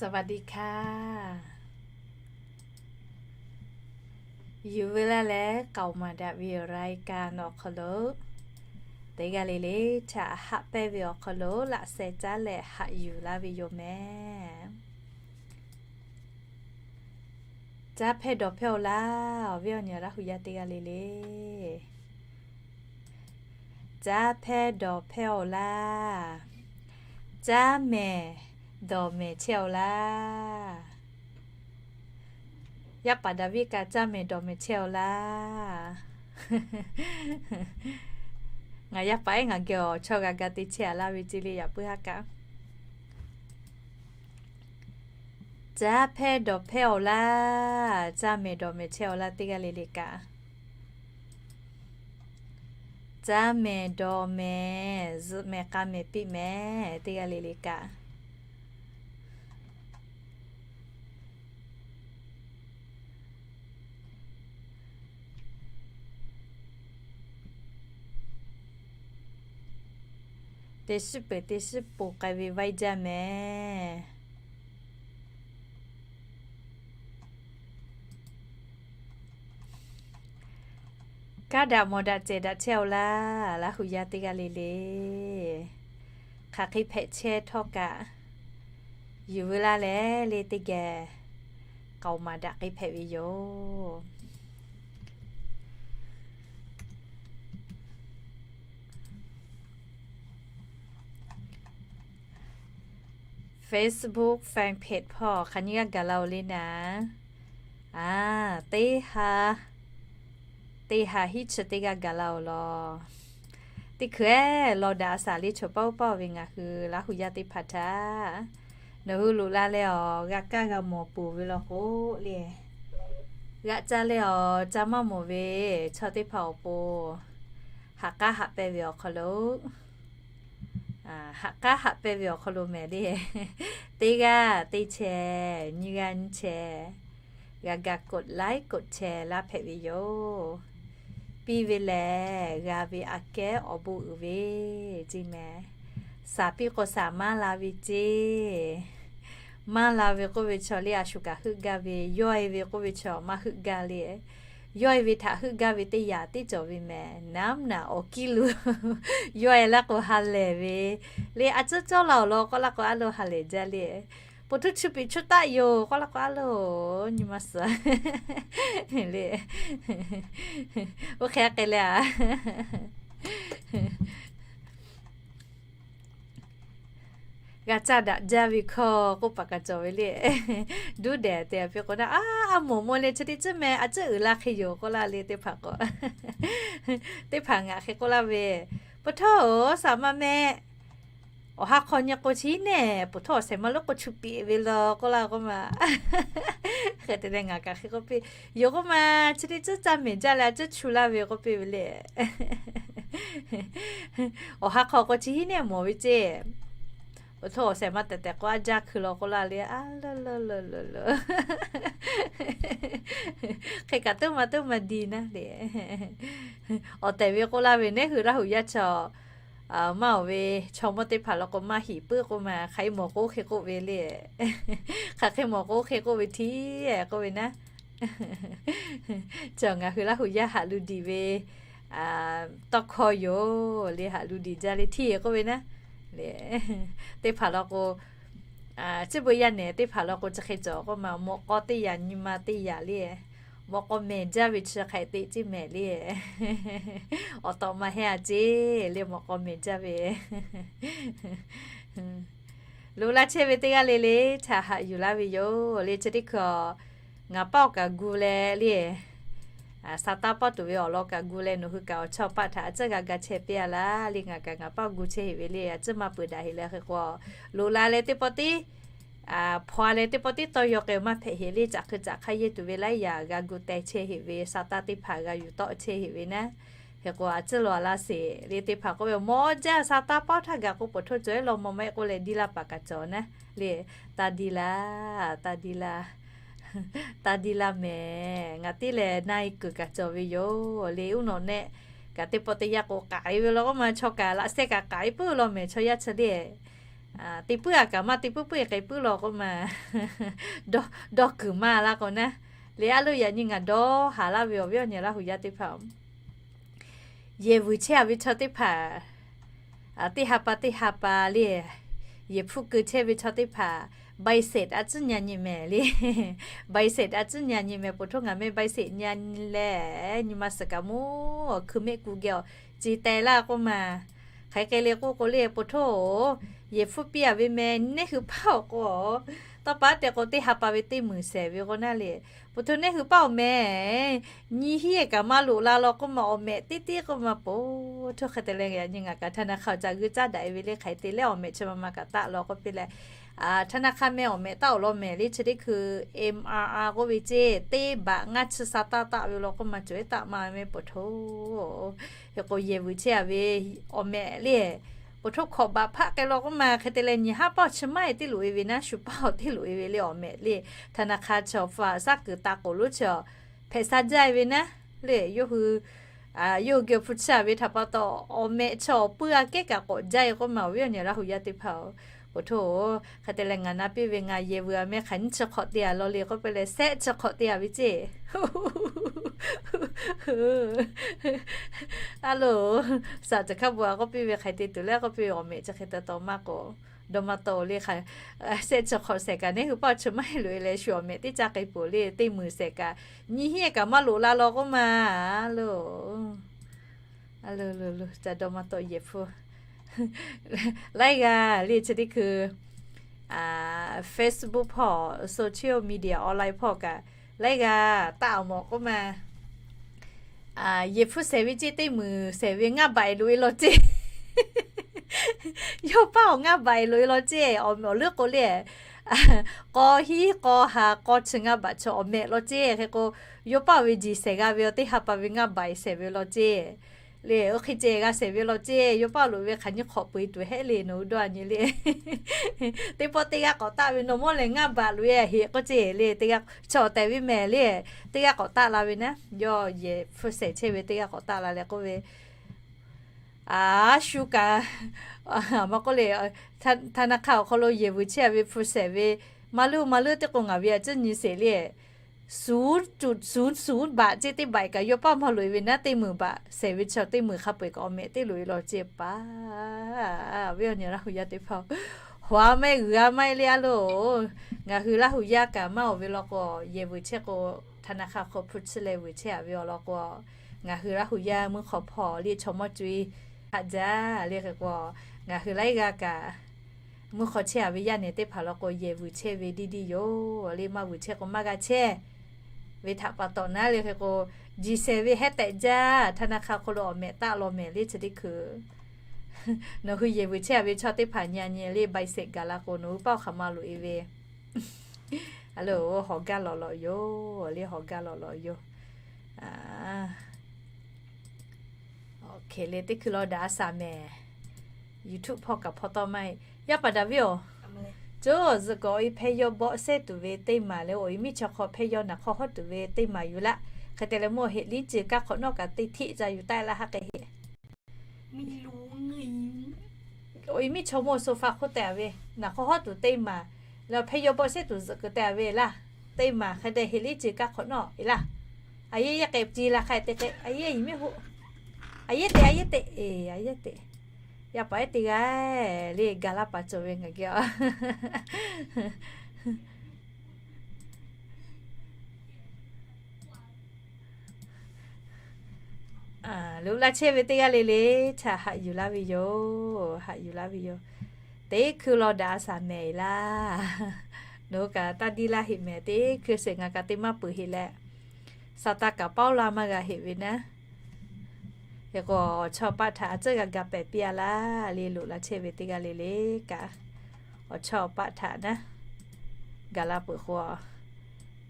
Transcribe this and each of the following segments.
สวัสดีค่ะ Yuˬ ve laˇ leh k'aoˍ maˍ daꞈ ve awˬ รายการ awˬ hk'aw lo teˇ g'aˇ le le htaꞈ haꞈ pehnˇ ve awˬ hk'aw lo laꞈ sheh caˉ leh haꞈ yuˬ laˇ ve yoˬ mehˍ. Caˇ hpehˇ dawˬ hpehˇ-oˬ laˇ, awˬ viˉ awˬ nyi Laˇ hu yaˇ teˇ g'aˇ le le. Caˇ hpehˇ dawˬ hpehˇ-oˬ laˇ. Caˇ mehˍ dawˬ mehˍ chehˇ-oˬ laˇ. Yaˇ paˍ Daˍviˆ kaꞈ caˇ mehˍ dawˬ mehˍ chehˇ-oˬ laˇ. Ngaˬ yaˇ paˍ ehˉ ngaˬ geh awˬ chawˇ g'a ga te chehˇ-a laˇ ve ce le yaꞈ puiˉ haˉ kaꞈ. Caˇ hpehˇ dawˬ hpehˇ-oˬ laˇ, caˇ mehˍ dawˬ mehˍ chehˇ-oˬ laˇ teˇ g'aˇ le le kaꞈ. Caˇ mehˍ dawˬ mehˍ zuhꞈ mehˍ k'a mehˍ piˇ mehˍ teˇ g'aˇ le le kaꞈ. Teˇ shiˉ peuˬ teˇ shiˉ ponˬ k'ai ve vaiˇ jaˇ mehˍ. Kanˉ daꞈ mawˬ daꞈ cehˬ daꞈ chehˇ-oˬ laˇ, Laˇ hu yaˇ teˇ g'aˇ le le. Hk'aˬ hk'e hpehꞈ chehˇ htawˇ kaꞈ, yuˬ ve laˇ leh le teˇ geh k'aoˍ maˍ daꞈ k'e hpehꞈ ve yoˬ. Facebook fan page hpawˇ hk'aˬ nyi g'aˇ gaˬ la-oˬ le naˍ. A, teˇ ha, teˇ ha hiˉ chi teˇ g'aˇ gaˬ la-oˬ law. Teˇ hkui-eˬ law daꞈ a shaˍ le chaw paˇ oˇ paˇ ve ngaˬ hui Laˇ hu yaˇ teˇ hpaˍ htaꞈ nawˬ hui loꞈ la leh awˬ g'a kaˇ g'a mawˬ peuˬ ve law k'o le, g'aꞈ caˇ leh awˬ caˇ maˇ mawˬ ve chaw teˇ hpaˍ awˬ pon haꞈ k'aˉ haꞈ pehnˇ ve awˬ hk'aw lo haꞈ k'aˉ haꞈ pehnˇ ve awˬ hk'aw lo mehˍ le. Teˇ g'aˇ teˇ chehˇ, nyiˇ g'aˇ nyiˇ chehˇ, g'a ga กดไลค์ กดแชร์ laˇ hpehꞈ ve yoˬ. Piˇ ve lehˬ g'a ve aꞈ kehˉ awˬ bon uiˍ ve ce mehˍ. Shaˍ piˇ k'o shaˍ maˇ la ve ce. Maˇ la ve k'oˆ ve chaw le a shu kaꞈ heuˆ gaˇ ve, yawˇ-e ve k'oˆ ve chaw maˇ heuˆ gaˇ le. Yawˇ-e ve htaꞈ heuˆ gaˇ ve teˇ yanˇ teˇ cawˬ ve mehˍ. Naˉ naꞈ awˬ kiˇ lo yawˇ-e laˇ k'o ha lehˬ ve le. A cuˉ cawˇ la-oˬ law k'oˆ laˇ k'o a lo ha lehˬ jaˇ le. Poˬ htuˇ chu piˍ chu taˆ yoˬ k'oˆ laˇ k'o a lo nyi ma suhˍ le. Oˇ hk'e k'ai leh a g'a caˇ daꞈ jaˇ ve hkawˇ k'oˆ paˍ kaꞈ cawˬ ve le. Duˇ dehˬ te a piˇ k'o naˉ, a, a moˍ maw le chi teˇ cuˉ meh a cuˉ uiˍ la hk'e yoˬ k'oˆ laˇ le teˇ hpaˍ k'o. Teˇ hpaˍ ngaˬ hk'e k'oˆ laˇ ve, Peuˬ htawˇ-oˬ, shaˍ ma meh. Awˬ ha hk'aw nyi k'o chi neˇ peuˬ htawˇ awˬ shehˍ ma lo k'o chu piˍ ve law k'oˆ laˇ k'oˆ ma. Hk'e te leh ngaˬ kaꞈ hk'e k'oˆ piˇ, yoˬ k'oˆ ma, chi teˇ cuˉ caˇ mehˍ jaˇ leh a cuˉ chu laˇ ve k'oˆ piˇ ve le. Awˬ ha hk'aw k'o chi hiˉ neˇ mawˬ ve ce. Peuˬ htawˇ awˬ shehˍ ma tehꞈ tehꞈ k'o a jaˇ hkui law k'oˆ laˇ le a lo lo lo lo lo. Hk'e kaꞈ tuˉ ma tuˉ ma di naˉ le. Awˬ tehˬ ve k'oˆ laˇ ve neˉ hui Laˇ hu yaˇ chaw maˇ awˬ ve chaw mawˇ teˇ hpaˍ law k'o maˇ heˍ puiˉ k'oˆ ma, hk'aˬ hk'e mawˬ k'o oˇ hk'e k'oˆ ve le. Hk'aˬ hk'e mawˬ k'o oˇ hk'e k'oˆ ve htiˉ k'oˆ ve naˉ. Chaw ngaˬ hui Laˇ hu yaˇ haꞈ lu diˬ ve tawˇ hkawˇ yoˬ le, haꞈ lu diˬ jaˇ le htiˇ k'oˆ ve naˉ. Teˇ hpaˍ law k'o, chi beuꞈ yaˇ nehˬ teˇ hpaˍ law k'o chi hk'e cawˬ k'oˆ ma, mawꞈ k'aw teˇ yanˇ nyi ma teˇ yanˇ le. Mawꞈ k'aw mehˍ jaˇ ve chi hk'e te ceˇ mehˍ le. Awˬ tawꞈ ma heˆ a ceˇ le, mawꞈ k'aw mehˍ jaˇ ve. Loꞈ la chehˇ ve teˇ g'aˇ le le htaꞈ haꞈ yuˬ laˇ ve yoˬ le. Chi teˇ hkui ngaˬ paˆ awˬ kaꞈ gu leh le, sa taˇ pawˆ tuˬ ve awˬ lawn kaꞈ gu leh nawˬ hui kaꞈ awˬ chawˇ paˆ htaꞈ a ciˉ g'a ga chehˇ piˇ-a laˇ le. Ngaˬ kaꞈ ngaˬ paˆ gu chehˇ heˆ ve le, a ciˉ maˇ peuˬ daꞈ heˆ leh hk'e k'o, loꞈ la leh teˇ pawˆ tiˉ hpaw leh teˇ pawˆ tiˉ tawˇ yaw k'ai maˇ hpehꞈ heˆ le. Caꞈ hkui caꞈ hk'aˇ yehˇ tuˬ ve laiˉ yaꞈ g'a gu teh chehˇ heˆ ve, sa taˇ teˇ hpaˍ g'a yuˬ tawˆ chehˇ heˆ ve naˉ. Hk'e k'o a ciˉ law laˇ sheˍ le. Teˇ hpaˍ k'oˆ ve mawˇ jaˇ, sa taˇ pawˆ htaˇ gaˬ k'o peuˬ htawˇ cawˬ-e law mawˇ maˇ heˆ k'oˆ leh diˇ laˇ paˍ kaꞈ cawˬ naˉ le. Taˇ diˇ laˇ, taˇ diˇ laˇ, taˇ diˇ laˇ mehˍ. Ngaˬ tiˉ lehˬ na e kuiˬ kaꞈ cawˬ ve yoˬ le. Uˉ nawˬ nehˆ kaꞈ teˇ pawˆ teˇ yanˇ k'o k'aˍ e ve law k'oˆ ma, chaw kaꞈ laꞈ sheh kaꞈ k'aˍ e puiˉ law mehˍ chaw yaˇ chi le. Te puiˉ a kaꞈ maˇ te puiˉ puiˉ k'ai puiˉ law k'oˆ ma, dawˇ kuiˬ maˇ laˇ k'o naˉ. Le a loˬ, yaꞈ nyi ngaˬ dawˇ haˍ laˇ ve awˬ viˉ awˬ nyi Laˇ huˍ yaˇ teˇ hpaˍ, yehˬ vuiˬ chehˇ a ve chaw teˇ hpaˍ, teˇ ha pa teˇ ha pa le, yehˬ hpfuhˇ keu chehˇ ve chaw teˇ hpaˍ, bicep a tcuhˉ nyi nyi mehˍ le. Bicep a tcuhˉ nyi nyi mehˍ, poˬ htoˇ ngaˬ meh bicep nyi nyi leh, nyi ma suhˍ kaꞈ mawˇ awˬ hkui mehˆ ku geh awˬ ce teh laˇ k'oˆ ma. Hk'aˬ hk'e le k'oˆ k'o le, poˬ htoˇ yehˬ hpfuhˇ piˇ a ve meh, neˇ hui paˉ awˬ k'o, tawˇ pa te k'o teˇ ha pa ve teˇ meunˍ sehˍ ve k'o naˉ le, poˬ htoˇ neˇ hui paˉ awˬ meh nyi hiˉ kaꞈ maˇ loꞈ la law k'oˆ ma, awˬ mehꞈ teˇ teˇ k'oˆ ma, poˬ htoˇ hk'e te leh yaꞈ nyi ngaˬ kaꞈ ธนาคาร ca g'uiˇ caˉ daꞈ e ve le, hk'aˬ hk'e te leh awˬ mehꞈ chi ma ma kaꞈ taˆ law k'oˆ piˇ leh, ธนาคาร meh awˬ mehꞈ taˆ awˬ lawn mehˍ le, chi teˇ hkui MRR k'oˆ ve ceˇ, teˇ baꞈ ngaˇ chi sa taˇ taˆ ve law k'oˆ ma, cawˬ iˉ taˆ ma meh poˬ htoˇ. Hk'e k'o yehˬ vuiˬ chehˇ a ve awˬ mehꞈ le, poˬ htoˇ hkawꞈ baꞈ hpaˆ k'ai law k'oˆ ma, hk'e te leh nyi haˉ paˆ chi maˇ e teˇ loꞈ e ve naˉ, shu paˆ awˬ teˇ loꞈ e ve le awˬ mehꞈ le, ธนาคาร chaw fa saˉ kuiˬ taˍ k'oˍ lonˉ chi awˬ hpehꞈ sha jaˇ e ve naˉ le, yawˇ hui yawˇ hui geh hpu chiˇ a ve htaꞈ pa taw, awˬ mehꞈ chi awˬ puiˉ a kehˉ kaꞈ k'awꞈ jaˇ e k'oˆ ma, awˬ viˉ awˬ nyi Laˇ huˍ yaˇ teˇ hpaˍ-oˬ, poˬ htoˇ. Hk'e te leh ngaˬ na piˇ ve ngaˬ yehˬ vuiˬ a meh hk'aˬ nyiˇ chi hk'awꞈ te a law le k'oˆ piˇ leh, shehˆ chi hk'awꞈ te a ve ceˇ. A loˬ, saˍ ceuˬ hkaˇ bon a k'oˆ piˇ ve hk'aˬ hk'e te tuˬ le k'oˆ piˇ ve, awˬ mehꞈ chi hk'e te taw maˇ k'o, dawˇ maˇ tawˆ le hk'aˬ, shehˆ chi hk'awꞈ sehˍ kaꞈ neˇ hui paˆ chi maˇ heˆ loꞈ e leh shu awˬ mehꞈ teˇ caˇ k'ai peuˬ le, teˇ meunˍ sehˍ kaꞈ nyi hiˉ kaꞈ maˇ loꞈ la law k'oˆ ma. A loˬ, a loˬ, loˬ, loˬ, ca dawˇ maˇ tawˆ yehˬ hpu laiˉ g'aˇ le chi teˇ hkui Facebook hpawˇ, social media online hpawˇ kaꞈ laiˉ g'aˇ taˆ awˬ mawˬ k'oˆ ma. Yehˬ hpu sehˍ ve ceˇ, teˇ meunˍ sehˍ ve ngaˇ baꞈ e loꞈ e law ceˇ. Yawˇ paˆ awˬ ngaˇ baꞈ e loꞈ e law ceˇ, awˬ leuˉ k'o le, k'aw hiˉ k'aw ha k'aw chi ngaˇ baꞈ chi awˬ mehꞈ law ceˇ. Hk'e k'o, yawˇ paˆ ve jiˬ sehˍ g'a ve awˬ teˇ ha pa ve ngaˇ baꞈ e sehˍ ve law ceˇ. Le oˇ hk'e ceh g'a sehˍ ve law ceˇ, yawˇ paˆ loꞈ ve hk'aˬ nyiˇ hk'awꞈ peu e tuˬ hehˆ le nawˬ hui dawˇ a nyi le. Teˇ pawˆ teˇ g'aˇ k'awꞈ taˆ ve nawˬ mawˇ lehˬ ngaˇ baꞈ loꞈ e heꞈ k'oˆ ceˇ le, teˇ g'aˇ chaw tehꞈ ve mehˍ le, teˇ g'aˇ k'awꞈ taˆ la ve naˉ, yawˇ yehˬ hpu sehˍ chehˇ ve teˇ g'aˇ k'awꞈ taˆ la leh k'oˆ ve, a shu kaꞈ, maˇ k'oˆ le, ธนาคาร awˬ hk'aw lo yehˬ vuiˬ chehˇ a ve hpu sehˍ ve maˇ leuˉ maˇ leuˉ teˇ k'o ngaˬ ve a ciˉ nyi sheˍ le, suˍ suˍ baꞈ ceˇ, teˇ baꞈ kaꞈ yawˇ paˆ maˇ loꞈ e ve naˉ, teˇ meunˍ baꞈ sehˍ ve chi teˇ meunˍ hk'a peu-eˬ kaꞈ awˬ mehꞈ teˇ loꞈ e law ceˇ paˍ. Awˬ viˉ awˬ nyi Laˇ huˍ yaˇ teˇ hpaˍ, hawˍ a maˇ g'uiˬ a maˇ le a loˬ. Ngaˬ hui Laˇ huˍ yaˇ kaꞈ maˇ awˬ ve law k'o, yehˬ vuiˬ chehˇ k'o, ธนาคาร hk'aw hpu chiˇ leh vuiˬ chehˇ a ve awˬ lawn k'o, ngaˬ hui Laˇ huˍ yaˇ mvuhˇ hk'awꞈ hpawˇ le chaw mawˇ co-e haꞈ jaˇ le. Hk'e k'o, ngaˬ hui laiˉ g'aˇ kaꞈ mvuhˇ hk'awꞈ chehˇ a ve yaˇ nehˬ teˇ hpaˍ law k'o, yehˬ vuiˬ chehˇ ve diˇ diˇ yoˬ le. Maˇ vuiˬ chehˇ k'o maˇ g'a chehˇ ve htaꞈ pa taw naˉ le. Hk'e k'o, jiˬ sehˍ ve hehˉ tehꞈ jaˇ, ธนาคาร hk'aw lo awˬ mehꞈ taˆ law mehˍ le chi teˇ hkui. Nawˬ hui yehˬ vuiˬ chehˇ a ve chaw teˇ hpaˍ nyi a nyi le, bicep gaˬ la k'o nawˬ hui paˆ awˬ hk'aˬ ma loꞈ e ve. A loˬ, hawˍ gaˇ lawꞈ lawꞈ yoˬ le, hawˍ gaˇ lawꞈ lawꞈ yoˬ. Hk'e le teˇ hkui law daꞈ a shaˍ mehˍ. YouTube hpawˇ kaꞈ hpawˇ tawˇ maˇ heˆ. Yaˇ paˍ Daˍviˆ-oˬ, co zuhꞈ kaꞈ awˬ e hpehˇ yawˇ bawˆ sehˉ tuˬ ve teˇ maˬ leh awˬ e miˇ chaw hk'aw hpehˇ yawˇ naˬ hk'aw hawˉ tuˬ ve teˇ maˬ yuˬ laˇ. Hk'e te leh mawˇ heꞈ liˇ ceuˬ kaˇ hk'awꞈ nawˉ kaꞈ teˇ hteˆ ca yuˬ taˆ laˇ haˆ k'ai heꞈ. Awˬ e miˇ chaw mawˇ sofa hk'oˆ teh a ve, naˬ hk'aw hawˉ tuˬ teˇ maˬ, leh hpehˇ yawˇ bawˆ sehˉ tuˬ zuhꞈ kuiˬ teh a ve laˇ. Teˇ maˬ hk'e te heꞈ liˇ ceuˬ kaˇ hk'awꞈ nawˉ e laˇ. A yehˉ yehˉ k'ai ci la hk'a te k'ai, a yehˉ yehˉ yiˍ miˉ hoˆ. A yehˉ te, a yehˉ te, e, a yehˉ te. Yaˇ paˍ ehˉ teˇ g'aˇ le, ga laˇ paˍ cawˬ ve ngaˬ geh a. Loꞈ la chehˇ ve teˇ g'aˇ le le, htaꞈ haꞈ yuˬ laˇ ve yoˬ, haꞈ yuˬ laˇ ve yoˬ. Teˇ hkui law daꞈ a shaˍ mehˍ laˇ. Nawˬ hui kaꞈ taˇ diˇ laˇ heꞈ mehˍ, teˇ hkui sheˍ ngaˬ kaꞈ teˇ maˇ peuˬ heꞈ leh, Saˍtanˍ kaꞈ paoˇ laˇ maˇ g'a heꞈ ve naˉ. Hk'e k'o, awˬ chawˇ paˆ htaꞈ a ciˉ g'a ga pehˍ piˇ a laˇ le, loꞈ la chehˇ ve teˇ g'aˇ le le kaꞈ, awˬ chawˇ paˆ htaꞈ naˉ, gaˬ la peuˬ k'o,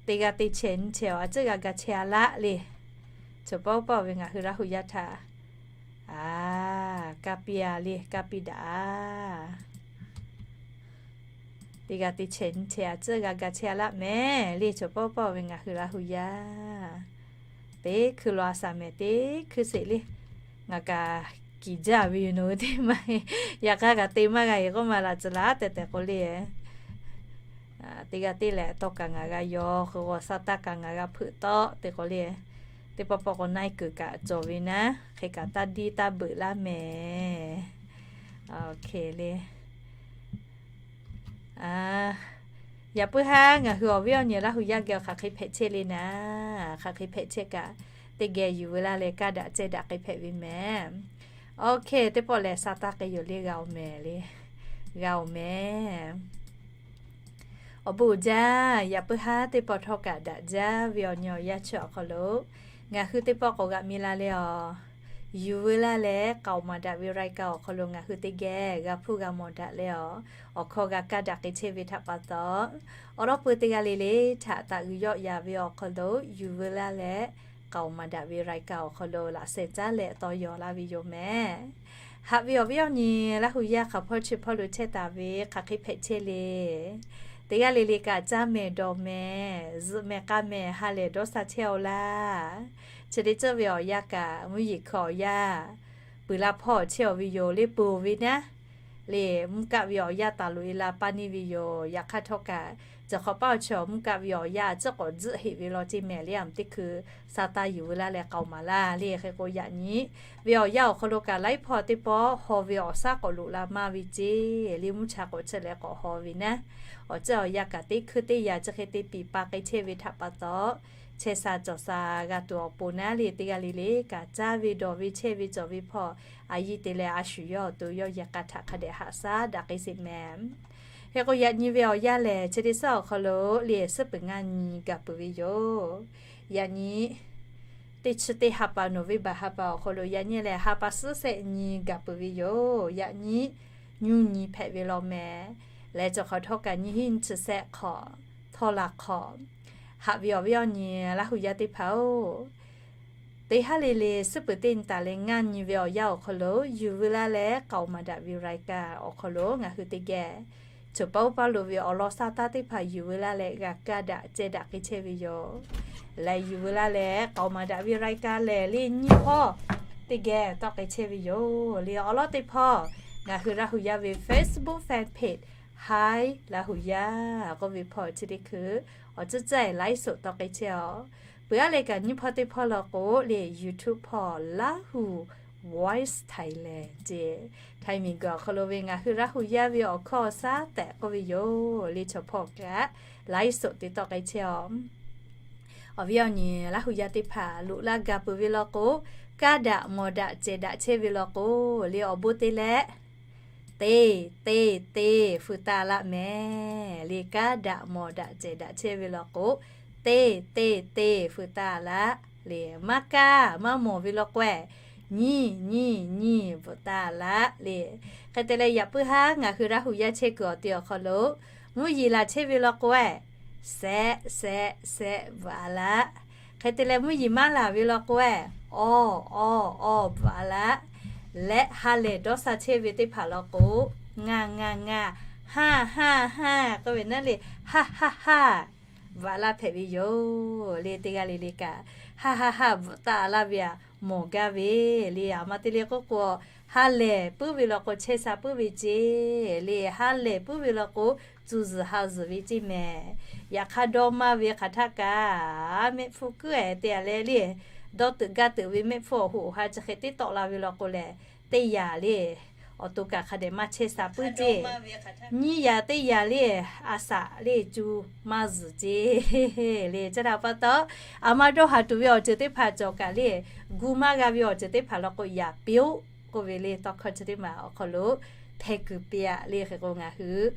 teˇ g'aˇ teˇ chehˇ nyiˇ chehˇ a ciˉ g'a ga chehˇ a laˇ le. Chaw paoˇ paoˇ ve ngaˬ hui Laˇ huˍ yaˇ htaꞈ, a, kaˇ piˇ a le, kaˇ piˇ daꞈ a. Teˇ g'aˇ teˇ chehˇ nyiˇ chehˇ a ciˉ g'a ga chehˇ a laˇ mehˍ le, chaw paoˇ paoˇ ve ngaˬ hui Laˇ huˍ yaˇ. Teˇ hkui law a shaˍ mehˍ, teˇ hkui sheˍ le. Ngaˬ kaꞈ kiˍ jaˇ ve yoˬ nawˬ hui teˇ maˇ heˆ. Yaꞈ hk'aˇ kaꞈ te maˇ g'a heˆ k'oˆ ma laꞈ tcuh laˬ tehꞈ tehꞈ k'o le. Teˇ g'aˇ teˇ lehˬ tawˇ kaꞈ ngaˬ g'a yaw, hk'e k'o shaˉ taˇ kaꞈ ngaˬ g'a hpeuꞈ tawˆ te k'o le. Teˇ pawˆ pawˆ k'o na-e kuiˬ kaꞈ cawˬ ve naˉ, hk'e kaꞈ taˇ diˇ taˇ beuꞈ laˇ mehˍ. Oˇ hk'e le. Yaꞈ puiˉ haˉ ngaˬ hui awˬ viˉ awˬ nyi Laˇ hu yaˇ geh awˬ hk'aˬ hk'e hpehꞈ chehˇ le naˉ, hk'aˬ hk'e hpehꞈ chehˇ kaꞈ, teˇ geh yuˬ veu laˇ leh kaˇ daꞈ cehˇ daꞈ hk'e hpehꞈ ve mehˍ. Oˇ hk'e teˇ pawˆ lehˬ shaˉ taˇ k'ai yoˬ le, g'a oˬ mehˍ le, g'a oˬ mehˍ. Awˬ bon uiˍ jaˇ. Yaꞈ puiˉ haˉ teˇ pawˆ htawˇ kaꞈ daꞈ jaˇ ve awˬ nyi awˬ yanˇ chi awˬ hk'aw lo ngaˬ hui teˇ pawˆ k'awꞈ g'aꞈ mi la leh awˬ, yuˬ veu laˇ leh k'aoˍ maˍ daꞈ ve รายการ awˬ hk'aw lo ngaˬ hui teˇ geh g'a hpuˇ g'a mawˬ daꞈ leh awˬ, awˬ hkawˇ g'a kaˇ daꞈ k'ai chehˇ ve htaꞈ pa taw, awˬ lawn peuˬ teˇ g'aˇ le le htaꞈ taꞈ g'uiˬ yawˆ yaˍ ve awˬ hk'aw lo yuˬ veu laˇ leh k'aoˍ maˍ daꞈ ve รายการ awˬ hk'aw lo laꞈ sheh caˉ leh tawˇ yaw laˇ ve yoˬ mehˍ. Haꞈ ve awˬ viˉ awˬ nyi Laˇ hu yaˇ hk'aˬ hpawˇ chi hpawˇ lo chehˇ taˍ ve hk'aˬ hk'e hpehꞈ chehˇ le. Teˇ g'aˇ le le kaꞈ caˇ mehˍ dawˬ mehˍ, zuhꞈ mehˍ k'a mehˍ, ha lehˬ dawˇ sha chehˇ-aw laˇ. Chi teˇ ceuˬ ve awˬ yanˇ kaꞈ mvuhˇ yeˬ hkui awˬ yanˇ peuˬ la hpawˇ chehˇ-aw ve yoˬ le, peuˬ-oˬ ve naˉ. Le, mvuhˇ kaˆ ve awˬ yanˇ taˍ loꞈ-e la paˇ neˇ ve yoˬ. Yaꞈ hk'aˇ htawˇ kaꞈ, cawˬ hk'awꞈ paˇ awˬ chi awˬ mvuhˇ kaˆ ve awˬ yanˇ a ciˉ k'awꞈ tzuhˆ heꞈ ve law ceˇ mehˍ le, a mvuhˇ teˇ hkui shaˉ taˇ yuˬ veu laˇ leh k'aoˍ maˍ laˇ le. Hk'e k'o yaꞈ nyi ve awˬ yanˇ awˬ hk'aw lo kaꞈ laiˉ hpawˇ teˇ pawˆ haw ve awˬ shaˉ k'awꞈ loꞈ la maˇ ve ceˇ le, mvuhˇ cha k'awꞈ chehˇ leh k'awꞈ haw ve naˉ. Awˬ ceuˬ awˬ yanˇ kaꞈ teˇ hkui teˇ yanˇ chi hk'e te piˍ pa k'ai chehˇ ve htaꞈ pa taw, chehˇ sha cawˬ sha g'a tuˬ awˬ pon naˉ le, teˇ g'aˇ le le kaꞈ caˇ ve dawˬ ve chehˇ ve cawˬ ve hpawˇ a yiˇ te leh a shu yawˇ awˬ to yawˇ yehˬ k'a htaꞈ hk'a dehꞈ haꞈ shaˉ daꞈ k'ai sheˍ mehˍ. Hk'e k'o yaꞈ nyi ve awˬ yanˇ lehˬ chi teˇ suhˉ awˬ hk'aw lo le suhˉ peuˬ ngaˇ nyi gaˬ peuˬ ve yoˬ. Yaꞈ nyi teˇ chi teˇ ha pa November ha pa awˬ hk'aw lo yaꞈ nyi lehˬ ha pa suhˉ shehˆ nyi gaˬ peuˬ ve yoˬ. Yaꞈ nyi nyi nyi hpehꞈ ve law mehˍ. Leh cawˬ hk'awꞈ htawˇ kaꞈ nyi hiˉ nyi chi shehˆ hk'awꞈ, htawˇ la hk'awꞈ. Haꞈ ve awˬ viˉ awˬ nyi Laˇ hu yaˇ teˇ hpaˍ-oˬ, teˇ haˉ le le suhˉ peuˬ teˇ nyi taˍ leh ngaˇ nyi ve awˬ yanˇ awˬ hk'aw lo yuˬ veu laˇ leh k'aoˍ maˍ daꞈ ve รายการ awˬ hk'aw lo ngaˬ hui teˇ geh cawˬ paˇ oˇ paˇ lo ve awˬ lawn shaˉ taˇ teˇ hpaˍ yuˬ veu laˇ leh g'a kaˇ daꞈ ceh daꞈ k'ai chehˇ ve yoˬ. Leh yuˬ veu laˇ leh k'aoˍ maˍ daꞈ ve รายการ lehˬ le nyiˇ hpawˇ teˇ geh tawˆ k'ai chehˇ ve yoˬ. Le awˬ lawn teˇ hpawˇ ngaˬ hui Laˇ hu yaˇ ve Facebook fan page Hi Laˇ hu yaˇ k'oˆ ve hpawˇ chi teˇ hkui awˬ ceuˬ ceuˬ ไลฟ์สด tawˆ k'ai chehˇ-aw. Peuˬ aˉ leh kaꞈ nyiˇ hpawˇ teˇ hpawˇ law k'o le YouTube hpawˇ Laˇ hu Voice Thailand ceˇ, Htaiˇ miˬguiˬ awˬ hk'aw lo ve ngaˬ hui Laˇ hu yaˇ ve awˬ hkawˇ awˬ shaˉ tehꞈ k'oˆ ve yoˬ. Le chaw hpawˇ kaꞈ ไลฟ์สด te tawˆ k'ai chehˇ-aw. Awˬ viˉ awˬ nyi Laˇ hu yaˇ teˇ hpaˍ loꞈ laˇ gaˬ peuˬ ve law k'o, kaˇ daꞈ mawˬ daꞈ cehˬ daꞈ chehˇ ve law k'o, le awˬ bon te leh teˇ teˇ teˇ feu taˇ laˇ mehˍ. Le kaˇ daꞈ mawˬ daꞈ cehˬ daꞈ chehˇ ve law k'o, teˇ teˇ teˇ feu taˇ laˇ. Le maˇ kaˇ maˇ mawˬ ve law k'o, nyiˇ nyiˇ nyiˇ bvuhꞈ taˇ laˇ. Le hk'e te leh yaꞈ puiˉ haˉ ngaˬ hui Laˇ hu yaˇ chehˇ kuiˬ awˬ te awˬ hk'aw lo mvuhˇ yeˬ laˬ chehˇ ve law k'o, sehꞈ sehꞈ sehꞈ bvuhꞈ a laˇ. Hk'e te leh mvuhˇ yeˬ maˇ laˬ ve law k'o, awˬ awˬ awˬ bvuhꞈ a laˇ. Leh ha lehˬ dawˇ sha chehˇ ve teˇ hpaˍ law k'o, ngaˇ ngaˇ ngaˇ, haˇ haˇ haˇ k'oˆ ve naˉ le, haˇ haˇ haˇ bvuhꞈ a laˇ hpehꞈ ve yoˬ. Le teˇ g'aˇ le le kaꞈ haˇ haˇ haˇ bvuhꞈ taˇ a laˇ ve aꞈ mawˬ gaˇ ve. Le aˬ ma te le k'oˆ k'o, ha lehˬ puiˉ ve law k'o chehˇ sha puiˉ ve ceˇ. Le ha lehˬ puiˉ ve law k'o, tcuh zuhˬ ha zuhˬ ve ceˇ mehˍ. Yaꞈ hk'aˇ dawˇ maˇ ve hk'aˬ htaˇ kaꞈ mehˆ hpfuhˇ kuiˉ-ehˍ te a leh le, dawˇ teuꞈ gaˇ teuꞈ ve mehˆ hpfuhˇ awˬ hoꞈ awˬ ha chi hk'e teˇ tawˆ la ve law k'o lehˬ, teˇ yanˇ le awˬ to kaꞈ hk'a dehꞈ maˇ chehˇ sha puiˉ ceˇ. Nyiˇ yanˇ teˇ yanˇ le a shaꞈ le cu maˇ zuhˬ ceˇ. Le chi htaꞈ pa taw, aˬ ma dawˇ haˍ tuˬ ve awˬ ceuˬ teˇ hpaˍ cawˬ kaꞈ le, gu maˇ g'a ve awˬ ceuˬ teˇ hpaˍ law k'o yaꞈ piˇ-oˆ k'oˆ ve le tawˇ hkawˇ chi teˇ maˬ awˬ hk'aw lo hpeh kuiˬ piˇ-a le. Hk'e k'o ngaˬ hui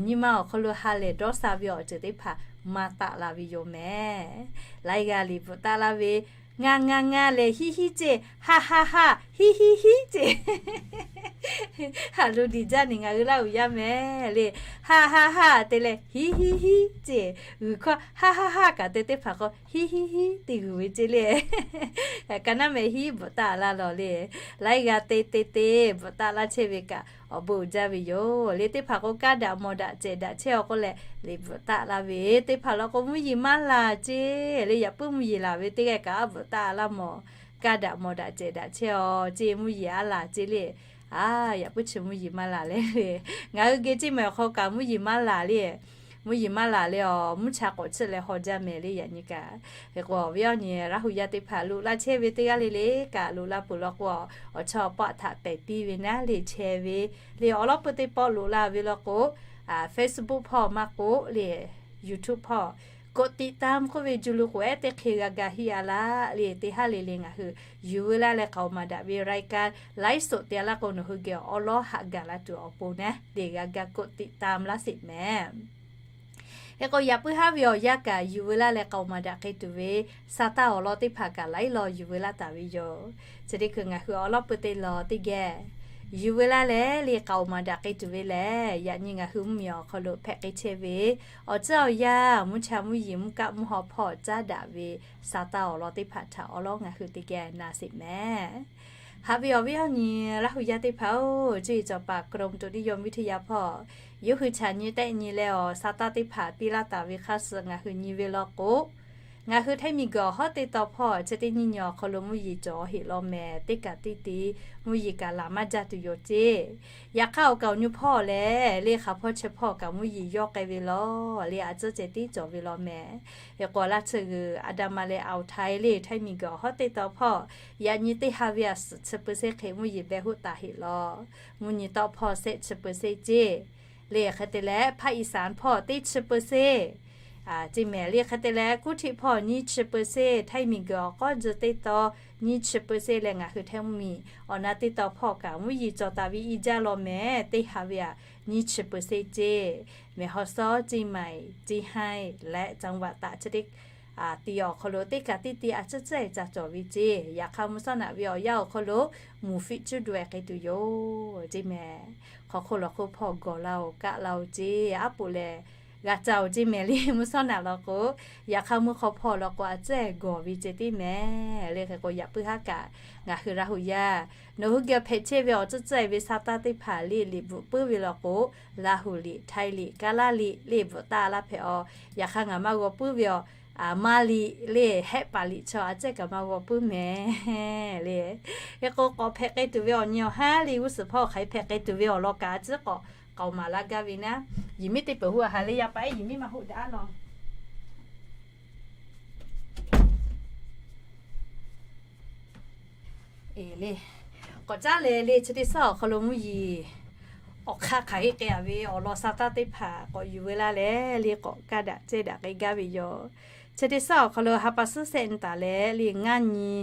nyiˇ ma awˬ hk'aw lo ha lehˬ dawˇ sha ve awˬ ceuˬ teˇ hpaˍ maˇ taˆ la ve yoˬ mehˍ. Laiˉ g'aˇ liꞈ bvuhꞈ taˆ laˇ ve, ngaˇ ngaˇ ngaˇ leh hiˉ hiˉ ceˇ, haˇ haˇ haˇ hiˉ hiˉ hiˉ ceˇ. Haꞈ lo diˬ jaˇ ni ngaˬ hui Laˇ hu yaˇ mehˍ le. Haˇ haˇ haˇ te leh hiˉ hiˉ hiˉ ceˇ. G'uiˬ hkawˇ haˇ haˇ haˇ kaꞈ te teˇ hpaˍ k'o hiˉ hiˉ hiˉ te g'uiˬ ve ceˇ le. Ka naˉ mehˍ hiˉ bvuhꞈ taˆ laˇ lawˬ le. Laiˉ g'aˇ te te te bvuhꞈ taˆ laˇ chehˇ ve kaꞈ awˬ bon uiˍ jaˇ ve yoˬ. Le teˇ hpaˍ k'o kaˇ daꞈ mawˬ daꞈ cehˬ daꞈ chehˇ-aw k'oˆ leh liꞈ bvuhꞈ taˆ laˇ ve, teˇ hpaˍ law k'o mvuhˇ yeˬ maˇ laˬ ceˇ. Le yaꞈ puiˉ mvuhˇ yeˬ laˬ ve teˇ g'aˇ kaꞈ a bvuhꞈ taˆ laˇ mawˬ. kaˇ daꞈ mawˬ daꞈ cehˬ daꞈ chehˇ-aw ceˇ. Mvuhˇ yeˬ aˉ laˬ ceˇ le. Aˬ, yaꞈ puiˉ chi mvuhˇ yeˬ maˇ laˬ le. Ngaˬ hui geh ceˇ mehˍ awˬ hk'aw kaꞈ mvuhˇ yeˬ maˇ laˬ le. Mvuhˇ yeˬ maˇ laˬ le awˬ, mvuhˇ cha k'awꞈ chiˇ leh haw jaˇ mehˍ le yaꞈ nyi kaꞈ. Hk'e k'o, awˬ viˉ awˬ nyi Laˇ huˍ yaˇ teˇ hpaˍ loꞈ la chehˇ ve teˇ g'aˇ le le kaꞈ loꞈ la peuˬ law k'o, awˬ chawˇ awˬ paˆ htaꞈ pehˬ piˇ ve naˉ le chehˇ ve le. Awˬ lawn peuˬ teˇ pawˆ loꞈ la ve law k'o, Facebook hpawˇ maˇ k'oˆ le, YouTube hpawˇ กดติดตาม k'oˆ ve ju lu k'oˍ ehˉ teˇ hk'e g'a ga hiˆ a laˇ le. Teˇ haˉ le le ngaˬ hui yuˬ veu laˇ leh k'aoˍ maˍ daꞈ ve รายการ ไลฟ์สด te a laˇ k'o, nawˬ hui geh awˬ lawˉ haꞈ gaˬ la tuˬ awˬ pon naˉ le g'a ga กดติดตาม laˇ sheˍ mehˍ. Hk'e k'o, yaꞈ puiˉ haˉ ve awˬ yanˇ kaꞈ yuˬ veu laˇ leh k'aoˍ maˍ daꞈ k'ai tuˬ ve sa taˇ awˬ lawn teˇ hpaˍ kaꞈ laiˉ law yuˬ veu laˇ taˍ ve yoˬ. Chi teˇ hkui ngaˬ hui awˬ lawn peuˬ teˇ lawn teˇ geh yuˬ veu laˇ leh le k'aoˍ maˍ daꞈ k'ai tuˬ ve lehˬ, yaꞈ nyi ngaˬ hui mvuhˇmiˬ awˬ hk'aw lo hpehꞈ k'ai chehˇ ve awˬ ceuˬ awˬ yanˇ, mvuhˇ cha mvuhˇ yeˬ mvuhˇ kaˆ mvuhˇ haw hpawˇ caˉ daꞈ ve sa taˇ awˬ lawn teˇ hpaˍ htaꞈ awˬ lawn ngaˬ hui teˇ geh na sheˍ mehˍ. Haꞈ ve awˬ viˉ awˬ nyi Laˇ huˍ yaˇ teˇ hpaˍ-oˬ, cuˇ yiˍ cawˬ paˍ กรมอุตุนิยมวิทยา hpawˇ yawˇ hui chaꞈ nyi tehˆ nyi leh awˬ sa taˇ teˇ hpaˍ piˇ laˇ taˍ ve hk'aˇ suh ngaˬ hui nyi ve law k'o, ngaˬ hui Htaiˇ miˬguiˬ awˬ hawˉ teˇ tawn hpawˇ chi teˇ nyiˇ nyi awˬ hk'aw lo mvuhˇ yeˬ cawˬ heˆ law mehˍ. Teˇ kaꞈ tiˇ tiˉ mvuhˇ yeˬ kaꞈ laˬ maˇ jaˇ tuˬ yoˬ ceˇ. Yaꞈ hk'aˇ awˬ kaoˬ nyu hpawˇ lehˬ, le hk'aˬ hpawˇ chi hpawˇ kaꞈ mvuhˇ yeˬ yawˇ k'ai ve law le, a tcuhˉ ceh tiˉ cawˬ ve law mehˍ. Hk'e k'o, laˇ tsuhˇ g'uiˬ อันดามัน leh อ่าวไทย le Htaiˇ miˬguiˬ awˬ hawˉ teˇ tawn hpawˇ yaꞈ nyi teˇ ha ve a suhˍ chi เปอร์เซ็นต์ hk'e mvuhˇ yeˬ beh hoˆ taˍ heˆ law. Mvuhˇ nyi tawˆ hpawˇ shehˆ chi เปอร์เซ็นต์ ceˇ. Le hk'e te leh ภาคอีสาน hpawˇ teˇ chi เปอร์เซ็นต์ ceˇ mehˍ. Le hk'e te leh กรุงเทพ hpawˇ nyiˇ chi เปอร์เซ็นต์, Htaiˇ miˬguiˬ awˬ k'awˉ dzuh teˇ tawn nyiˇ chi เปอร์เซ็นต์ leh ngaˬ hui Htaiˇ mvuhˇmiˬ awˬ na teˇ tawn hpawˇ kaꞈ mvuhˇ yeˬ cawˬ taˍ ve i jaˇ law mehˍ. Teˇ ha ve a nyiˇ chi เปอร์เซ็นต์ ceˇ. Mehˬ haw sawˉ ceˇ maiˍ ceˇ haiˇ leh caˍ vaꞈ taꞈ chi teˇ ti awˬ hk'aw lo teˇ kaꞈ tiˇ ti a tcuhˉ tcuhˉ ca cawˬ ve ceˇ. Yaꞈ hk'aˇ mvuhˇ shawˉ naꞈ ve awˬ yanˇ awˬ hk'aw lo mvuhˇ fiˆ cuˉ daweh k'ai tuˬ yoˬ ceˇ mehˍ. Hk'aw hk'oˆ lawˬ hk'oˆ hpawˇ gawˬ la-oˬ, kaˆ la-oˬ ceˇ. Aˉ poꞈ lehˬ g'a ca-oˬ ceˇ mehˍ le. Mvuhˇ shawˉ naꞈ law k'o, yaꞈ hk'aˇ mvuhˇ hk'aw hpawˇ law k'o a tcuhˉ gawˬ ve ceˇ tiˉ mehˍ. Le hk'e k'o, yaꞈ puiˉ haˉ kaꞈ ngaˬ hui Laˇ huˍ yaˇ nawˬ hui geh hpehꞈ chehˇ ve awˬ tcuhˉ tcuhˉ ve sa taˇ teˇ hpaˍ le liꞈ bvuhꞈ puiˉ ve law k'o, Laˇ huˍ liꞈ, Htaiˇ liꞈ, Kaˉ laˇ liꞈ le bvuhꞈ taˍ laˇ hpehꞈ-aˬ. Yaꞈ hk'aˇ ngaˬ maˇ g'aw puiˉ ve awˬ, maˇ liꞈ le hehˆ paˍ liꞈ chaw a tcuhˉ kaꞈ maˇ g'aw puiˉ mehˍ le. Hk'e k'o, k'awꞈ hpehꞈ k'ai tuˬ ve awˬ nyi awˬ haˉ le g'uˇ suhˍ hpawˇ hk'aˬ hk'e hpehꞈ k'ai tuˬ ve awˬ lawn kaꞈ a tcuhˉ k'awꞈ k'aoˍ maˍ laˇ gaˇ ve naˉ. Yehˬ miˉ teˇ peuˬ hu a ha le yaˇ paˍ ehˉ yehˬ miˉ maˇ hoˆ daꞈ-aˉ law. Eˬ le, k'awꞈ caˉ leh le chi teˇ suhˉ awˬ hk'aw lo mvuhˇ yeˬ awˬ hk'aˇ hk'aˬ heˆ k'ai-a ve awˬ lawn sa taˇ teˇ hpaˍ k'awꞈ yuˬ veu laˇ leh le k'awꞈ kaˇ daꞈ cehˇ daꞈ k'ai gaˇ ve yoˬ. Chi teˇ suhˉ awˬ hk'aw lo ha pa suhˉ shehˆ nyi taˍ leh le ngaˇ nyi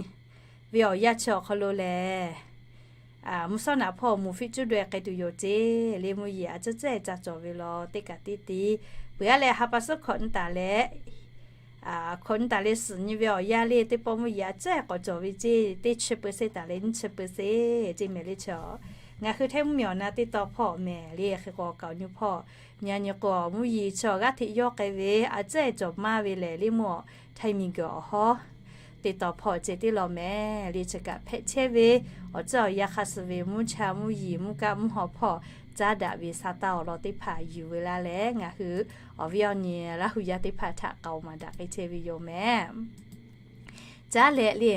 ve awˬ yanˇ chi awˬ hk'aw lo lehˬ, mvuhˇ shawˉ naꞈ hpawˇ mvuhˇ fiˆ cuˉ daweh k'ai tuˬ yoˬ ceˇ. Le mvuhˇ yeˬ a tcuhˉ tcuhˉ ca cawˬ ve law teˇ kaꞈ tiˇ ti. Peuˬ-a leh ha pa suhˉ hkawꞈ nyi taˍ leh, hkawꞈ nyi taˍ leh suhˍ nyi ve awˬ yanˇ le teˇ pawˆ mvuhˇ yeˬ a tcuhˉ k'awꞈ cawˬ ve ceˇ. Teˇ chi เปอร์เซ็นต์ taˍ leh nyiˇ chi เปอร์เซ็นต์ ceˇ mehˍ le chi. Ngaˬ hui Htaiˇ mvuhˇmiˬ awˬ na teˇ tawn hpawˇ mehˍ le hk'e k'o kaoˬ nyu hpawˇ nyi a nyi k'o mvuhˇ yeˬ chi awˬ g'aˇ hteꞈ yawˇ k'ai ve a tcuhˉ cawˬ maˇ ve lehˬ le mvuhˇ Htaiˇ miˬguiˬ awˬ hawˉ teˇ tawn hpawˇ ceh tiˉ law mehˍ. Le chi kaꞈ hpehꞈ chehˇ ve awˬ tcuhˉ awˬ yanˇ hk'aˇ suh ve mvuhˇ cha mvuhˇ yeˬ mvuhˇ kaˆ mvuhˇ haw hpawˇ caˉ daꞈ ve sa taˇ awˬ lawn teˇ hpaˍ yuˬ veu laˇ leh ngaˬ hui awˬ viˉ awˬ nyi Laˇ huˍ yaˇ teˇ hpaˍ htaꞈ k'aoˍ maˍ daꞈ k'ai chehˇ ve yoˬ mehˍ. Caˉ leh le,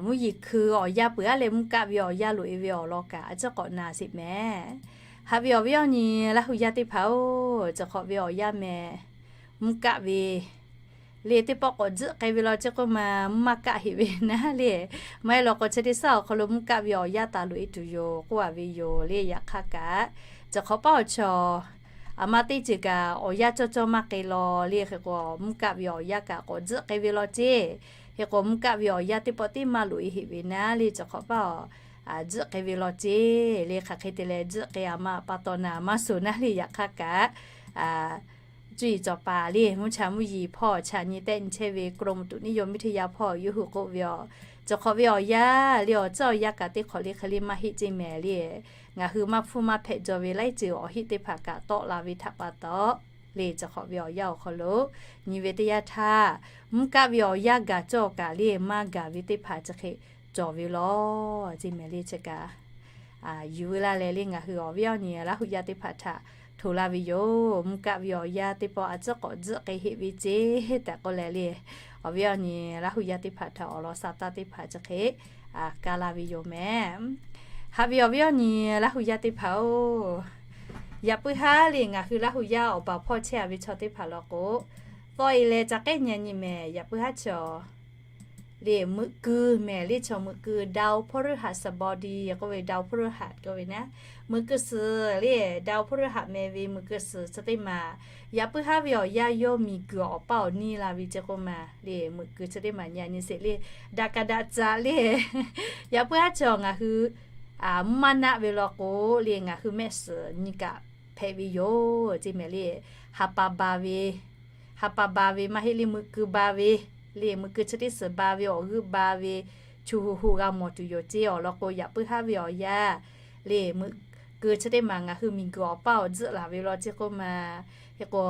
mvuhˇ yeˬ hkui awˬ yanˇ peuˬ-a leh mvuhˇ kaˆ ve awˬ yanˇ loꞈ-e ve awˬ lawn kaꞈ a tcuhˉ k'awꞈ na sheˍ mehˍ. Haꞈ ve awˬ viˉ awˬ nyi Laˇ huˍ yaˇ teˇ hpaˍ-oˬ, cawˬ hk'awꞈ ve awˬ yanˇ mehˍ mvuhˇ kaˆ ve le teˇ pawˆ k'awꞈ tzuhˆ k'ai ve law ceˇ k'oˆ ma, mvuhˇ maˇ kaˆ heˆ ve naˉ le. Maˇ heˆ law k'o chi teˇ suhˉ awˬ hk'aw lo mvuhˇ kaˆ ve awˬ yanˇ taˍ loꞈ-e tuˬ yoˬ k'oˆ-a ve yoˬ le. Yaꞈ hk'aˇ kaꞈ, cawˬ hk'awꞈ paˉ awˬ chaw aˬ ma teˇ ceuˬ kaꞈ awˬ yanˇ cawˇ cawˇ maˇ k'ai law le. Hk'e k'o mvuhˇ kaˆ ve awˬ yanˇ kaꞈ k'awꞈ tzuhˆ k'ai ve law ceˇ. Hk'e k'o mvuhˇ kaˆ ve awˬ yanˇ teˇ pawˆ tiˉ maˇ loꞈ-e heˆ ve naˉ le, cawˬ hk'awꞈ paˉ awˬ tzuhˆ k'ai ve law ceˇ le. Hk'aˬ hk'e te leh tzuhˆ k'ai aˬ ma pa taw naˍ maˇ suhˍ naˉ le. Yaꞈ hk'aˇ kaꞈ, cuˇ yiˍ cawˬ paˍ le mvuhˇ cha mvuhˇ yeˬ hpawˇ chaꞈ nyi tehˆ nyi chehˇ ve กรมอุตุนิยมวิทยา hpawˇ yawˇ hui k'oˆ ve awˬ, cawˬ hk'awꞈ ve awˬ yanˇ le awˬ tcuhˉ awˬ yanˇ kaꞈ teˇ hk'awꞈ le hk'e le maˇ heˆ ceˇ mehˍ le. Ngaˬ hui maˇ hpfuhˇ maˇ hpehꞈ jaw ve laiˉ ceuˬ awˬ heˆ teˇ hpaˍ kaꞈ tawˆ la ve htaꞈ pa taw le, cawˬ hk'awꞈ ve awˬ yanˇ awˬ hk'aw lo nyi ve teˇ yanˇ htaˇ, mvuhˇ kaˆ ve awˬ yanˇ gaˬ cawˇ kaꞈ le maˇ gaˬ ve teˇ hpaˍ chi hk'e cawˬ ve law ceˇ mehˍ le. Chi kaꞈ yuˬ veu laˇ leh le ngaˬ hui awˬ viˉ awˬ nyi Laˇ huˍ yaˇ teˇ hpaˍ htaꞈ htoꞈ laˇ ve yoˬ. Mvuhˇ kaˆ ve awˬ yanˇ teˇ pawˆ a tcuhˉ k'awꞈ tzuhˆ k'ai heˆ ve ceˇ tehꞈ k'oˆ leh le, awˬ viˉ awˬ nyi Laˇ hu yaˇ teˇ hpaˍ htaꞈ awˬ lawn sa taˇ teˇ hpaˍ chi hk'e kaˇ laˇ ve yoˬ mehˍ. Haꞈ ve awˬ viˉ awˬ nyi Laˇ hu yaˇ teˇ hpaˍ-oˬ, yaꞈ puiˉ haˉ le ngaˬ hui Laˇ hu yaˇ awˬ baˬ hpawˇ chehˇ-a ve chaw teˇ hpaˍ law k'o, tawˆ-e leh ca k'ehˉ nyi nyi mehˍ. Yaꞈ puiˉ haˉ chaw le meuꞈ keu mehˍ le, chaw meuꞈ keu ดาวพฤหัสบดี k'oˆ ve ดาวพฤหัส k'oˆ ve naˉ, meuꞈ keu suhˍ le ดาวพฤหัส meh ve meuꞈ keu suhˍ chi teˇ maˬ, yaꞈ puiˉ haˉ ve awˬ yanˇ yawˇ miˬguiˬ awˬ paˇ awˬ niˇ la ve ce k'oˆ maˬ le, meuꞈ keu chi teˇ maˬ nyi-a nyi sheˍ le, daꞈ kaꞈ daꞈ caꞈ le. Yaꞈ puiˉ haˉ chaw ngaˬ hui mvuhˇ maˇ naˆ ve law k'o le, ngaˬ hui mehˆ suhˍ nyi kaꞈ hpehꞈ ve yoˬ ce mehˍ le. Ha pa ba ve, ha pa ba ve maˇ heˆ le, meuꞈ keu ba ve le, meuꞈ keu chi teˇ suhˍ ba ve awˬ g'euˆ ba ve, chu hu hu g'a mawˬ tuˬ yoˬ ce. Awˬ lawn k'o, yaꞈ puiˉ haˉ ve awˬ yanˇ le meuꞈ keu chi teˇ maˬ ngaˬ hui miˬguiˬ awˬ paˇ awˬ tzuhˆ laˬ ve law ce k'oˆ maˬ. Hk'e k'o,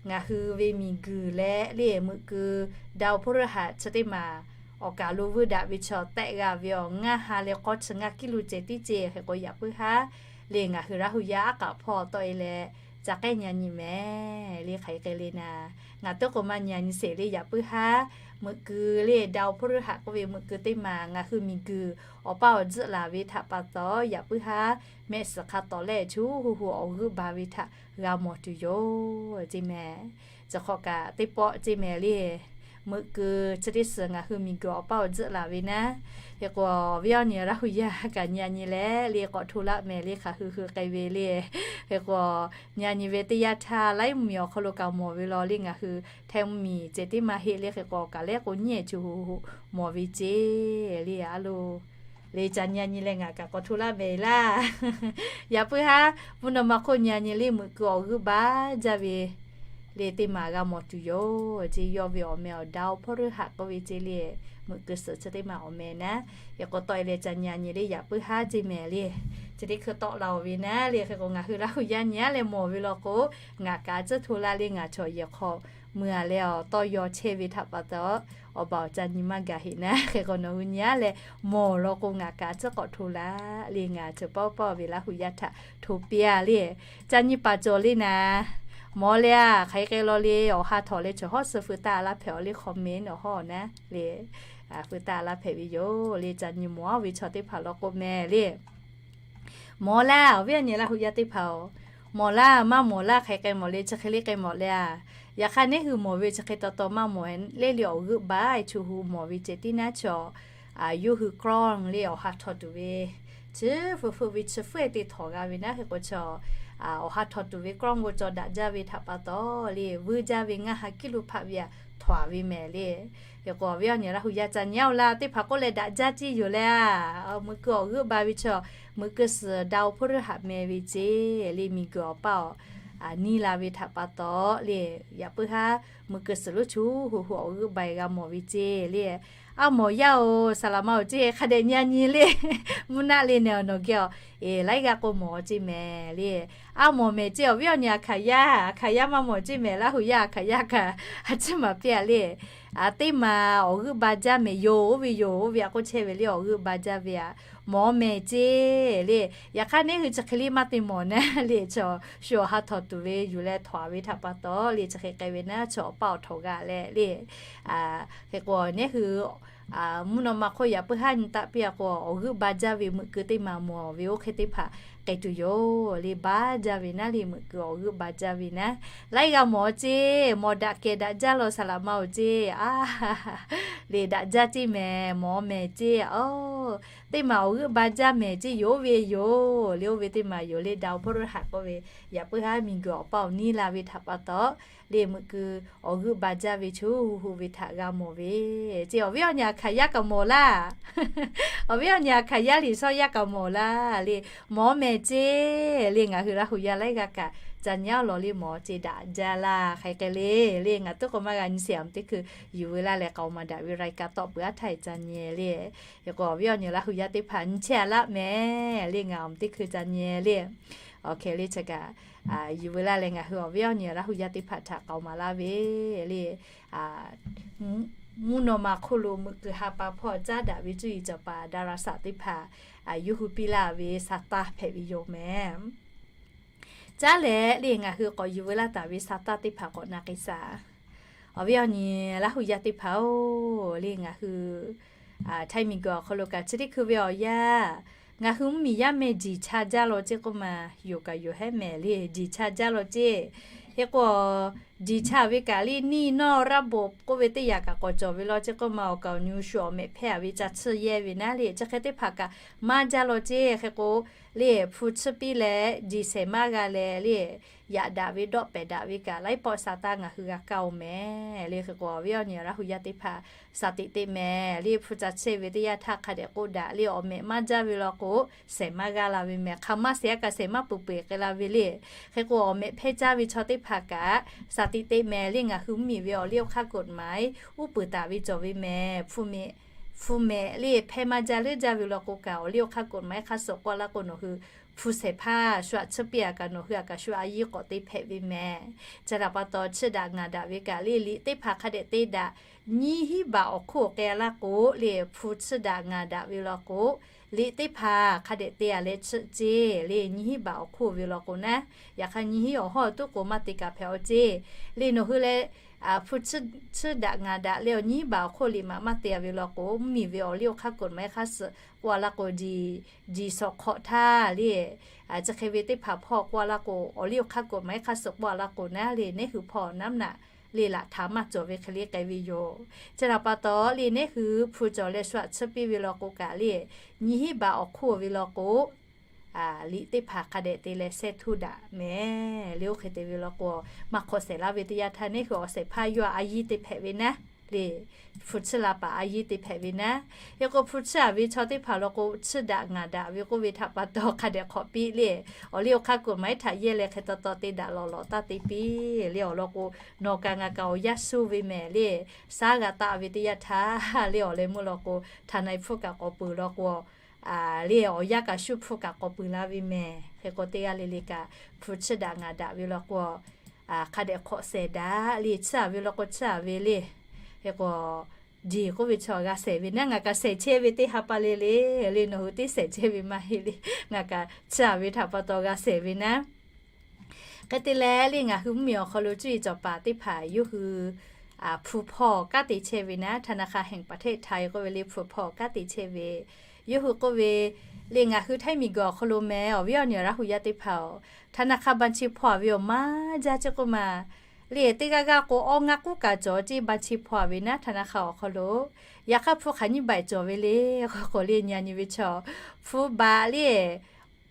ngaˬ hui ve miˬguiˬ leh le meuꞈ keu ดาวพฤหัส chi teˇ maˬ awˬ kaˍ lo vuiˇ daꞈ ve chaw tehˆ g'a ve awˬ ngaˇ ha leh k'awˇ chi ngaˇ kiˇ lo ceh tiˉ ce. Hk'e k'o, yaꞈ puiˉ haˉ le ngaˬ hui Laˇ hu yaˇ aˉ k'aꞈ hpawˇ tawˆ-e leh ca k'ehˉ nyi-a nyi mehˍ le. Hk'aˬ hk'e le naˍ, ngaˬ tuˉ k'o maˇ nyi-a nyi sheˍ le. Yaꞈ puiˉ haˉ meuꞈ keu le ดาวพฤหัส k'oˆ ve meuꞈ keu teˇ maˬ ngaˬ hui miˬguiˬ awˬ paˇ awˬ tzuhˆ laˬ ve htaꞈ pa taw, yaꞈ puiˉ haˉ mehˆ suhˍ hk'a tawˍ leh chu hu hu awˬ g'euˆ ba ve htaꞈ g'a mawˬ tuˬ yoˬ ce mehˍ. Chi hk'awꞈ kaꞈ teˇ pawˆ ce mehˍ le, meuꞈ keu chi teˇ suhˍ ngaˬ hui miˬguiˬ awˬ paˇ awˬ tzuhˆ laˬ ve naˉ. Hk'e k'o, awˬ viˉ awˬ nyi Laˇ hu yaˇ kaꞈ nyi-a nyi leh le k'awꞈ hto laˇ mehˍ le, hk'aˬ hui hui k'ai ve le. Hk'e k'o, nyi-a nyi ve teˇ yanˇ htaˇ laiˉ mvuhˇmiˬ awˬ hk'aw lo kaꞈ mawˬ ve law le, ngaˬ hui hteh mvuhˇmiˬ ceh tiˉ maˇ heˆ le. Hk'e k'o, kaˬ lehˉ k'o nyiˇ ehˍ chu hu hu mawˬ ve ce le. A lo le, ca nyi-a nyi leh ngaˬ kaꞈ k'awꞈ hto laˇ mehˍ laˇ. Yaꞈ puiˉ haˉ mvuhˇ naw ma hk'oˆ nyi-a nyi le meuꞈ keu awˬ g'euˆ ba jaˇ ve le teˇ maˬ g'a mawˬ tuˬ yoˬ ce. Yawˇ ve awˬ meh awˬ ดาวพฤหัส k'oˆ ve ce le, meuꞈ keu suhˍ chi teˇ maˬ awˬ meh naˉ. Hk'e k'o, tawˆ-e leh ca nyi-a nyi le, yaꞈ puiˉ haˉ ce mehˍ le, chi teˇ hkui tawˆ la-oˬ ve naˉ le. Hk'e k'o, ngaˬ hui Laˇ hu yaˇ nyi-a leh mawˬ ve law k'o, ngaˬ kaꞈ tcuhˉ hto laˇ le. Ngaˬ chaw yehˬ hk'aw mui-a leh awˬ tawˇ yaw chehˇ ve htaꞈ pa taw, awˬ baˬ awˬ ca nyi maˇ gaˬ heꞈ naˉ. Hk'e k'o, nawˬ hui nyi-a leh mawˬ law k'o, ngaˬ kaꞈ tcuhˉ k'awꞈ hto laˇ le. Ngaˬ chaw paˇ paˇ ve Laˇ hu yaˇ htaꞈ hto piˇ-a le. Ca nyi paˍ cawˬ le naˍ. Mawˬ le-a, hk'aˬ hk'e k'ai law le, awˬ ha htawꞈ leh chaw hawˉ suh feu taˇ laˇ hpehꞈ-aw le, hk'aw meh nawˬ hawˉ naˉ le, feu taˇ laˇ hpehꞈ ve yoˬ le. Ca nyi mawˬ-a ve chaw teˇ hpaˍ law k'o mehˍ le. Mawˬ laˇ, awˬ viˉ awˬ nyi Laˇ hu yaˇ teˇ hpaˍ-oˬ, mawˬ laˇ, maˇ mawˬ laˇ, hk'aˬ hk'e k'ai mawˬ le, chi hk'e le k'ai mawˬ le-a. Yaꞈ hk'aˇ neˉ hui mawˬ ve chi hk'e taw taw maˇ mawˬ le le, awˬ g'euˆ ba-e chu hu mawˬ ve ceh tiˉ naˉ chaw, yawˇ hui กล้อง le awˬ ha htawꞈ tuˬ ve chi feu feu ve chi feuˉ-e te htawꞈ g'a ve naˉ. Hk'e k'o, chaw awˬ ha htawꞈ tuˬ ve กล้อง g'o cawˬ daꞈ jaˇ ve htaꞈ pa taw le, vuiˇ jaˇ ve ngaˇ ha kiˇ lo hpaˆ ve htaꞈ htawꞈ-a ve mehˍ le. Hk'e k'o, awˬ viˉ awˬ nyi Laˇ hu yaˇ ca nyi-a-oˬ laˇ, teˇ hpaˍ k'oˆ leh daꞈ jaˇ ceˇ yoˬ le-a. Meuꞈ keu awˬ g'euˆ ba ve chaw, meuꞈ keu suhˍ ดาวพฤหัส meh ve ce le, miˬguiˬ awˬ paˇ awˬ niˇ la ve htaꞈ pa taw le, yaꞈ puiˉ haˉ meuꞈ keu suhˍ lonˉ chu hu hu awˬ g'euˆ ba-e g'a mawˬ ve ce le. A mawˬ yaˇ-oˬ, saˍ laꞈ ma-oˬ ce, hk'a dehꞈ nyi-a nyi le. Mvuhˇ naˆ le neh awˬ nawˬ geh-aˬ, eˬ laiˉ g'aˇ k'o mawˬ ce mehˍ le. A mawˬ mehˍ ce, awˬ viˉ awˬ nyi Aˍhkaˍyaˇ, Aˍhkaˍyaˇ maˇ mawˬ ce mehˍ, Laˇ hu yaˇ Aˍhkaˍyaˇ kaꞈ a ciˉ maˍ piˇ-a le. Teˇ maˬ awˬ g'euˆ ba jaˇ mehˍ yoˬ, oˇ ve yoˬ, oˇ ve a k'oˆ chehˇ ve le, awˬ g'euˆ ba jaˇ ve-a. Mawˬ mehˍ ce le. Yaꞈ hk'aˇ neˉ hui chi hk'e le maˇ te mawˬ naˉ le, chaw shu awˬ ha htawꞈ tuˬ ve yuˬ leh htawꞈ-a ve htaꞈ pa taw le, chi hk'e k'ai ve naˉ chaw awˬ paˇ awˬ htawꞈ g'a leh le. Hk'e k'o, neˉ hui mvuhˇ naw ma hk'oˆ yaꞈ puiˉ haˉ nyi taˆ piˇ-a k'o, awˬ g'euˆ ba jaˇ ve meuꞈ keu teˇ maˬ mawˬ ve oˇ hk'e teˇ hpaˍ k'ai tuˬ yoˬ le. Ba jaˇ ve naˉ le, meuꞈ keu awˬ g'euˆ ba jaˇ ve naˉ. Laiˉ g'aˇ mawˬ ce, mawˬ daꞈ kehˬ daꞈ jaˇ law saˍ laꞈ ma-oˬ ce. A le, daꞈ jaˇ ce mehˍ, mawˬ mehˍ ce. Oˇ, teˇ maˬ awˬ g'euˆ ba jaˇ mehˍ ce, yoˬ oˇ ve yoˬ le, oˇ ve teˇ maˬ yoˬ le, ดาวพฤหัส k'oˆ ve, yaꞈ puiˉ haˉ miˬguiˬ awˬ paˇ awˬ niˇ la ve htaꞈ pa taw le, meuꞈ keu awˬ g'euˆ ba jaˇ ve chu hu hu ve htaꞈ g'a mawˬ ve ce. Awˬ viˉ awˬ nyi Aˍhkaˍyaˇ kaꞈ mawˬ laˇ. Awˬ viˉ awˬ nyi Aˍhkaˍyaˇ liꞈ shawˉ yaˇ kaꞈ mawˬ laˇ le. Mawˬ mehˍ ce le, ngaˬ hui Laˇ hu yaˇ laiˉ g'aˇ kaꞈ ca nyi-a lawˬ le, mawˬ ce daꞈ jaˇ laˇ. Hk'aˬ hk'e le le, ngaˬ tuˉ k'o maˇ g'a nyi sheˍ, a teˇ hkui yuˬ veu laˇ leh k'aoˍ maˍ daꞈ ve รายการ tawˆ peuˬ aˉ htaˇ ca nyi le. Hk'e k'o, awˬ viˉ awˬ nyi Laˇ hu yaˇ teˇ hpaˍ nyi chehˇ-a laˇ mehˍ le, ngaˬ a teˇ hkui ca nyi le. Awˬ hk'e le, chi kaꞈ yuˬ veu laˇ leh ngaˬ hui awˬ viˉ awˬ nyi Laˇ hu yaˇ teˇ hpaˍ htaꞈ k'aoˍ maˍ laˇ ve le. Mvuhˇ naw ma hk'oˆ lo meuꞈ keu ha pa hpawˇ caˉ daꞈ ve cuˇ yiˍ cawˬ paˍ ดาราศาสตร์ teˇ hpaˍ yawˇ hui piˇ laˇ ve สตางค์ hpehꞈ ve yoˬ mehˍ. Caˉ leh le, ngaˬ hui k'awꞈ yuˬ veu laˇ taˍ ve สตางค์ teˇ hpaˍ k'awꞈ na k'ai shaˍ. Awˬ viˉ awˬ nyi Laˇ hu yaˇ teˇ hpaˍ-oˬ, le ngaˬ hui Htaiˇ miˬguiˬ awˬ hk'aw lo kaꞈ chi teˇ hkui ve awˬ yanˇ, ngaˬ hui mvuhˇmiˬ yaˇ meh jiˬ cha jaˇ law ceˇ k'oˆ ma, yoˬ kaꞈ yoˬ hehˉ mehˍ le, jiˬ cha jaˇ law ceˇ. Hk'e k'o, jiˬ cha ve kaꞈ le neˇ nawˇ raˇ boˍ k'oˆ ve teˇ yanˇ kaꞈ k'awꞈ cawˬ ve law ceˇ k'oˆ ma, awˬ kaˍ awˬ nyi shu awˬ mehꞈ hpehˇ a ve ca tsuhˇ yehˇ ve naˉ le, chi hk'e teˇ hpaˍ kaꞈ maˇ jaˇ law ceˇ. Hk'e k'o, le hpu tsuhˇ piˇ leh jiˬ shehˍ maˇ g'a leh le, yaꞈ daꞈ ve dawˆ pehˍ daꞈ ve kaꞈ laiˉ pawˆ sa taˇ ngaˬ hui g'a kaˇ-oˬ mehˍ le. Hk'e k'o, awˬ viˉ awˬ nyi Laˇ hu yaˇ teˇ hpaˍ shaˍ tiꞈ teꞈ mehˍ le, hpu ca tsuhˇ ve teˇ yanˇ htaˇ hk'a dehꞈ k'oˆ daꞈ le, awˬ mehꞈ maˇ jaˇ ve law k'o, shehˍ maˇ g'a la ve mehˍ. Hk'aˬ maˇ shehˍ a kaꞈ shehˍ maˇ peuˬ peuˬ k'ai la ve le. Hk'e k'o, awˬ mehꞈ hpehˇ caˇ ve chaw teˇ hpaˍ kaꞈ shaˍ tiꞈ teꞈ mehˍ le, ngaˬ hui mvuhˇmiˬ ve awˬ liˇ awˬ hk'aˇ กฎหมาย uˉ peunˍ taˍ ve cawˬ ve mehˍ. Hpu mehꞈ, hpu mehꞈ le hpehˇ maˇ jaˇ leuˉ jaˇ ve law k'o kaꞈ, awˬ liˇ awˬ hk'aˇ กฎหมาย hk'a suhˍ k'oˆ laˇ k'o, nawˬ hui hpu shehˍ hpaˇ shu aꞈ tsuhˇ piˇ a kaꞈ nawˬ hui aꞈ kaꞈ shu a yiˇ k'awꞈ te hpehꞈ ve mehˍ. Chi htaꞈ pa taw, tsuhˇ daꞈ ngaˍ daꞈ ve kaꞈ le, liꞈ teˇ hpaˍ hk'a dehꞈ te daꞈ. Nyiˇ hinˉ baꞈ awˬ hk'oˆ k'ai a laˇ k'o le, hpu tsuhˇ daꞈ ngaˍ daꞈ ve law k'o, liꞈ teˇ hpaˍ hk'a dehꞈ te a leh tsuhˇ ceˇ le, nyiˇ hinˉ baꞈ awˬ hk'oˆ ve law k'o naˉ, yaꞈ hk'aˇ nyiˇ hinˉ awˬ hawˉ tuˉ k'o maˇ te kaꞈ hpehꞈ-aw ceˇ. Le nawˬ hui leh hpu tsuhˇ daꞈ ngaˍ daꞈ leh awˬ nyiˇ hinˉ baꞈ awˬ hk'oˆ liꞈ maꞈ maˇ te a ve law k'o, mvuhˇmiˬ ve awˬ liˇ awˬ hk'aˇ กฎหมาย hk'a suhˍ k'oˆ a laˇ k'o, jiˬ shawˍ hk'awꞈ htaˇ le, chi hk'e ve teˇ hpaˍ hpawˇ k'oˆ a laˇ k'o, awˬ liˇ awˬ hk'aˇ กฎหมาย hk'a suhˍ k'oˆ a laˇ k'o naˉ le, neˉ hui hpawˇ naˉ naꞈ le laꞈ htaꞈ maˇ cawˬ ve hk'e le k'ai ve yoˬ. Chi htaꞈ pa taw le, neˉ hui hpu cawˬ leh shu aꞈ tsuhˇ piˇ ve law k'o kaꞈ le, nyiˇ hinˉ baꞈ awˬ hk'oˆ ve law k'o, liꞈ teˇ hpaˍ hk'a dehꞈ te leh shehˇ htuˇ daꞈ mehˍ le. Oˇ hk'e te ve law k'o, maˇ hk'awꞈ shehˍ laˇ ve teˇ yanˇ htaˇ neˉ hui awˬ shehˍ hpaˇ yawˇ a yiˇ te hpehꞈ ve naˉ le, hpu tsuhˇ la paˍ a yiˇ te hpehꞈ ve naˉ. Hk'e k'o, hpu tsuhˇ a ve chaw teˇ hpaˍ law k'o, tsuhˇ daꞈ ngaˍ daꞈ ve k'oˆ ve htaꞈ pa taw hk'a dehꞈ hk'awꞈ piˇ le, awˬ liˇ awˬ hk'aˇ กฎหมาย htaꞈ yehˇ leh hk'e taw taw te daꞈ lawꞈ lawꞈ taˇ te piˇ le. Awˬ lawn k'o, nawˬ kaꞈ ngaˬ kaꞈ awˬ yanˇ shuˇ ve mehˍ le, shaˉ g'a taˆ ve teˇ yanˇ htaˇ le, awˬ leh meuˇ law k'o, htaꞈ na e hpfuhˇ kaꞈ k'awꞈ peuˬ law k'o, le awˬ yanˇ kaꞈ shuˇ hpfuhˇ kaꞈ k'awꞈ peuˬ la ve mehˍ. Hk'e k'o, teˇ g'aˇ le le kaꞈ hpu tsuhˇ daꞈ ngaˍ daꞈ ve law k'o, hk'a dehꞈ hk'awꞈ shehˍ daꞈ le, tsuhˇ a ve law k'o tsuhˇ a ve le. Hk'e k'o, jiˬ k'oˆ ve chaw g'a shehˍ ve naˉ, ngaˬ kaꞈ shehˍ chehˇ ve teˇ ha pa le le, le nawˬ hui teˇ shehˍ chehˇ ve maˇ heˆ le, ngaˬ kaꞈ tsuhˇ a ve htaꞈ pa taw g'a shehˍ ve naˉ. Hk'e te leh le, ngaˬ hui mvuhˇmiˬ awˬ hk'aw lo cuˇ yiˍ cawˬ paˍ teˇ hpaˍ yawˇ hui hpu hpawˇ kanˉ te chehˇ ve naˉ, ธนาคารแห่งประเทศไทย k'oˆ ve le, hpu hpawˇ kanˉ te chehˇ ve. Yawˇ hui k'oˆ ve, le ngaˬ hui Htaiˇ miˬguiˬ awˬ hk'aw lo mehˍ, awˬ viˉ awˬ nyi Laˇ hu yaˇ teˇ hpaˍ-oˬ, ธนาคาร บัญชี hpawˇ a ve awˬ maˇ jaˇ ceˇ k'oˆ ma. Le teˇ g'aˇ g'aˇ k'o, awˇ ngaˇ k'uˉ kaꞈ cawˬ ceˇ, บัญชี hpawˇ a ve naˉ ธนาคาร awˬ hk'aw lo. Yaꞈ hk'aˇ hpu hk'aˬ nyiˇ baꞈ cawˬ ve le, k'o k'o le, nyi a nyi ve chaw, hpu baꞈ le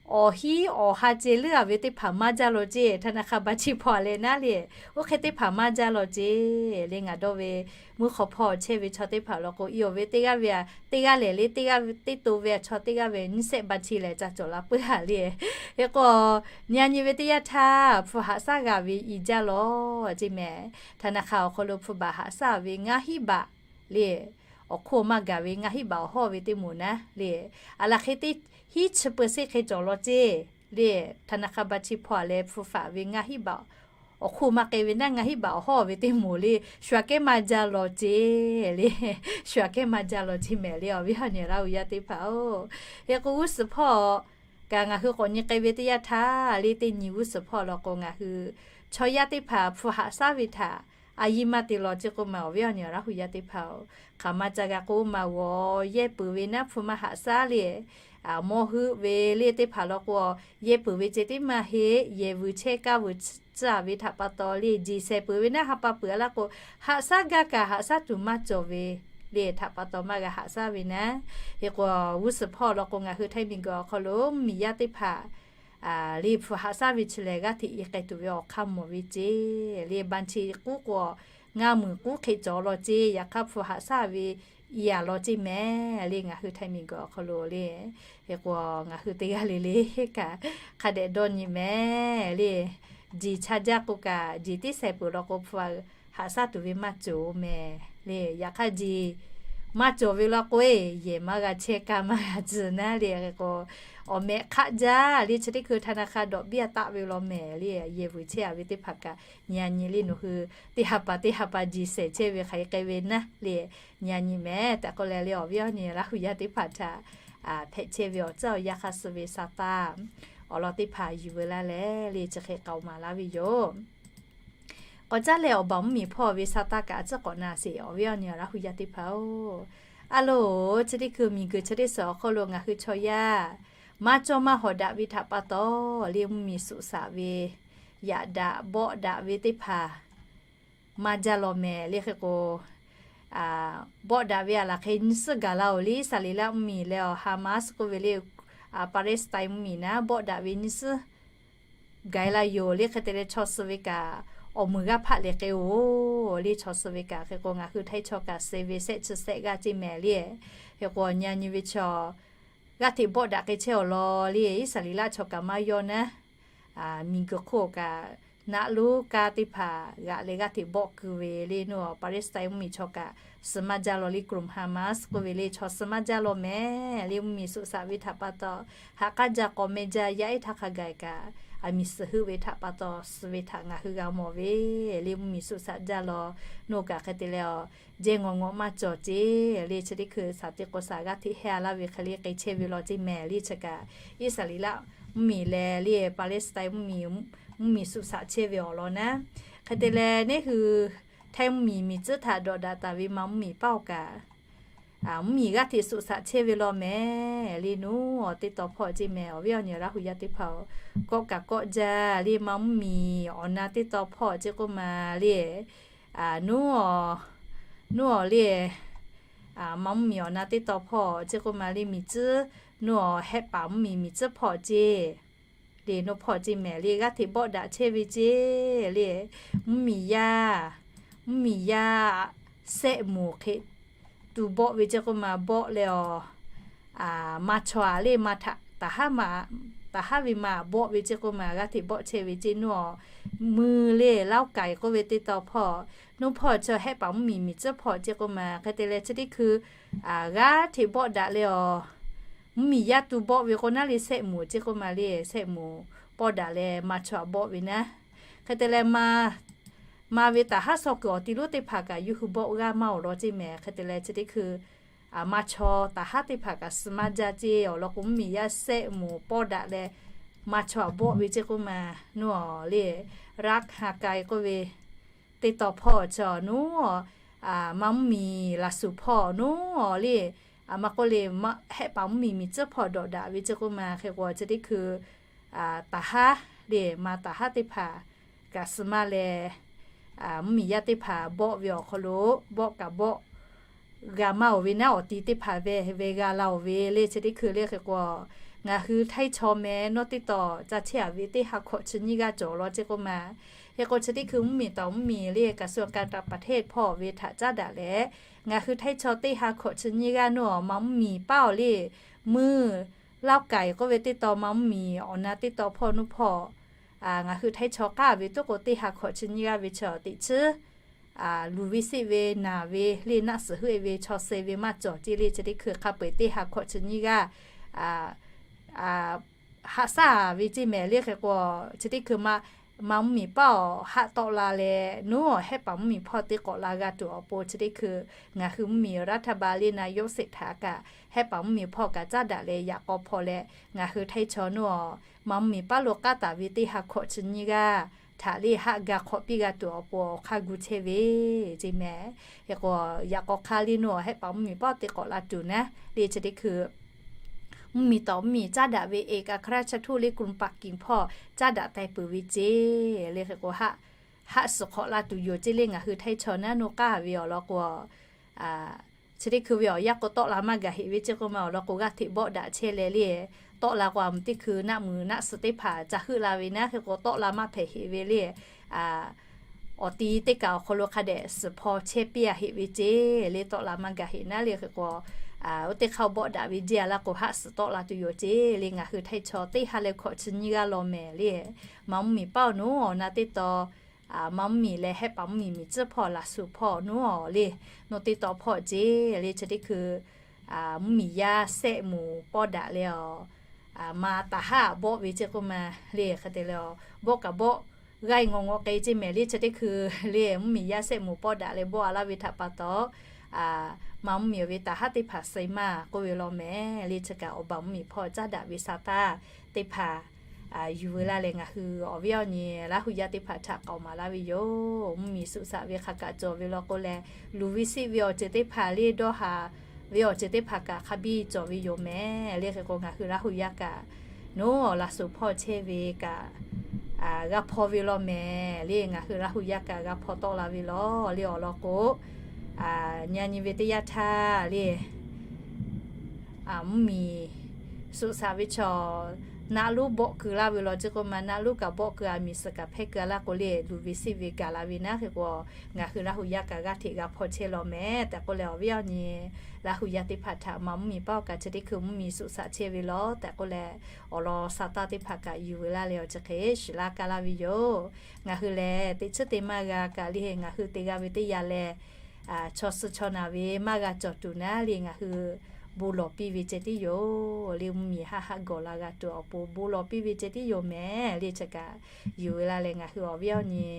awˬ hinˉ awˬ ha ceh leuˉ a ve teˇ hpaˍ maˇ jaˇ law ceˇ, ธนาคาร บัญชี hpawˇ a leh naˉ le, oˇ hk'e teˇ hpaˍ maˇ jaˇ law ceˇ. Le ngaˬ dawˇ ve mvuhˇ hk'aw hpawˇ chehˇ ve chaw teˇ hpaˍ law k'o, i awˬ ve teˇ g'aˇ ve a, teˇ g'aˇ lehˬ le, teˇ g'aˇ teˇ to ve a chaw teˇ g'aˇ ve nyiˇ sehˆ บัญชี lehˬ ca cawˬ la puiˉ a le. Hk'e k'o, nyi a nyi ve teˇ yanˇ htaˇ hpu haꞈ shaˉ g'a ve i jaˇ law ceˇ mehˍ. ธนาคาร awˬ hk'aw lo hpu baꞈ haꞈ shaˉ ve ngaˇ hinˉ baꞈ le, awˬ hk'oˆ maˇ gaˬ ve ngaˇ hinˉ baꞈ awˬ hawˉ ve teˇ moˍ naˉ le, a laˬ hk'e teˇ hinˉ chi เปอร์เซ็นต์ hk'e cawˬ law ceˇ le. ธนาคาร บัญชี hpawˇ a leh hpu faꞈ ve ngaˇ hinˉ baꞈ awˬ hk'oˆ maˇ k'ai ve naˉ, ngaˇ hinˉ baꞈ awˬ hawˉ ve teˇ moˍ le, shu aꞈ kehˉ maˇ jaˇ law ceˇ le, shu aꞈ kehˉ maˇ jaˇ law ceˇ mehˍ le, awˬ viˉ awˬ nyi Laˇ hu yaˇ teˇ hpaˍ-oˬ. Hk'e k'o, g'uˇ suhˍ hpawˇ kaꞈ ngaˬ hui k'awꞈ nyi k'ai ve teˇ yanˇ htaˇ le, teˇ nyi g'uˇ suhˍ hpawˇ law k'o, ngaˬ hui chaw yaˇ teˇ hpaˍ hpu haꞈ shaˉ ve htaꞈ a yiˇ maˇ te law ceˇ k'oˆ ma, awˬ viˉ awˬ nyi Laˇ hu yaˇ teˇ hpaˍ-oˬ, hk'aˬ ma ca g'a k'oˆ ma g'awˬ yehˇ peuˬ ve naˉ, hpu maˇ haꞈ shaˉ le, mawˇ heuˆ ve le teˇ hpaˍ law k'o, yehˇ peuˬ ve ceh tiˉ maˇ heˆ, yehˬ vuiˬ chehˇ kaˇ vuiˬ tcuh a ve htaꞈ pa taw le, jiˬ shehˍ peuˬ ve naˉ ha pa peuˬ a laˇ k'o, haꞈ shaˉ gaˇ kaꞈ haꞈ shaˉ tuˬ maˇ cawˬ ve le htaꞈ pa taw maˇ g'a haꞈ shaˉ ve naˉ. Hk'e k'o, g'uˇ suhˍ hpawˇ law k'o, ngaˬ hui Htaiˇ miˬguiˬ awˬ hk'aw lo mvuhˇmiˬ yaˇ teˇ hpaˍ le hpu haꞈ shaˉ ve chi lehˬ, g'aˇ hteꞈ i k'ai tuˬ ve awˬ hk'aˇ mawˬ ve ceˇ le, บัญชี k'uˉ k'o, ngaˇ meunˍ k'uˉ hk'e cawˬ law ceˇ, yaꞈ hk'aˇ hpu haꞈ shaˉ ve i a law ceˇ mehˍ le, ngaˬ hui Htaiˇ miˬguiˬ awˬ hk'aw lo le. Hk'e k'o, ngaˬ hui teˇ g'aˇ le le kaꞈ hk'a dehꞈ dawˇ nyi mehˍ le, jiˬ cha jaˇ k'o kaꞈ, jiˬ tiˉ shehˍ peuˬ law k'o, hpu haꞈ shaˉ tuˬ ve maˇ cawˬ mehˍ le. Yaꞈ hk'aˇ jiˬ maˇ cawˬ ve law k'o, yehˬ maˇ g'a chehˇ kaˇ maˇ g'a tcuh naˉ le. Hk'e k'o, awˬ mehꞈ hk'aˆ jaˇ le, chi teˇ hkui ธนาคาร ดอกเบี้ย taˆ ve law mehˍ le, yehˬ vuiˬ chehˇ a ve teˇ hpaˍ kaꞈ nyi a nyi le, nawˬ hui teˇ ha pa teˇ ha pa jiˬ shehˍ chehˇ ve hk'aˬ hk'e k'ai ve naˉ le, nyi a nyi mehˍ tehꞈ k'oˆ leh le, awˬ viˉ awˬ nyi Laˇ hu yaˇ teˇ hpaˍ htaꞈ hpehꞈ chehˇ ve awˬ tcuhˉ awˬ yanˇ hk'a suh ve sa taˇ awˬ lawn teˇ hpaˍ yuˬ veu laˇ leh le, chi hk'e k'aoˍ maˍ laˇ ve yoˬ. K'awꞈ caˉ leh awˬ baˬ mvuhˇmiˬ hpawˇ ve sa taˇ kaꞈ a ciˉ k'awꞈ na sheˍ, awˬ viˉ awˬ nyi Laˇ hu yaˇ teˇ hpaˍ-oˬ. A loˬ, chi teˇ hkui miˬguiˬ chi teˇ suhˍ awˬ hk'aw lo ngaˬ hui chaw yaˇ maˇ cawˇ maˇ hawˍ daꞈ ve htaꞈ pa taw, le mvuhˇmiˬ suꞈ shaꞈ ve, yaꞈ daꞈ bawˆ daꞈ ve teˇ hpaˍ maˇ jaˇ law mehˍ le hk'e k'o, bawˆ daꞈ ve a laˬ hk'e nyiˇ suhˉ gaˬ la-oˬ le, Iˉsaˍreˍlaˆ mvuhˇmiˬ leh awˬ Haˍmaˆsuˆ k'oˆ ve le, Palestine mvuhˇmiˬ naˉ bawˆ daꞈ ve nyiˇ suhˉ gaˬ la yoˬ le. Hk'e te leh chaw suh ve kaꞈ awˬ muiˬ g'aˇ hpaˆ leh k'e-oˬ le. Chaw suh ve kaꞈ hk'e k'o ngaˬ hui htaiˇ chaw kaꞈ suh ve shehˆ chi shehˆ g'aˇ ceˇ mehˍ le. Hk'e k'o nyi nyi ve chaw g'aˇ hteꞈ bawˆ daꞈ k'e chehˇ awˬ lawn le, Iˉsaˍreˍlaˆ chaw kaꞈ maˇ yawˇ naˉ, miˬguiˬ hk'oˆ kaꞈ naˆ lonˉ kaˇ teˇ hpaˍ g'aꞈ leh g'aˇ hteꞈ bawˆ keu ve le. Nawˬ Palestine mvuhˇmiˬ chaw kaꞈ suh maˇ jaˇ law le, group Haˍmaˆsuˆ k'oˆ ve le, chaw suh maˇ jaˇ law mehˍ le. Mvuhˇmiˬ suꞈ shaꞈ ve htaꞈ pa taw, haꞈ k'aˉ jaˇ k'awꞈ meh jaˇ yaˇ ehˉ htaˇ hk'a gaˬ kaꞈ, aˬ miˍ suhˍ heuˆ ve htaꞈ pa taw suh ve htaꞈ ngaˬ hui g'a mawˬ ve le. Mvuhˇmiˬ suꞈ shaꞈ jaˇ law, nawˬ kaꞈ hk'e te leh jehˇ ngawˬ ngawˆ maˇ cawˬ ceˇ le. Chi teˇ hkui shaˍ te k'o shaˍ g'aˇ hteꞈ hehˇ a laˇ ve hk'e le k'e chehˇ ve law ceˇ mehˍ le. Chi kaꞈ Iˉsaˍreˍlaˆ mvuhˇmiˬ leh le Palestine mvuhˇmiˬ, mvuhˇmiˬ suꞈ shaꞈ chehˇ ve awˬ lawn naˉ, hk'e te leh neˇ hui htaiˇ mvuhˇmiˬ miˬ tcuhˉ htaꞈ dawꞈ daꞈ taˍ ve ma mvuhˇmiˬ paˇ-oˬ kaꞈ, mvuhˇmiˬ g'aˇ hteꞈ suꞈ shaꞈ chehˇ ve law mehˍ le. Nawˬ awˬ teˇ taw hpawˇ ceˇ mehˍ, awˬ viˉ awˬ nyi Laˇ hu yaˇ teˇ hpaˍ-oˬ, kawˆ kaꞈ kawˆ jaˇ le. Ma mvuhˇmiˬ awˬ na teˇ taw hpawˇ ceˇ k'oˆ ma le, nawˬ, nawˬ le, ma mvuhˇmiˬ awˬ na teˇ taw hpawˇ ceˇ k'oˆ ma le. Miˬ tcuhˉ, nawˬ hehˆ paˍ mvuhˇmiˬ miˬ tcuhˉ hpawˇ ceˇ le. Nawˬ hpawˇ ceˇ mehˍ le, g'aˇ hteꞈ bawˆ daꞈ chehˇ ve ceˇ le. Mvuhˇmiˬ yaˇ, mvuhˇmiˬ yaˇ sehˆ moˍ hk'e tu bawˆ ve ceˇ k'oˆ ma bawˆ leh awˬ, ma chaw aꞈ le ma htaꞈ taˍ haˉ ve ma bawˆ ve ceˇ k'oˆ ma g'aˇ hteꞈ bawˆ chehˇ ve ceˇ. Nawˬ mui le Laoˉ kaiˍ k'oˆ ve teˇ taw hpawˇ, nawˬ hpawˇ chaw hehˆ paˍ mvuhˇmiˬ miˬ tcuhˉ hpawˇ ceˇ k'oˆ ma hk'e te leh chi teˇ hkui g'aˇ hteꞈ bawˆ daꞈ leh awˬ, mvuhˇmiˬ yaˇ tu bawˆ ve k'o naˉ le sehˆ moˍ ceˇ k'oˆ ma le, sehˆ moˍ pawˆ daꞈ leh ma chaw aꞈ bawˆ ve naˉ. Hk'e te leh ma, ma ve taˍ haˉ shaw kuiˬ awˬ ti lonˉ teˇ hpaˍ kaꞈ yawˇ hui bawˆ g'aˇ maˇ awˬ lawn ceˇ mehˍ. Hk'e te leh chi teˇ hkui ma chaw taˍ haˉ teˇ hpaˍ kaꞈ suh maˇ jaˇ ceˇ. Awˬ lawn k'o mvuhˇmiˬ yaˇ sehˆ moˍ pawˆ daꞈ leh ma chaw aꞈ bawˆ ve ceˇ k'oˆ ma, nawˬ le Raˍhkaˍn k'oˆ ve teˇ taw hpawˇ chaw nawˬ, ma mvuhˇmiˬ laˬ suhˍ hpawˇ nawˬ le, maˇ k'oˆ le, hehˆ paˍ mvuhˇmiˬ miˬ tcuhˉ hpawˇ dawꞈ daꞈ ve ceˇ k'oˆ ma hk'e k'o chi teˇ hkui taˍ haˉ le ma taˍ haˉ teˇ hpaˍ kaꞈ suh maˇ leh, mvuhˇmiˬ yaˇ teˇ hpaˍ bawˆ ve awˬ hk'aw lo bawˆ kaꞈ bawˆ g'a maˇ oˬ ve naˉ awˬ ti teˇ hpaˍ ve ve g'a la oˬ ve le. Chi teˇ hkui le hk'e k'o ngaˬ hui htaiˇ chaw meh nawˬ teˇ taw ca chehˇ a ve teˇ ha hkawꞈ chi nyiˇ g'aˇ cawˬ law ceˇ k'oˆ ma. Hk'e k'o chi teˇ hkui mvuhˇmiˬ taˍ mvuhˇmiˬ le kaꞈ suh ka taˍ paˍ hteˇ hpawˇ ve htaꞈ caˉ daꞈ leh, ngaˬ hui htaiˇ chaw teˇ ha hkawꞈ chi nyiˇ g'aˇ nawˬ ma mvuhˇmiˬ paˇ awˬ le, meuˇ Laoˉ kaiˍ k'oˆ ve teˇ taw ma mvuhˇmiˬ awˬ na teˇ taw hpawˇ nawˬ hpawˇ ngaˬ hui htaiˇ chaw k'aˉ ve tuˉ k'o teˇ ha hkawꞈ chi nyiˇ g'aˇ ve chaw teˇ chi luˬ ve seˆ ve naˬ ve le naˆ suhˍ heuˆ e ve chaw suh ve maˇ cawˬ ceˇ le. Chi teˇ hkui hk'a peu-eˬ teˇ ha hkawꞈ chi nyiˇ g'aˇ haꞈ shaˉ ve ceˇ mehˍ le hk'e k'o, chi teˇ hkui ma mvuhˇmiˬ paˇ awˬ haˆ tawˆ la leh nawˬ hehˆ paˍ mvuhˇmiˬ hpawˇ teˇ k'awꞈ la g'a tuˬ awˬ pon chi teˇ hkui ngaˬ hui mvuhˇmiˬ raˇ htaˇ ba le na yawˆ seˆ htaꞈ kaꞈ hehˆ paˍ mvuhˇmiˬ hpawˇ kaꞈ caˉ daꞈ leh yaꞈ k'aw hpawˇ leh ngaˬ hui htaiˇ chaw nawˬ ma mvuhˇmiˬ paˇ lo k'aˉ taˍ ve teˇ ha hkawꞈ chi nyiˇ g'aˇ htaꞈ le haˆ ga hk'awꞈ piˇ g'a tuˬ awˬ pon awˬ hk'aˇ gu chehˇ ve ceˇ mehˍ. Hk'e k'o yaꞈ k'aw hk'aˇ le nawˬ hehˆ paˍ mvuhˇmiˬ paˇ teˇ k'awꞈ la tuˬ naˉ le chi teˇ hkui mvuhˇmiˬ taˍ mvuhˇmiˬ caˉ daꞈ ve e ka hk'a raˇ chaˇ htuˇ le Krumpakking hpawˇ caˉ daꞈ taiˍ peuˬ ve ceˇ le hk'e k'o haˆ, haˆ suhˍ hk'awꞈ la tuˬ yoˬ ceˇ le. Ngaˬ hui htaiˇ chaw naˉ nawˬ k'aˉ ve awˬ lawn k'o, chi teˇ hkui ve awˬ yanˇ k'o tawˆ la maˇ gaˬ heꞈ ve ceˇ k'oˆ ma awˬ lawn k'o g'aˇ hteꞈ bawˆ daꞈ chehˇ leh le, tawˆ la k'o a mvuhˬ teˇ hkui naˆ mui naˆ suhˍ teˇ hpaˍ ca heuˆ la ve naˉ hk'e k'o tawˆ la maˇ hpehꞈ heꞈ ve le. Awˬ ti teˇ kaꞈ awˬ hk'aw lo hk'a dehꞈ suhˍ hpaw chehˇ piˇ a heꞈ ve ceˇ le, tawˆ la maˇ gaˬ heꞈ naˉ le hk'e k'o, oˇ teˇ hk'aˇ bawˆ daꞈ ve jeˇ a laˇ k'o haˆ suhˍ tawˆ la tuˬ yoˬ ceˇ le. Ngaˬ hui htaiˇ chaw teˇ ha leh hkawꞈ chi nyiˇ g'aˇ law mehˍ le, ma mvuhˇmiˬ paˇ awˬ nawˬ awˬ na teˇ taw ma mvuhˇmiˬ leh hehˆ paˍ mvuhˇmiˬ miˬ tcuhˉ hpawˇ laˬ suhˍ hpawˇ nawˬ le, nawˬ teˇ taw hpawˇ ceˇ le chi teˇ hkui mvuhˇmiˬ yaˇ sehˆ moˍ pawˇ daꞈ leh awˬ, ma taˍ haˉ bawˆ ve ceˇ k'oˆ ma le hk'e te leh bawˆ kaꞈ bawˆ g'aˇ e ngawˬ ngawˬ k'e ceˇ mehˍ le chi teˇ hkui le mvuhˇmiˬ yaˇ sehˆ moˍ pawˇ daꞈ leh bawˆ a laˇ ve htaꞈ pa taw, ma mvuhˇmiˬ awˬ ve taˍ haˉ teˇ hpaˍ suh maˇ k'oˆ ve law mehˍ le chi kaꞈ awˬ baˬ mvuhˇmiˬ hpawˇ caˉ daꞈ ve sa taˇ teˇ hpaˍ yuˬ veu laˇ leh ngaˬ hui awˬ viˉ awˬ nyi Laˇ hu yaˇ teˇ hpaˍ htaꞈ k'aoˍ maˍ laˇ ve yoˬ. Mvuhˇmiˬ suhˍ saꞈ ve hk'a kaꞈ cawˬ ve law k'o leh, luˬ ve siˆ ve awˬ ceuˬ teˇ hpaˍ le dawˇ haˍ ve awˬ ceuˬ teˇ hpaˍ kaꞈ hk'a biˇ cawˬ ve yoˬ mehˍ. Le hk'e k'o ngaˬ hui Laˇ hu yaˇ kaꞈ nawˉ laꞈ suhˍ hpawˇ chehˇ ve kaꞈ g'a hpaw ve law mehˍ. Le ngaˬ hui Laˇ hu yaˇ kaꞈ g'a hpaw tawˆ la ve law. Le awˬ lawn k'o, nyi nyi ve teˇ yanˇ htaˇ le mvuhˇmiˬ suhˍ saꞈ ve chaw naˆ lonˉ bawˆ keu laˇ ve law. Chi k'o ma naˆ lonˉ kaꞈ bawˆ keu a, miˬ suhˍ kaꞈ hpehˇ keu a laˇ k'o le, luˬ ve siˆ ve gaˬ la ve naˉ hk'e k'o, ngaˬ hui Laˇ hu yaˇ kaꞈ g'aˇ hteꞈ g'a hpaw chehˇ law mehˍ tehꞈ k'oˆ leh, awˬ viˉ awˬ nyi Laˇ hu yaˇ teˇ hpaˍ htaꞈ ma mvuhˇmiˬ paˇ awˬ kaꞈ chi teˇ hkui mvuhˇmiˬ suhˍ saꞈ chehˇ ve law tehꞈ k'oˆ leh, awˬ lawn sa taˇ teˇ hpaˍ kaꞈ yuˬ veu laˇ leh awˬ chi hk'e shiˍ laˇ kaˇ laˇ ve yoˬ. Ngaˬ hui lehˬ teˇ chiˉ te maˇ g'a kaꞈ le, ngaˬ hui te g'a ve teˇ yanˇ leh chaw suh chaw naˬ ve maˇ g'a cawˬ tuˬ naˉ le, ngaˬ hui bon lawˬ piˇ ve ceh tiˉ yoˬ. Le mvuhˇmiˬ haˆ haˆ gawˬ la g'a tuˬ awˬ pon bon lawˬ piˇ ve ceh tiˉ yoˬ mehˍ. Le chi kaꞈ yuˬ veu laˇ leh ngaˬ hui awˬ viˉ awˬ nyi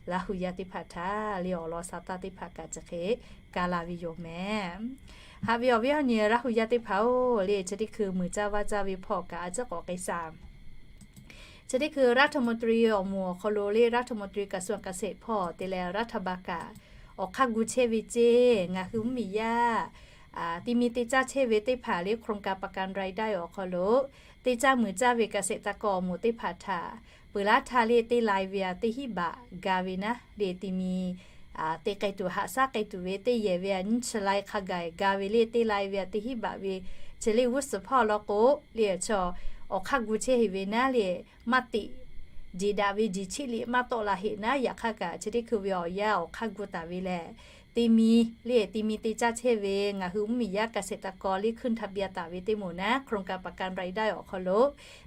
Laˇ hu yaˇ teˇ hpaˍ htaꞈ le awˬ lawn sa taˇ teˇ hpaˍ kaꞈ chi hk'e kaˇ la ve yoˬ mehˍ. Haꞈ ve awˬ viˉ awˬ nyi Laˇ hu yaˇ teˇ hpaˍ-oˬ, le chi teˇ hkui muiˬ caˇ vaˇ caˇ ve hpawˇ kaꞈ a ciˉ k'awꞈ k'ai shaˍ. Chi teˇ hkui รัฐมนตรี awˬ moˍ awˬ hk'aw lo le รัฐมนตรี กระทรวงเกษตร hpawˇ te leh รัฐบาล kaꞈ awˬ hk'aˇ gu chehˇ ve ceˇ, ngaˬ hui mvuhˇmiˬ yaˇ ti mi te caˇ chehˇ ve teˇ hpaˍ le โครงการประกันรายได้ awˬ hk'aw lo teˇ caˇ muiˬ caˇ ve เกษตรกร awˬ moˍ teˇ hpaˍ htaꞈ peuˬ laˇ htaˇ le teˇ lai ve a teˇ hinˉ baꞈ ga ve naˉ le, ti mi te k'ai tuˬ haꞈ shaˉ k'ai tuˬ ve teˇ yehˬ ve a nyiˇ chi lai hk'a gaˬ ga ve le teˇ lai ve a teˇ hinˉ baꞈ ve chi le g'uˇ suhˍ hpawˇ law k'o le, chaw awˬ hk'aˇ gu chehˇ heꞈ ve naˉ le, maˇ teꞈ jeˬ daꞈ ve jeˬ cheˆ liꞈ maˇ tawˆ la heꞈ naˉ, yaꞈ hk'aˇ kaꞈ chi teˇ hkui ve awˬ yanˇ awˬ hk'aˇ gu taˍ ve lehˬ, te mi le ti mi te caˇ chehˇ ve ngaˬ hui mvuhˇmiˬ yaˇ เกษตรกร le hkuiˇ htaꞈ byaˇ taˍ ve teˇ moˍ naˉ โครงการประกันรายได้ awˬ hk'aw lo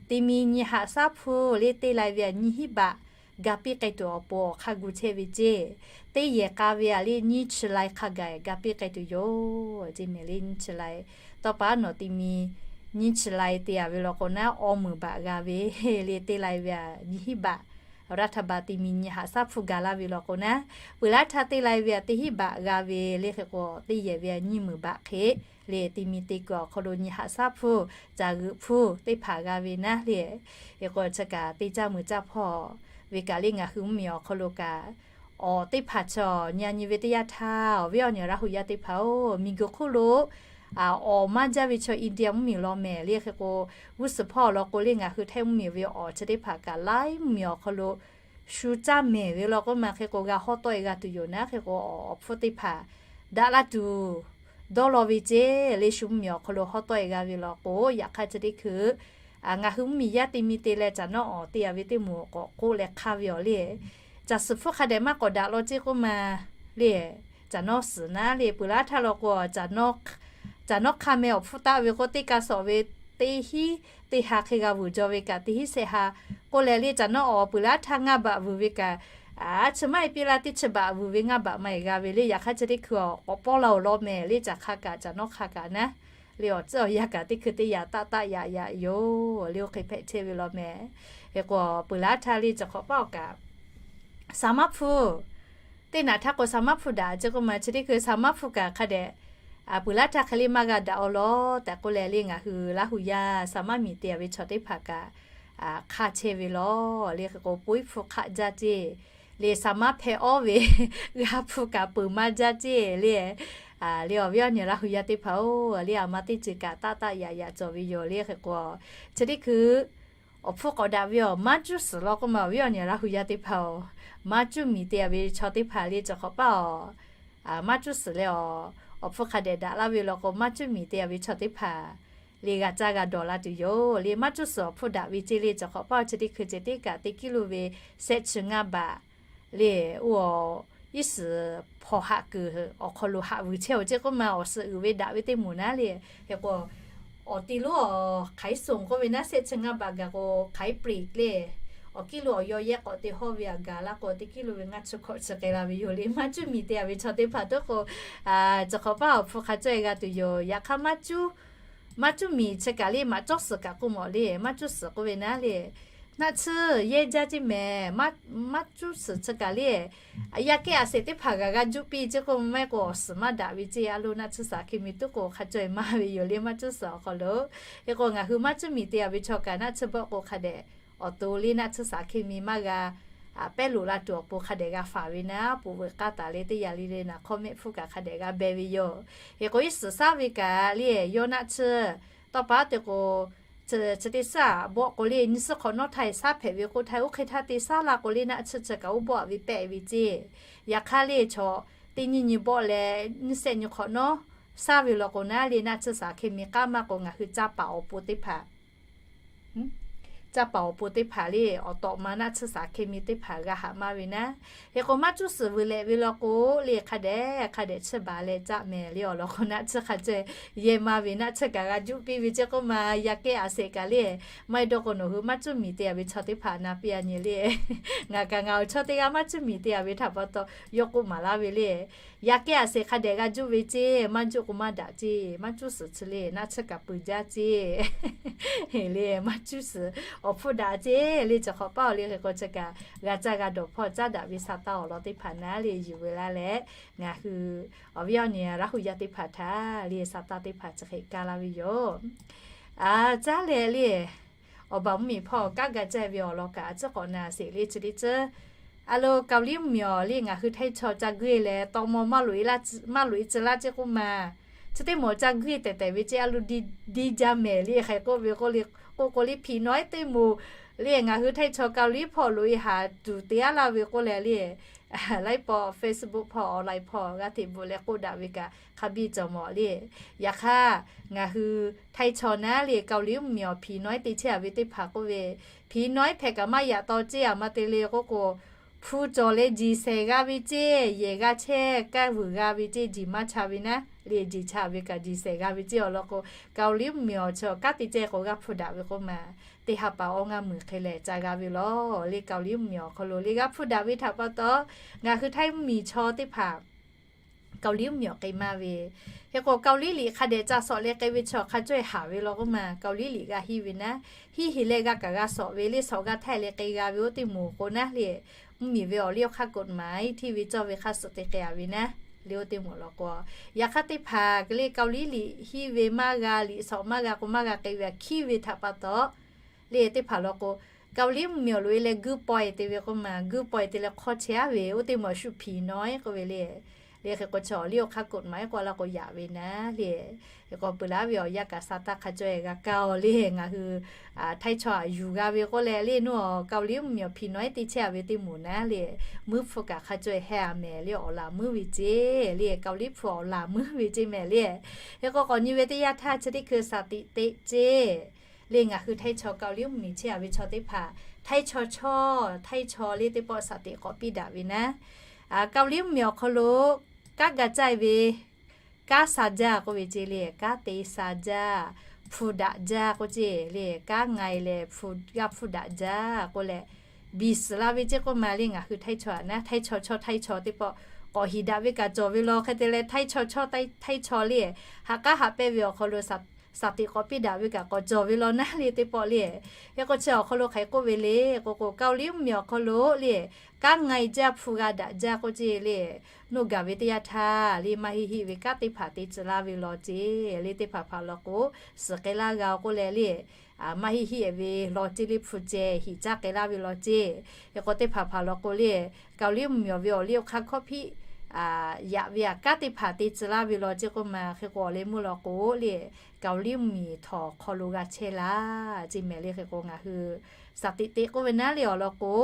te mi nyi haꞈ shaˉ hpu le teˇ lai ve a nyiˇ hinˉ baꞈ ga piˇ k'ai tuˬ awˬ pon awˬ hk'aˇ gu chehˇ ve ceˇ. Teˇ yehˬ k'a ve a le nyiˇ chi lai hk'a gaˬ ga piˇ k'ai tuˬ yoˬ. Ceˇ mehˍ le nyiˇ chi lai, tawˇ pa nawˬ ti mi nyiˇ chi lai te a ve law k'o naˉ awˇ meunˍ baꞈ g'a ve le teˇ lai ve a nyiˇ hinˉ baꞈ รัฐบาล ti mi nyi haꞈ shaˉ hpu ga laˇ ve law k'o naˉ, peuˬ laˇ htaˇ teˇ lai ve a teˇ hinˉ baꞈ g'a ve le hk'e k'o teˇ yehˬ ve a nyiˇ meunˍ baꞈ hk'e le ti mi te kuiˬ awˬ hk'aw lo nyi haꞈ shaˉ hpu, caˬ g'euꞈ hpu teˇ hpaˍ g'a ve naˉ le, hk'e k'o chi kaꞈ te caˇ muiˬ caˇ hpawˇ ve kaꞈ le ngaˬ hui mvuhˇmiˬ awˬ hk'aw lo kaꞈ awˬ teˇ hpaˍ chaw nyi nyi ve teˇ yanˇ htaˇ awˬ viˉ awˬ nyi Laˇ hu yaˇ teˇ hpaˍ-oˬ, miˬguiˬ hk'oˆ lo awˬ maˇ jaˇ ve chaw India mvuhˇmiˬ law mehˍ le hk'e k'o, g'uˇ suhˍ hpawˇ law k'o le ngaˬ hui Htaiˇ mvuhˇmiˬ ve awˬ chi teˇ hpaˍ kaꞈ laiˉ mvuhˇmiˬ awˬ hk'aw lo shu caˇ mehˍ ve law k'o ma hk'e k'o g'a hawˉ tawˆ e g'a tuˬ yoˬ naˉ hk'e k'o, awˬ hpfuhˇ teˇ hpaˍ daꞈ la tuˬ dawˇ law ve ceˇ le shu mvuhˇmiˬ awˬ hk'aw lo hawˉ tawˆ e g'a ve law k'o, yaꞈ hk'aˇ chi teˇ hkui ngaˬ hui mvuhˇmiˬ yaˇ te mi te leh caˬ nawˉ awˬ te a ve teˇ moˍ k'awꞈ k'oˆ leh hk'aˇ ve awˬ le, caˬ suhˍ hpfuhˇ hk'a dehꞈ maˇ k'awꞈ daꞈ law ceˇ k'oˆ ma le, caˬ nawˉ suhˍ naˉ le peuˬ laˇ htaˇ law k'o, caˬ nawˉ hk'aˇ meh awˬ hpfuhˇ taˆ ve k'o teˇ ka sawˍ ve teˇ hinˉ teˇ ha hk'e g'a vuiˬ jaw ve kaꞈ teˇ hinˉ shehˆ ha k'oˆ leh le caˬ nawˉ awˬ peuˬ laˇ htaˇ ngaˇ baꞈ vuiˬ ve kaꞈ, a chi maˇ heˆ piˇ la teˇ chi baꞈ vuiˬ ve ngaˇ baꞈ maˇ heˆ g'a ve le. Yaꞈ hk'aˇ chi teˇ hkui awˬ k'awꞈ pawˇ la awˬ lawn mehˍ le, caˬ hk'a kaꞈ caˬ nawˉ hk'a kaꞈ naˉ le awˬ tcuhˉ awˬ yanˇ kaꞈ teˇ hkui teˇ yanˇ taˆ taˆ yaꞈ yaꞈ yoˬ le oˇ hk'e hpehꞈ chehˇ ve law mehˍ. Hk'e k'o peuˬ laˇ htaˇ le caˬ hk'awꞈ paˉ awˬ kaꞈ สามารถพูด teˇ naꞈ htaˇ k'o สามารถพูด daꞈ ceˇ k'oˆ ma chi teˇ hkui สามารถพูด kaꞈ hk'a dehꞈ peuˬ laˇ htaˇ hk'e le maˇ g'a daꞈ awˬ lawn tehꞈ k'oˆ leh le ngaˬ hui Laˇ hu yaˇ สามารถ miˬ te a ve chaw teˇ hpaˍ kaꞈ hk'aˇ chehˇ ve law le hk'e k'o poiˉ hpu hk'aˆ jaˇ ceˇ le สามารถ hpehꞈ awˉ ve g'a hpu kaꞈ peuˬ maˇ jaˇ ceˇ le. Le awˬ viˉ awˬ nyi Laˇ hu yaˇ teˇ hpaˍ-oˬ, le aˬ ma teˇ ceuˬ kaꞈ taˆ taˆ yaꞈ yaꞈ cawˬ ve yoˬ le hk'e k'o, chi teˇ hkui awˬ hpfuhˇ k'awꞈ daꞈ ve awˬ maˇ cuˇ suhˍ law k'oˆ ma awˬ viˉ awˬ nyi Laˇ hu yaˇ teˇ hpaˍ-oˬ, maˇ cuˇ miˬ te a ve chaw teˇ hpaˍ le caˬ hk'awꞈ paˉ awˬ maˇ cuˇ suhˍ leh awˬ hpfuhˇ hk'a dehꞈ daꞈ laˇ ve law k'o maˇ cuˇ miˬ te a ve chaw teˇ hpaˍ le g'a caˇ g'a dawˬ la tuˬ yoˬ le. Maˇ cuˇ suhˍ awˬ hpfuhˇ daꞈ ve ceˇ le caˬ hk'awꞈ paˉ awˬ chi teˇ hkui ceh tiˉ kaꞈ teˇ kiˇ lo ve shehˆ chi ngaˇ baꞈ le, oˇ iˉ suhˍ hpawnˬ haꞈ kuiˬ awˬ hk'aw lo haꞈ vuiˬ chehˇ-oˬ ceˇ k'oˆ ma awˬ suhˍ uiˍ ve daꞈ ve teˇ moˍ naˉ le. Hk'e k'o awˬ ti lonˉ awˬ hk'aˬ iˉ soˍ k'oˆ ve naˉ shehˆ chi ngaˇ baꞈ gaˬ k'o hk'aˬ iˉ ปลีก le, awˬ kiˇ lo awˬ yaw yehˇ k'awꞈ te hawˇ ve aꞈ gaˬ la k'o teˇ kiˇ lo ve ngaˇ chi hkawꞈ chi k'ai la ve yoˬ le. Maˇ cuˇ miˬ te a ve chaw teˇ hpaˍ toˉ k'o, caˬ hk'awꞈ paˉ awˬ hpfuhˇ hk'a cawˇ e g'a tuˬ yoˬ. Yaꞈ hk'aˇ maˇ cuˇ maˇ cuˇ miˬ chi kaꞈ le maꞈ cawˇ suhˍ kaꞈ k'oˆ mawˬ le, maˇ cuˇ suhˍ k'oˆ ve naˉ le, naˆ tsuhˇ yehˇ jaˇ ceˇ mehˍ. Maˇ cuˇ suhˍ chi kaꞈ le, yaˇ kehˉ a shehˍ teˇ hpaˍ g'a g'a juˆ piˇ ceˇ k'oˆ maˇ heˆ k'o awˬ suhˍ maˇ daꞈ ve ceˇ a lo naˆ tsuhˇ suhˍ hk'e mi toˉ k'o hk'a cawˇ e maˇ ve yoˬ le. Maˇ cuˇ suhˍ awˬ hk'aw lo hk'e k'o ngaˬ hui maˇ cuˇ miˬ te a ve chaw kaꞈ naˆ tsuhˇ bawˆ k'o hk'a dehꞈ awˬ to le naˆ tsuhˇ สารเคมี maˇ g'a pehˉ loꞈ la tuˬ awˬ pon hk'a dehꞈ g'a faˍ ve naˉ, poˬ veuꞈ k'aˇ taˍ leh teˇ yanˇ le le naˬ hk'awˇ mehˆ hpfuhˇ kaꞈ hk'a dehꞈ g'a beh ve yoˬ. Hk'e k'o, iˉ suhˍ shaˉ ve kaꞈ le yawˇ naˆ tsuhˇ tawˇ pa te k'o, chi teˇ shaˉ bawˆ k'o le nyi suhˉ hk'awꞈ nawˉ htaˇ shaˉ hpehꞈ ve k'oˆ htaˇ, oˇ hk'e htaˇ te shaˉ la k'o le naˆ tsuhˇ chi kaꞈ oˇ bawˆ ve pehˆ ve ceˇ. Yaꞈ hk'aˇ le chaw teˇ nyiˇ nyi bawˆ leh nyiˇ shehˆ nyi hk'awꞈ nawˉ shaˉ ve law k'o naˉ le naˆ tsuhˇ สารเคมี k'aˉ maˇ k'o ngaˬ hui caˇ paˍ awˬ pon teˇ hpaˍ caˇ paˍ awˬ pon teˇ hpaˍ le awˬ tawꞈ ma naˆ tsuhˇ สารเคมี teˇ hpaˍ g'a haꞈ maˇ ve naˉ. Hk'e k'o, maˇ cuˇ suhˍ vuiˬ lehꞈ ve law k'o le hk'a dehꞈ hk'a dehꞈ chiˇ baˬ leh caˇ mehˍ le awˬ lawn k'o, naˆ tsuhˇ hk'a caweh yehˇ maˇ ve naˆ tsuhˇ kaꞈ g'a juˆ piˇ ve ceˇ k'oˆ ma. Yaꞈ kehˉ a sheˍ kaꞈ le, maˇ heˆ dawˇ k'o nawˬ hui maˇ cuˇ miˬ te a ve chaw teˇ hpaˍ na piˇ a nyi le. Ngaˬ kaꞈ ngaˬ awˬ chawˇ teˇ g'aˇ maˇ cuˇ miˬ te a ve htaꞈ pa taw yawˇ k'oˆ maˍ laˇ ve le. Yaꞈ kehˉ a sheˍ hk'a dehꞈ g'a juˆ ve ceˇ, maˇ juˆ k'o maˇ daꞈ ceˇ, maˇ cuˇ suhˍ chi le naˆ tsuhˇ kaꞈ peuˬ jaˇ ceˇ le, maˇ cuˇ suhˍ awˬ hpfuhˇ daꞈ ceˇ le. Chi hk'awꞈ paˉ awˬ le hk'e k'o chi kaꞈ g'a caˇ g'a dawˬ hpawˇ caˉ daꞈ ve sa taˇ awˬ lawn teˇ hpaˍ naˉ le yuˬ ve laˇ leh, ngaˬ hui awˬ viˉ awˬ nyi Laˇ huˍ yaˇ teˇ hpaˍ htaꞈ le sa taˇ teˇ hpaˍ chi hk'e kaˇ laˇ ve yoˬ. Caˇ leh le, awˬ baˬ mvuhˇmiˬ hpawˇ kanˉ g'a caˇ ve awˬ lawn kaꞈ a ciˉ k'awꞈ na sheˍ le chi teˇ ceuˬ. A lo Kaoˍliˇ mvuhˇmiˬ awˬ le ngaˬ hui htaiˇ chaw ca guˇ leh tawˇ mawˇ maˇ loꞈ e tcuh laˇ ceˇ k'oˆ ma. Chi teˇ moˍ ca guˇ tehˬ tehˬ ve ceˇ a lo diˇ jaˇ mehˍ le hk'e k'oˆ ve k'oˆ k'o le, hpiꞈ nawˉ teˇ moˍ le ngaˬ hui htaiˇ chaw Kaoˍliˇ hpawˇ loꞈ e haˍ tuˬ te aˉ laˇ ve k'oˆ leh le, laiˉ pawˆ Facebook hpawˇ online hpawˇ g'a hteꞈ bvuhꞈ leh k'oˆ daꞈ ve kaꞈ hk'a biˇ cawˬ mawˬ le. Yaꞈ hk'aˇ ngaˬ hui htaiˇ chaw naˉ le Kaoˍliˇ mvuhˇmiˬ awˬ hpiꞈ nawˉ te chehˇ a ve teˇ hpaˍ k'oˆ ve, hpiꞈ nawˉ hpehꞈ kaꞈ maˇ yaꞈ taw ceˇ a ma te le k'oˆ k'o, hpu cawˬ leh jiˬ shehˍ g'a ve ceˇ, yehˬ g'a chehˇ kaˇ vuiˬ g'a ve ceˇ, jiˬ maˇ cha ve naˉ le jiˬ cha ve kaꞈ jiˬ shehˍ g'a ve ceˇ awˬ lawn k'o, Kaoˍliˇ mvuhˇmiˬ awˬ chi awˬ kanˉ te ceh k'o g'a hpu daꞈ ve k'oˆ ma. Teˇ ha pa awˇ ngaˇ muiˬ hk'e leh ca g'a ve law le Kaoˍliˇ mvuhˇmiˬ awˬ hk'aw lo le g'a hpu daꞈ ve htaꞈ pa taw, ngaˬ hui htaiˇ mvuhˇmiˬ chaw teˇ hpaˍ Kaoˍliˇ mvuhˇmiˬ awˬ k'e maˇ ve. Hk'e k'o Kaoˍliˇ liꞈ hk'a dehꞈ ca shawˍ leh k'e ve chaw hk'a cawˇ e haˍ ve law k'oˆ ma. Kaoˍliˇ liꞈ g'a hiˇ ve naˉ, hiˇ heˍ leh g'a kaꞈ g'a shawˍ ve le shawˍ g'a htaˇ leh k'e g'a ve oˇ teˇ moˍ k'o naˉ le, mvuhˇmiˬ ve awˬ liˇ awˬ hk'aˇ กฎหมาย hteˇ ve cawˇ ve hk'aˇ suh te k'ai a ve naˉ le oˇ teˇ moˍ law k'o, yaꞈ hk'aˇ teˇ hpaˍ le Kaoˍliˇ liꞈ hiˇ ve maˇ g'a liꞈ shawˍ maˇ g'a k'o maˇ g'a k'e ve a hkiˇ ve htaꞈ pa taw le teˇ hpaˍ law k'o, Kaoˍliˇ mvuhˇmiˬ awˬ loꞈ e leh guˇ paw e te ve k'oˆ ma, guˇ paw e te leh hk'awˇ chehˇ a ve oˇ teˇ moˍ shu hpiꞈ nawˉ k'oˆ ve le. Le hk'e k'o chi awˬ liˇ awˬ hk'aˇ กฎหมาย k'oˆ a laˇ k'o yaꞈ ve naˉ le. Hk'e k'o peuˬ laˇ ve awˬ yanˇ kaꞈ sa taˇ hk'a cawˇ e g'a kaˇ awˬ le ngaˬ hui htaiˇ chaw aꞈ yuˬ g'a ve k'oˆ leh le nuˇ awˬ Kaoˍliˇ mvuhˇmiˬ awˬ hpiꞈ nawˉ te chehˇ a ve teˇ moˍ naˉ le, muiˉ hpfuhˇ kaꞈ hk'a cawˇ e heh a mehˍ le awˬ laˬ muiˉ ve ceˇ le Kaoˍliˇ hpu awˬ laˬ muiˉ ve ceˇ mehˍ le. Hk'e k'o k'awꞈ nyi ve teˇ yanˇ htaˇ chi teˇ hkui สติ teꞈ ceˇ le ngaˬ hui htaiˇ chaw Kaoˍliˇ mvuhˇmiˬ chehˇ a ve chaw teˇ hpaˍ htaiˇ chaw chawˇ htaiˇ chaw le teˇ pawˆ สติ k'awꞈ piˇ daꞈ ve naˉ. Kaoˍliˇ mvuhˇmiˬ awˬ hk'aw lo kanˉ g'a caˇ ve kanˉ sha jaˇ k'oˆ ve ceˇ le kanˉ te sha jaˇ, hpu daꞈ jaˇ k'oˆ ceˇ le kanˉ nga e leh g'a hpu daꞈ jaˇ k'oˆ leh, biˬ suhˍ la ve ceˇ k'oˆ ma le ngaˬ hui htaiˇ chaw aꞈ naˉ htaiˇ chaw chawˇ htaiˇ chaw teˇ pawˆ k'awꞈ hiˍ daꞈ ve kaꞈ cawˬ ve law hk'e te leh htaiˇ chaw chawˇ htaiˇ chaw le haꞈ k'aˉ haꞈ pehnˇ ve awˬ hk'aw lo สติ k'awꞈ piˇ daꞈ ve kaꞈ k'awꞈ cawˬ ve law naˉ le teˇ pawˆ le. Hk'e k'o chi awˬ hk'aw lo hk'aˬ hk'e k'oˆ ve le k'o k'o Kaoˍliˇ mvuhˇmiˬ awˬ hk'aw lo le kanˉ nga e jaˇ hpu g'a daꞈ jaˇ k'oˆ ceˇ le, nuˇ gaˬ ve teˇ yanˇ htaˇ le maˇ heˆ heˆ ve kanˉ teˇ hpaˍ te tcuh laˇ ve law ceˇ le teˇ hpaˍ hpaˍ law k'o, suhˍ k'ai laˇ g'a k'oˆ leh le maˇ heˆ heˆ ve law ceˇ le hpu ceh hiꞈ caˇ k'ai laˇ ve law ceˇ. Hk'e k'o teˇ hpaˍ hpaˍ law k'o le Kaoˍliˇ mvuhˇmiˬ awˬ ve awˬ liˇ awˬ hk'aˇ hkawˇ hpiˆ yaꞈ ve aꞈ kanˉ teˇ hpaˍ te tcuh laˇ ve law ceˇ k'oˆ ma. Hk'e k'o awˬ leh meuˇ law k'o le Kaoˍliˇ mvuhˇmiˬ htawnˍ hk'aw lo g'a chehˇ laˇ ceˇ mehˍ le. Hk'e k'o ngaˬ hui สติ teꞈ k'oˆ ve naˉ le awˬ lawn k'o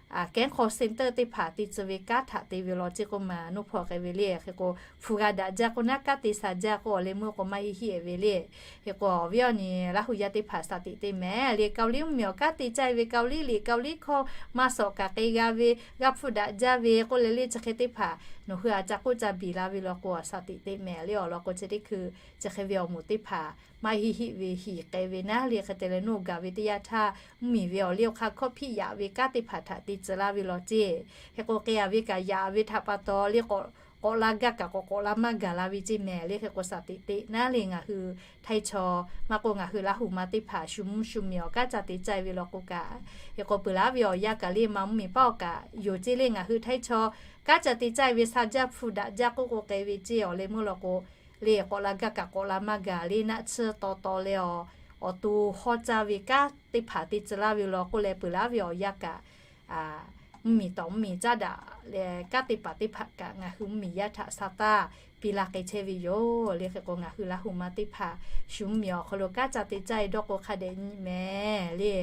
แก๊ง call center teˇ hpaˍ te tcuh ve kanˉ htaꞈ te ve law ceˇ k'oˆ ma. Nuˇ hpawˇ k'ai ve le hk'e k'o hpu g'a daꞈ jaˇ k'oˆ naˉ kanˉ te sha jaˇ k'oˆ awˬ leh meuˇ k'o maˇ heˆ heˆ ve le. Hk'e k'o awˬ viˉ awˬ nyi Laˇ huˍ yaˇ teˇ hpaˍ สติ teꞈ mehˍ le Kaoˍliˇ mvuhˇmiˬ awˬ kanˉ te caˇ ve Kaoˍliˇ liꞈ Kaoˍliˇ hkawˇ maˇ shawˍ kaꞈ k'e g'a ve g'a hpu daꞈ jaˇ ve k'oˆ leh le chi hk'e teˇ hpaˍ nawˬ hui aꞈ ca k'oˆ ca biˬ la ve law k'o สติ teꞈ mehˍ le awˬ lawn k'o chi teˇ hkui chi hk'e ve awˬ moˍ teˇ hpaˍ maˇ heˆ heˆ ve hiꞈ k'ai ve naˉ le hk'e te leh nuˇ gaˬ ve teˇ yanˇ htaˇ mvuhˇmiˬ ve awˬ liˇ awˬ hk'aˇ hkawˇ hpiˆ yaꞈ ve kanˉ teˇ hpaˍ htaꞈ te tcuh laˇ ve law ceˇ. Hk'e k'o k'e a ve kaꞈ yaꞈ ve htaꞈ pa taw le k'awꞈ k'awꞈ la gaˇ kaꞈ k'awꞈ k'awꞈ la maˇ gaˬ la ve ceˇ mehˍ le. Hk'e k'o สติ teꞈ naˉ le ngaˬ hui htaiˇ chaw maˇ k'o ngaˬ hui Laˇ huˍ ma teˇ hpaˍ shu mvuhˇ shu miˬ awˬ kanˉ ca te caˇ ve law k'o kaꞈ, hk'e k'o peuˬ laˇ ve awˬ yanˇ kaꞈ le ma mvuhˇmiˬ paˉ awˬ kaꞈ yoˬ ceˇ le ngaˬ hui htaiˇ chaw kanˉ ca te caˇ ve sha jaˇ hpu daꞈ jaˇ k'oˆ k'o k'ai ve ceˇ awˬ leh meuˇ law k'o le k'awꞈ la gaˇ kaꞈ k'awꞈ la maˇ gaˬ le naˆ tsuhˇ taw taw leh awˬ awˬ to hawˇ caˇ ve kanˉ teˇ hpaˍ te tcuh laˇ ve law k'oˆ leh, peuˬ laˇ ve awˬ yanˇ kaꞈ mvuhˇmiˬ tawˍ mvuhˇmiˬ caˉ daꞈ leh, kanˉ teˇ hpaˍ teˇ hpaˍ kaꞈ ngaˬ hui mvuhˇmiˬ yaˇ htaꞈ sa taˇ piˇ laˇ k'ai chehˇ ve yoˬ le. Hk'e k'o, ngaˬ hui Laˇ hu ma teˇ hpaˍ shu mvuhˇmiˬ awˬ hk'aw lo kanˉ ca te caˇ e dawˇ k'o hk'a dehꞈ nyi mehˍ le.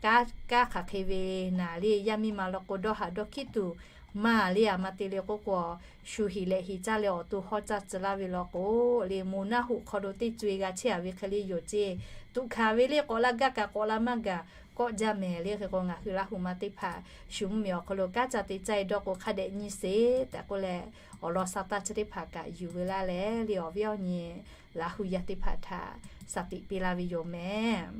Kanˉ, kanˉ hk'aˬ hk'e ve naˍ le, yaˇ miˇ ma law k'o dawˇ haꞈ dawˇ hkiˉ tuˬ maˇ le. A ma te le k'oˆ k'o, shu heˍ leh heˍ caˇ leh awˬ to hawˇ caˇ tcuh laˇ ve law k'o le, moˬ naˆ hoꞈ hk'aw lo teˇ co e g'a chehˇ a ve hk'e le yoˬ ceˇ. Tuꞈ hkanˍ ve le, k'awꞈ la gaˇ kaꞈ k'awꞈ la maˇ gaˬ kawˆ jaˇ mehˍ le. Hk'e k'o, ngaˬ hui Laˇ hu ma teˇ hpaˍ shu mvuhˇmiˬ awˬ hk'aw lo kanˉ ca te caˇ e dawˇ k'o hk'a dehꞈ nyi sheˍ tehꞈ k'oˆ leh, awˬ lawn sa taˇ chi teˇ hpaˍ kaꞈ yuˬ ve laˇ leh le, awˬ viˉ awˬ nyi Laˇ hu yaˇ teˇ hpaˍ htaꞈ shaˍ tiꞈ piˇ laˇ ve yoˬ mehˍ.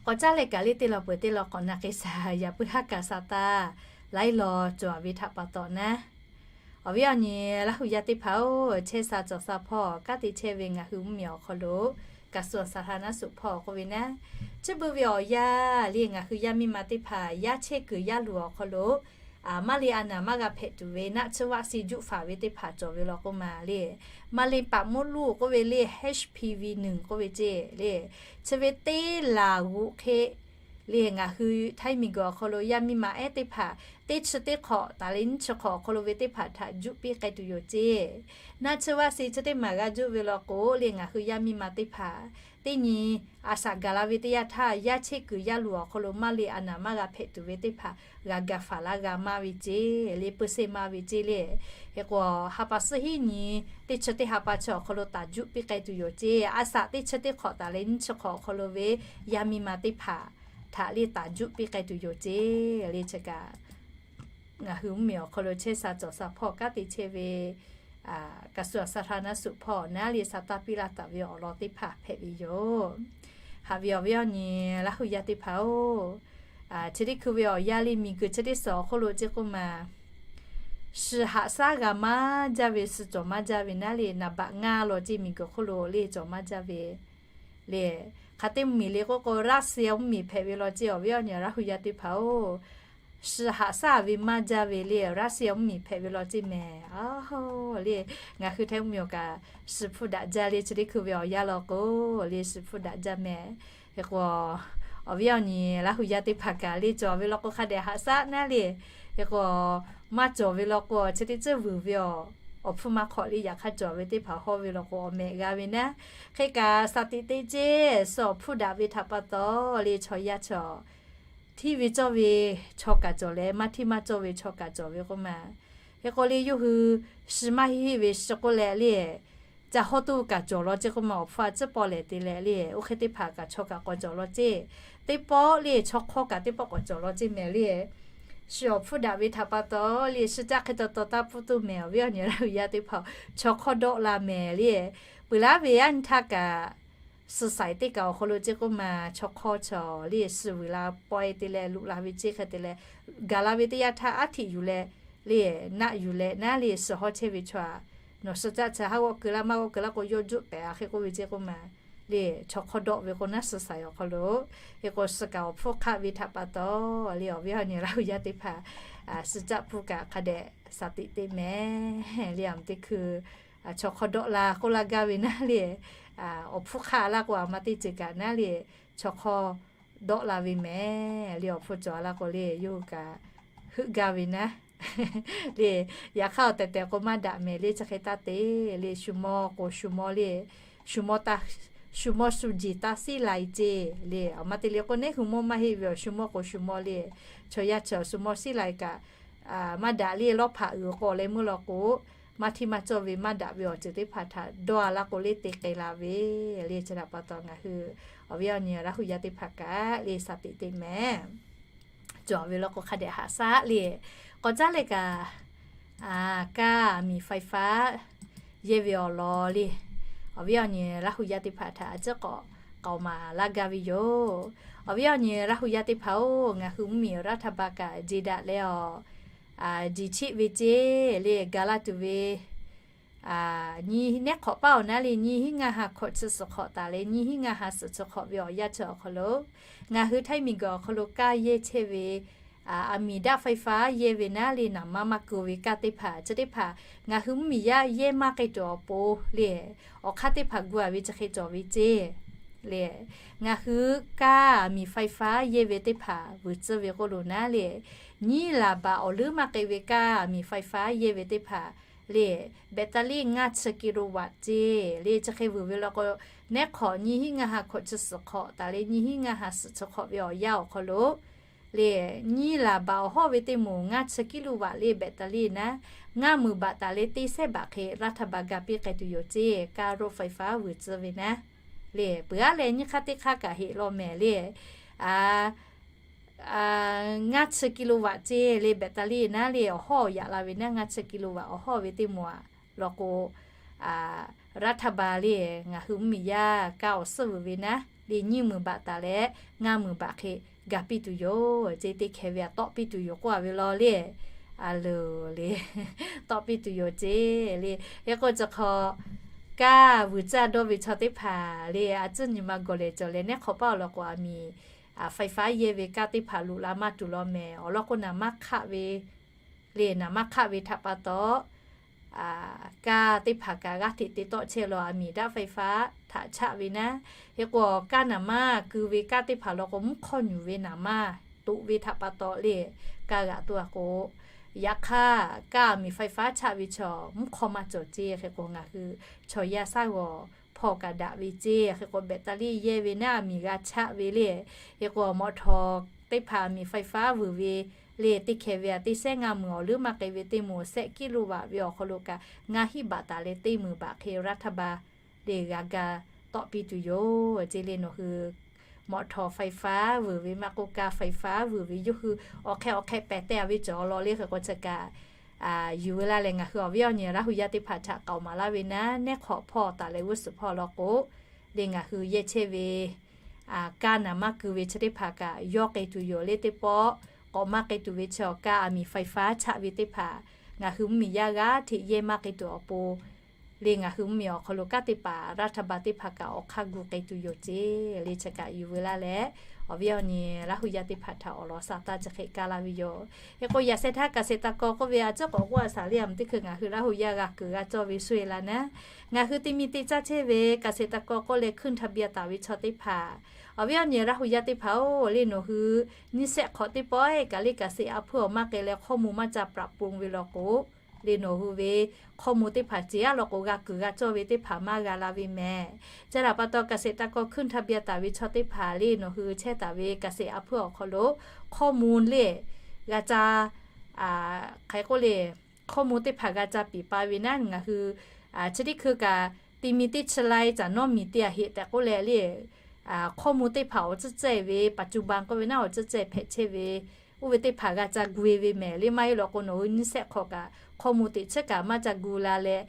K'awꞈ caˉ leh kaꞈ le, teˇ law peuˬ teˇ law k'awꞈ na k'ai shaˍ, yaꞈ puiˉ haˉ kaꞈ sa taˇ laiˉ law cawˬ ve htaꞈ pa taw naˉ, awˬ viˉ awˬ nyi Laˇ hu yaˇ teˇ hpaˍ-oˬ, chehˇ sha cawˬ sha hpawˇ kanˉ te chehˇ ve ngaˬ hui mvuhˇmiˬ awˬ hk'aw lo กระทรวงสาธารณสุข hpawˇ k'oˆ ve naˉ, chi beuꞈ ve awˬ yanˇ le, ngaˬ hui yaˇ miˇ ma teˇ hpaˍ yaˇ chehˇ kuiˬ yaˇ luˬ awˬ hk'aw lo a maˇ le a naˍ maˇ g'a hpehꞈ tuˬ ve naˆ tsuhˇ vaˆ se juˆ faˍ ve teˇ hpaˍ cawˬ ve law k'oˆ ma le, มะเร็งปากมดลูก k'oˆ ve le, H P V หนึ่ง k'oˆ ve ceˇ le, chi ve teˇ laˬ g'oꞈ hk'e le, ngaˬ hui Htaiˇ miˬguiˬ awˬ hk'aw lo yaˇ miˇ ma ehˉ teˇ hpaˍ teˇ chi teˇ hk'awꞈ taˍ leh nyiˇ chi hk'awꞈ awˬ hk'aw lo ve teˇ hpaˍ htaꞈ juˆ piˇ k'ai tuˬ yoˬ ceˇ. Naˆ tsuhˇ vaˆ se chi teˇ maˬ g'a juˆ ve law k'o le, ngaˬ hui yaˇ miˇ ma teˇ hpaˍ teˇ nyi a shaꞈ gaˬ la ve teˇ yanˇ htaˇ, yaˇ chehˇ kuiˬ yaˇ luˬ awˬ hk'aw lo maˇ le a naˍ maˇ g'a hpehꞈ tuˬ ve teˇ hpaˍ g'a gaˬ faˍ laˇ g'a maˇ ve ceˇ le, peu se maˇ ve ceˇ le. Hk'e k'o, ha pa suhˉ hiˉ nyi teˇ chi teˇ ha pa chi awˬ hk'aw lo taˍ juˆ piˇ k'ai tuˬ yoˬ ceˇ. A shaꞈ teˇ chi teˇ hk'awꞈ taˍ leh nyiˇ chi hk'awꞈ awˬ hk'aw lo ve yaˇ miˇ ma teˇ hpaˍ htaꞈ le taˍ juˆ piˇ k'ai tuˬ yoˬ ceˇ le. Chi kaꞈ ngaˬ hui mvuhˇmiˬ awˬ hk'aw lo chehˇ sha cawˬ sha hpawˇ kanˉ te chehˇ ve กระทรวงสาธารณสุข hpawˇ naˉ le sa taˇ piˇ laˇ taˍ ve awˬ lawn teˇ hpaˍ hpehꞈ ve yoˬ. Haꞈ ve awˬ viˉ awˬ nyi Laˇ hu yaˇ teˇ hpaˍ-oˬ, chi teˇ hkui ve awˬ yanˇ le, miˬguiˬ chi teˇ suhˍ awˬ hk'oˆ lo ceˇ k'oˆ ma, suh haꞈ shaˉ g'a maˇ jaˇ ve, suh cawˬ maˇ jaˇ ve naˉ le, naˍ baꞈ ngaˇ law ceˇ, miˬguiˬ hk'oˆ lo le cawˬ maˇ jaˇ ve le. Hk'aˬ te mvuhˇmiˬ le k'oˆ k'o, Russia mvuhˇmiˬ hpehꞈ ve law ceˇ, awˬ viˉ awˬ nyi Laˇ hu yaˇ teˇ hpaˍ-oˬ, suh haꞈ shaˉ ve maˇ jaˇ ve le, Russia mvuhˇmiˬ hpehꞈ ve law ceˇ mehˍ. Le, ngaˬ hui Htaiˇ mvuhˇmiˬ awˬ kaꞈ suh hpfuhˇ daꞈ jaˇ le, chi teˇ hkui ve awˬ yanˇ law k'o le, suh hpfuhˇ daꞈ jaˇ mehˍ. Hk'e k'o, awˬ viˉ awˬ nyi Laˇ hu yaˇ teˇ hpaˍ kaꞈ le, cawˬ ve law k'o hk'a dehꞈ haꞈ shaˉ naˉ le. Hk'e k'o, maˇ cawˬ ve law k'o, chi teˇ tcuhˉ vuiˬ ve awˬ, awˬ hpfuhˇ maˇ hk'awꞈ le, yaꞈ hk'aˇ cawˬ ve teˇ hpaˍ hawˇ ve law k'o, awˬ mehꞈ g'a ve naˉ. Hk'e kaꞈ shaˍ tiꞈ te ceˇ, suh awˬ hpfuhˇ daꞈ ve htaꞈ pa taw le, chaw yaˇ chaw hteˇ ve cawˇ ve chaw kaꞈ cawˬ leh, maˇ hteˇ maˇ cawˇ ve chaw kaꞈ cawˬ ve k'oˆ ma. Hk'e k'o le, yawˇ hui shi maˇ heˆ heˆ ve shi k'oˆ leh le, ca hawˇ tuˬ kaꞈ cawˬ law ceˇ k'oˆ ma, awˬ hpfuhˇ a ciˉ paw lehˬ te leh le, oˇ hk'e teˇ hpaˍ kaꞈ chaw kaꞈ k'awꞈ cawˬ law ceˇ. Teˇ pawˆ le, chaw hk'awˇ kaꞈ teˇ pawˆ k'awꞈ cawˬ law ceˇ mehˍ le. Shi awˬ hpfuhˇ daꞈ ve htaꞈ pa taw le, shi caˆ hk'e taw taw taˇ pfuhˇ tuˬ mehˍ, awˬ viˉ awˬ nyi Laˇ hu yaˇ teˇ hpaˍ, chaw hk'awˇ dawˆ la mehˍ le. Peuˬ laˉ ve yaˇ nyi htaˇ kaꞈ, suh saiˍ teˇ kaꞈ awˬ hk'aw lo ceˇ k'oˆ ma, chaw hk'awˇ chaw le, shi vuiˬ la paw e te leh, luꞈ la ve ceˇ hk'e te leh, gaˬ la ve teˇ yanˇ htaˇ aˉ htiꞈ yuˬ leh le, naˆ yuˬ leh naˉ le, shi hawˇ chehˇ ve chaw aꞈ, nawˬ shi caˆ chi haˉ g'awˆ keu laˇ maˇ g'awˆ keu laˇ k'o, yawˇ juˆ pehꞈ a hk'e k'oˆ ve ceˇ k'oˆ ma le, chaw hk'awˇ dawˆ ve k'o naˉ, suh saiˍ awˬ hk'aw lo. Hk'e k'o, suh kaꞈ awˬ hpfuhˇ hk'aˆ ve htaꞈ pa taw le, awˬ viˉ awˬ nyi Laˇ hu yaˇ teˇ hpaˍ, suh caˆ pfuhˇ kaꞈ hk'a dehꞈ shaˍ tiꞈ te mehˍ le. Aˬ teˇ hkui chaw hk'awˇ dawˆ la k'oˆ laˇ gaˇ ve naˉ le, awˬ hpfuhˇ hk'aˆ laˇ k'o, aˬ ma teˇ ceuˬ kaꞈ naˉ le, chaw hk'awˇ dawˆ la ve mehˍ le. Awˬ hpfuhˇ cawˬ a laˇ k'o le, yawˇ hui kaꞈ heuˆ gaˇ ve naˉ le. Yaꞈ hk'aˇ awˬ tehˬ tehˬ k'o maˇ daꞈ mehˍ le, chi hk'e taˇ te le, shu mawˇ k'o shu mawˇ le, shu mawˇ ta, shu mawˇ shu jeˬ taˇ siˉ lai ceˇ le. Aˬ ma te le k'o, neˉ hui mawˇ maˇ heˆ ve awˬ, shu mawˇ k'o shu mawˇ le, chaw yaˇ chaw shu mawˇ siˉ lai kaꞈ maˇ daꞈ le, lawˇ hpaꞈ uiˍ k'awꞈ leh meuˇ law k'o, maˇ hteˇ maˇ cawˇ ve maˇ daꞈ ve awˬ ceuˬ teˇ hpaˍ htaꞈ dawˇ a laˇ k'o le, te k'ai la ve le. Chi htaꞈ pa taw ngaˬ hui awˬ viˉ awˬ nyi Laˇ hu yaˇ teˇ hpaˍ kaꞈ le, shaˍ tiꞈ te mehˍ. Cawˬ ve law k'o hk'a dehꞈ haꞈ shaˉ le. K'awꞈ caˉ leh kaꞈ, kaˇ miˬ ไฟฟ้า yehˇ ve awˬ lawn le, awˬ viˉ awˬ nyi Laˇ hu yaˇ teˇ hpaˍ htaꞈ a ciˉ k'awꞈ k'aoˍ maˍ laˇ gaˇ ve yoˬ. Awˬ viˉ awˬ nyi Laˇ hu yaˇ teˇ hpaˍ-oˬ, ngaˬ hui mvuhˇmiˬ awˬ raˇ htaˇ ba kaꞈ jeˬ daꞈ leh awˬ, jeˬ cheˆ ve ceˇ le, gaˬ la tuˬ ve nyiˇ nehˉ hk'awꞈ paˉ awˬ naˉ le, nyiˇ hinˉ ngaˇ ha hkawꞈ chi suhˍ hk'awꞈ taˍ leh, nyiˇ hinˉ ngaˇ ha suhˍ chi hk'awꞈ ve awˬ yanˇ chi awˬ hk'aw lo, ngaˬ hui Htaiˇ miˬguiˬ awˬ hk'aw lo kaˇ yehˇ chehˇ ve aˬ miˍ daꞈ ไฟฟ้า yehˇ ve naˉ le, naˍ maˇ maˇ keu ve kaˇ teˇ hpaˍ chi teˇ hpaˍ ngaˬ hui mvuhˇmiˬ yaˇ yehˇ maˇ k'ai tuˬ awˬ pon le, awˬ hk'aˇ teˇ hpaˍ gu a ve chi hk'e cawˬ ve ceˇ. le. Ngaˬ hui kaˇ aˬ miˍ ไฟฟ้า yehˇ ve teˇ hpaˍ vuiˬ tcuhˇ ve k'oˆ lo naˉ le, nyiˇ laˬ baꞈ awˬ leuˉ maˇ k'ai ve kaˇ aˬ miˍ ไฟฟ้า yehˇ ve teˇ hpaˍ le, แบตเตอรี่ ngaˇ chi kilowatt ceˇ le. Chi hk'e vuiˬ ve law k'o, neˉ hk'awꞈ nyiˇ hinˉ ngaˇ ha hkawꞈ chi suhˍ hk'awꞈ taˍ le nyiˇ hinˉ ngaˇ ha suhˍ chi hk'awꞈ ve awˬ yanˇ awˬ hk'aw lo le, nyiˇ laˬ baꞈ awˬ hawˉ ve teˇ moˍ ngaˇ chi kilowatt le แบตเตอรี่ naˉ, ngaˇ meunˍ baꞈ taˍ leh teˇ sehˉ baꞈ hk'e รัฐบาล ga piˇ k'ai tuˬ yoˬ ceˇ, kaˇ road ไฟฟ้า vuiˬ tcuhˇ ve naˉ le. Peuˬ aˉ leh nyiˇ hk'aˇ teˇ hk'aˇ kaꞈ heˆ law mehˍ le. Ngaˇ chi kilowatt ceˇ le แบตเตอรี่ naˉ le, awˬ hawˉ awˬ yaꞈ la ve naˉ ngaˇ chi kilowatt awˬ hawˉ ve teˇ moˍ aꞈ law k'o, รัฐบาล le, ngaˬ hui mvuhˇmiˬ yaˇ kaˇ awˬ suhˉ vuiˬ ve naˉ le, nyiˇ meunˍ baꞈ taˍ leh ngaˇ meunˍ baꞈ hk'e ga piˇ tuˬ yoˬ ceˇ. Teˇ hkeh ve aꞈ tawˆ piˇ tuˬ yoˬ k'oˆ a ve law le. A loˬ le, tawˆ piˇ tuˬ yoˬ ceˇ le. Hk'e k'o chi hk'aw kaˇ vuiˬ tcuhˇ a dawˇ ve chaw teˇ hpaˍ le, a tcuhˉ nyi ma gawˬ lehˬ cawˬ leh neˉ hk'awꞈ paˆ awˬ lawn k'o aˬ miˍ ไฟฟ้า yehˇ ve kaˇ teˇ hpaˍ loꞈ la maˇ tuˬ law mehˍ. Awˬ lawn k'o naˍ maˇ hk'aˆ ve le, naˍ maˇ hk'aˆ ve htaꞈ pa taw kaˇ teˇ hpaˍ kaꞈ g'aˇ hteꞈ te tawˆ chehˇ law, aˬ miˍ daꞈ ไฟฟ้า htaꞈ chaˆ ve naˉ. Hk'e k'o kaˇ naˍ maˇ keu ve kaˇ teˇ hpaˍ law k'o mvuhˇ hk'awˇ nyuˬ ve naˍ maˇ toꞈ ve htaꞈ pa taw le, kaˇ g'aꞈ toˆ a k'o, yaꞈ hk'aˇ kaˇ aˬ miˍ ไฟฟ้า chaˆ ve chaw mvuhˇ hk'awˇ maˇ cawˬ ceˇ. Hk'e k'o ngaˬ hui chaw yaˇ shaˉ g'awˬ hpawˇ kaꞈ daꞈ ve ceˇ. Hk'e k'o แบตเตอรี่ yehˇ ve naˉ aˬ miˍ g'a chaˆ ve le. Hk'e k'o mawꞈ htawˍ teˇ hpaˍ aˬ miˍ ไฟฟ้า vuiˬ ve le, teˇ hkeh ve aꞈ teˇ sehˉ ngaˇ meunˍ awˬ leuˉ maˇ k'ai ve teˇ moˍ sehˆ kilowatt ve awˬ hk'aw lo kaꞈ ngaˇ hinˉ baꞈ taˍ leh teˇ meunˍ baꞈ hk'e รัฐบาล le g'a ga tawˆ piˇ tuˬ yoˬ ceˇ le. Nawˬ hui mawꞈ htawˍ ไฟฟ้า vuiˬ ve maˇ k'oˆ kaˇ ไฟฟ้า vuiˬ ve yawˇ hui awˬ hk'e awˬ hk'e pehˬ teh a ve cawˬ law le. Hk'e k'o chi kaꞈ yuˬ ve laˇ leh ngaˬ hui awˬ viˉ awˬ nyi Laˇ huˍ yaˇ teˇ hpaˍ htaꞈ k'aoˍ maˍ laˇ ve naˉ, neˉ hk'awꞈ hpawˇ taˍ leh g'uˇ suhˍ hpawˇ law k'o le, ngaˬ hui yehˇ chehˇ ve kaˇ naˍ maˇ keu ve chi teˇ hpaˍ kaꞈ yawˇ k'ai tuˬ yoˬ le. Teˇ pawˆ k'awꞈ maˇ k'ai tuˬ ve chi awˬ kaˇ aˬ miˍ ไฟฟ้า chaˆ ve teˇ hpaˍ ngaˬ hui mvuhˇmiˬ yaˇ g'aˇ hteꞈ yehˇ maˇ k'ai tuˬ awˬ pon le, ngaˬ hui mvuhˇmiˬ awˬ hk'aw lo kanˉ te paˍ รัฐบาล teˇ hpaˍ kaꞈ awˬ hk'aˇ gu k'ai tuˬ yoˬ ceˇ le. Chi kaꞈ yuˬ veu laˇ leh awˬ viˉ awˬ nyi Laˇ huˍ yaˇ teˇ hpaˍ htaꞈ awˬ lawn sa taˇ chi hk'e kaˇ laˇ ve yoˬ. Hk'e k'o yaꞈ sheh htaˇ เกษตรกร k'oˆ ve a ciˉ k'awꞈ k'oˆ a shaˍ le, aˬ mvuh teˇ hkui ngaˬ hui Laˇ huˍ yaˇ g'a kuiˬ g'a cawˇ ve shu e la naˉ, ngaˬ hui te mi te caˇ chehˇ ve เกษตรกร k'oˆ leh ขึ้นทะเบียน taˍ ve chaw teˇ hpaˍ, awˬ viˉ awˬ nyi Laˇ huˍ yaˇ teˇ hpaˍ-oˬ, le nawˬ hui nyiˇ shehˆ hk'awꞈ teˇ pawˆ-e kaꞈ le เกษตร aˬ hpuiˇ awˬ maˇ k'ai leh hkawˇ mvuh maˇ ca ปรับปรุง ve law k'o, le nawˬ hui ve hkawˇ mvuh teˇ hpaˍ ceˬ aˉ law k'o g'a kuiˬ g'a cawˇ ve teˇ hpaˍ maˇ g'a la ve mehˍ. Chi htaꞈ pa taw เกษตรกร ขึ้นทะเบียน taˍ ve chaw teˇ hpaˍ le nawˬ hui chehˇ taˍ ve เกษตร aˬ hpuiˇ awˬ hk'aw lo hkawˇ mvuh le g'a ca hk'e k'oˆ le, hkawˇ mvuh teˇ hpaˍ g'a ca piˍ pa ve naˉ ngaˬ hui chi teˇ hkui kaꞈ te mi teˇ chi lai caˬ nawˉ miˬ te a heꞈ tehꞈ k'oˆ leh le, hkawˇ mvuh teˇ hpaˍ awˬ tcuhˉ cehˇ ve ปัจจุบัน k'oˆ ve naˉ awˬ tcuhˉ cehˇ hpehꞈ chehˇ ve oˇ ve teˇ hpaˍ g'a ca gu e ve mehˍ le. Maˇ heˆ law k'o nawˬ hui nyiˇ shehˆ hk'awꞈ kaꞈ hkawˇ mvuh teꞈ chiˉ kaꞈ maˇ ca gu la leh,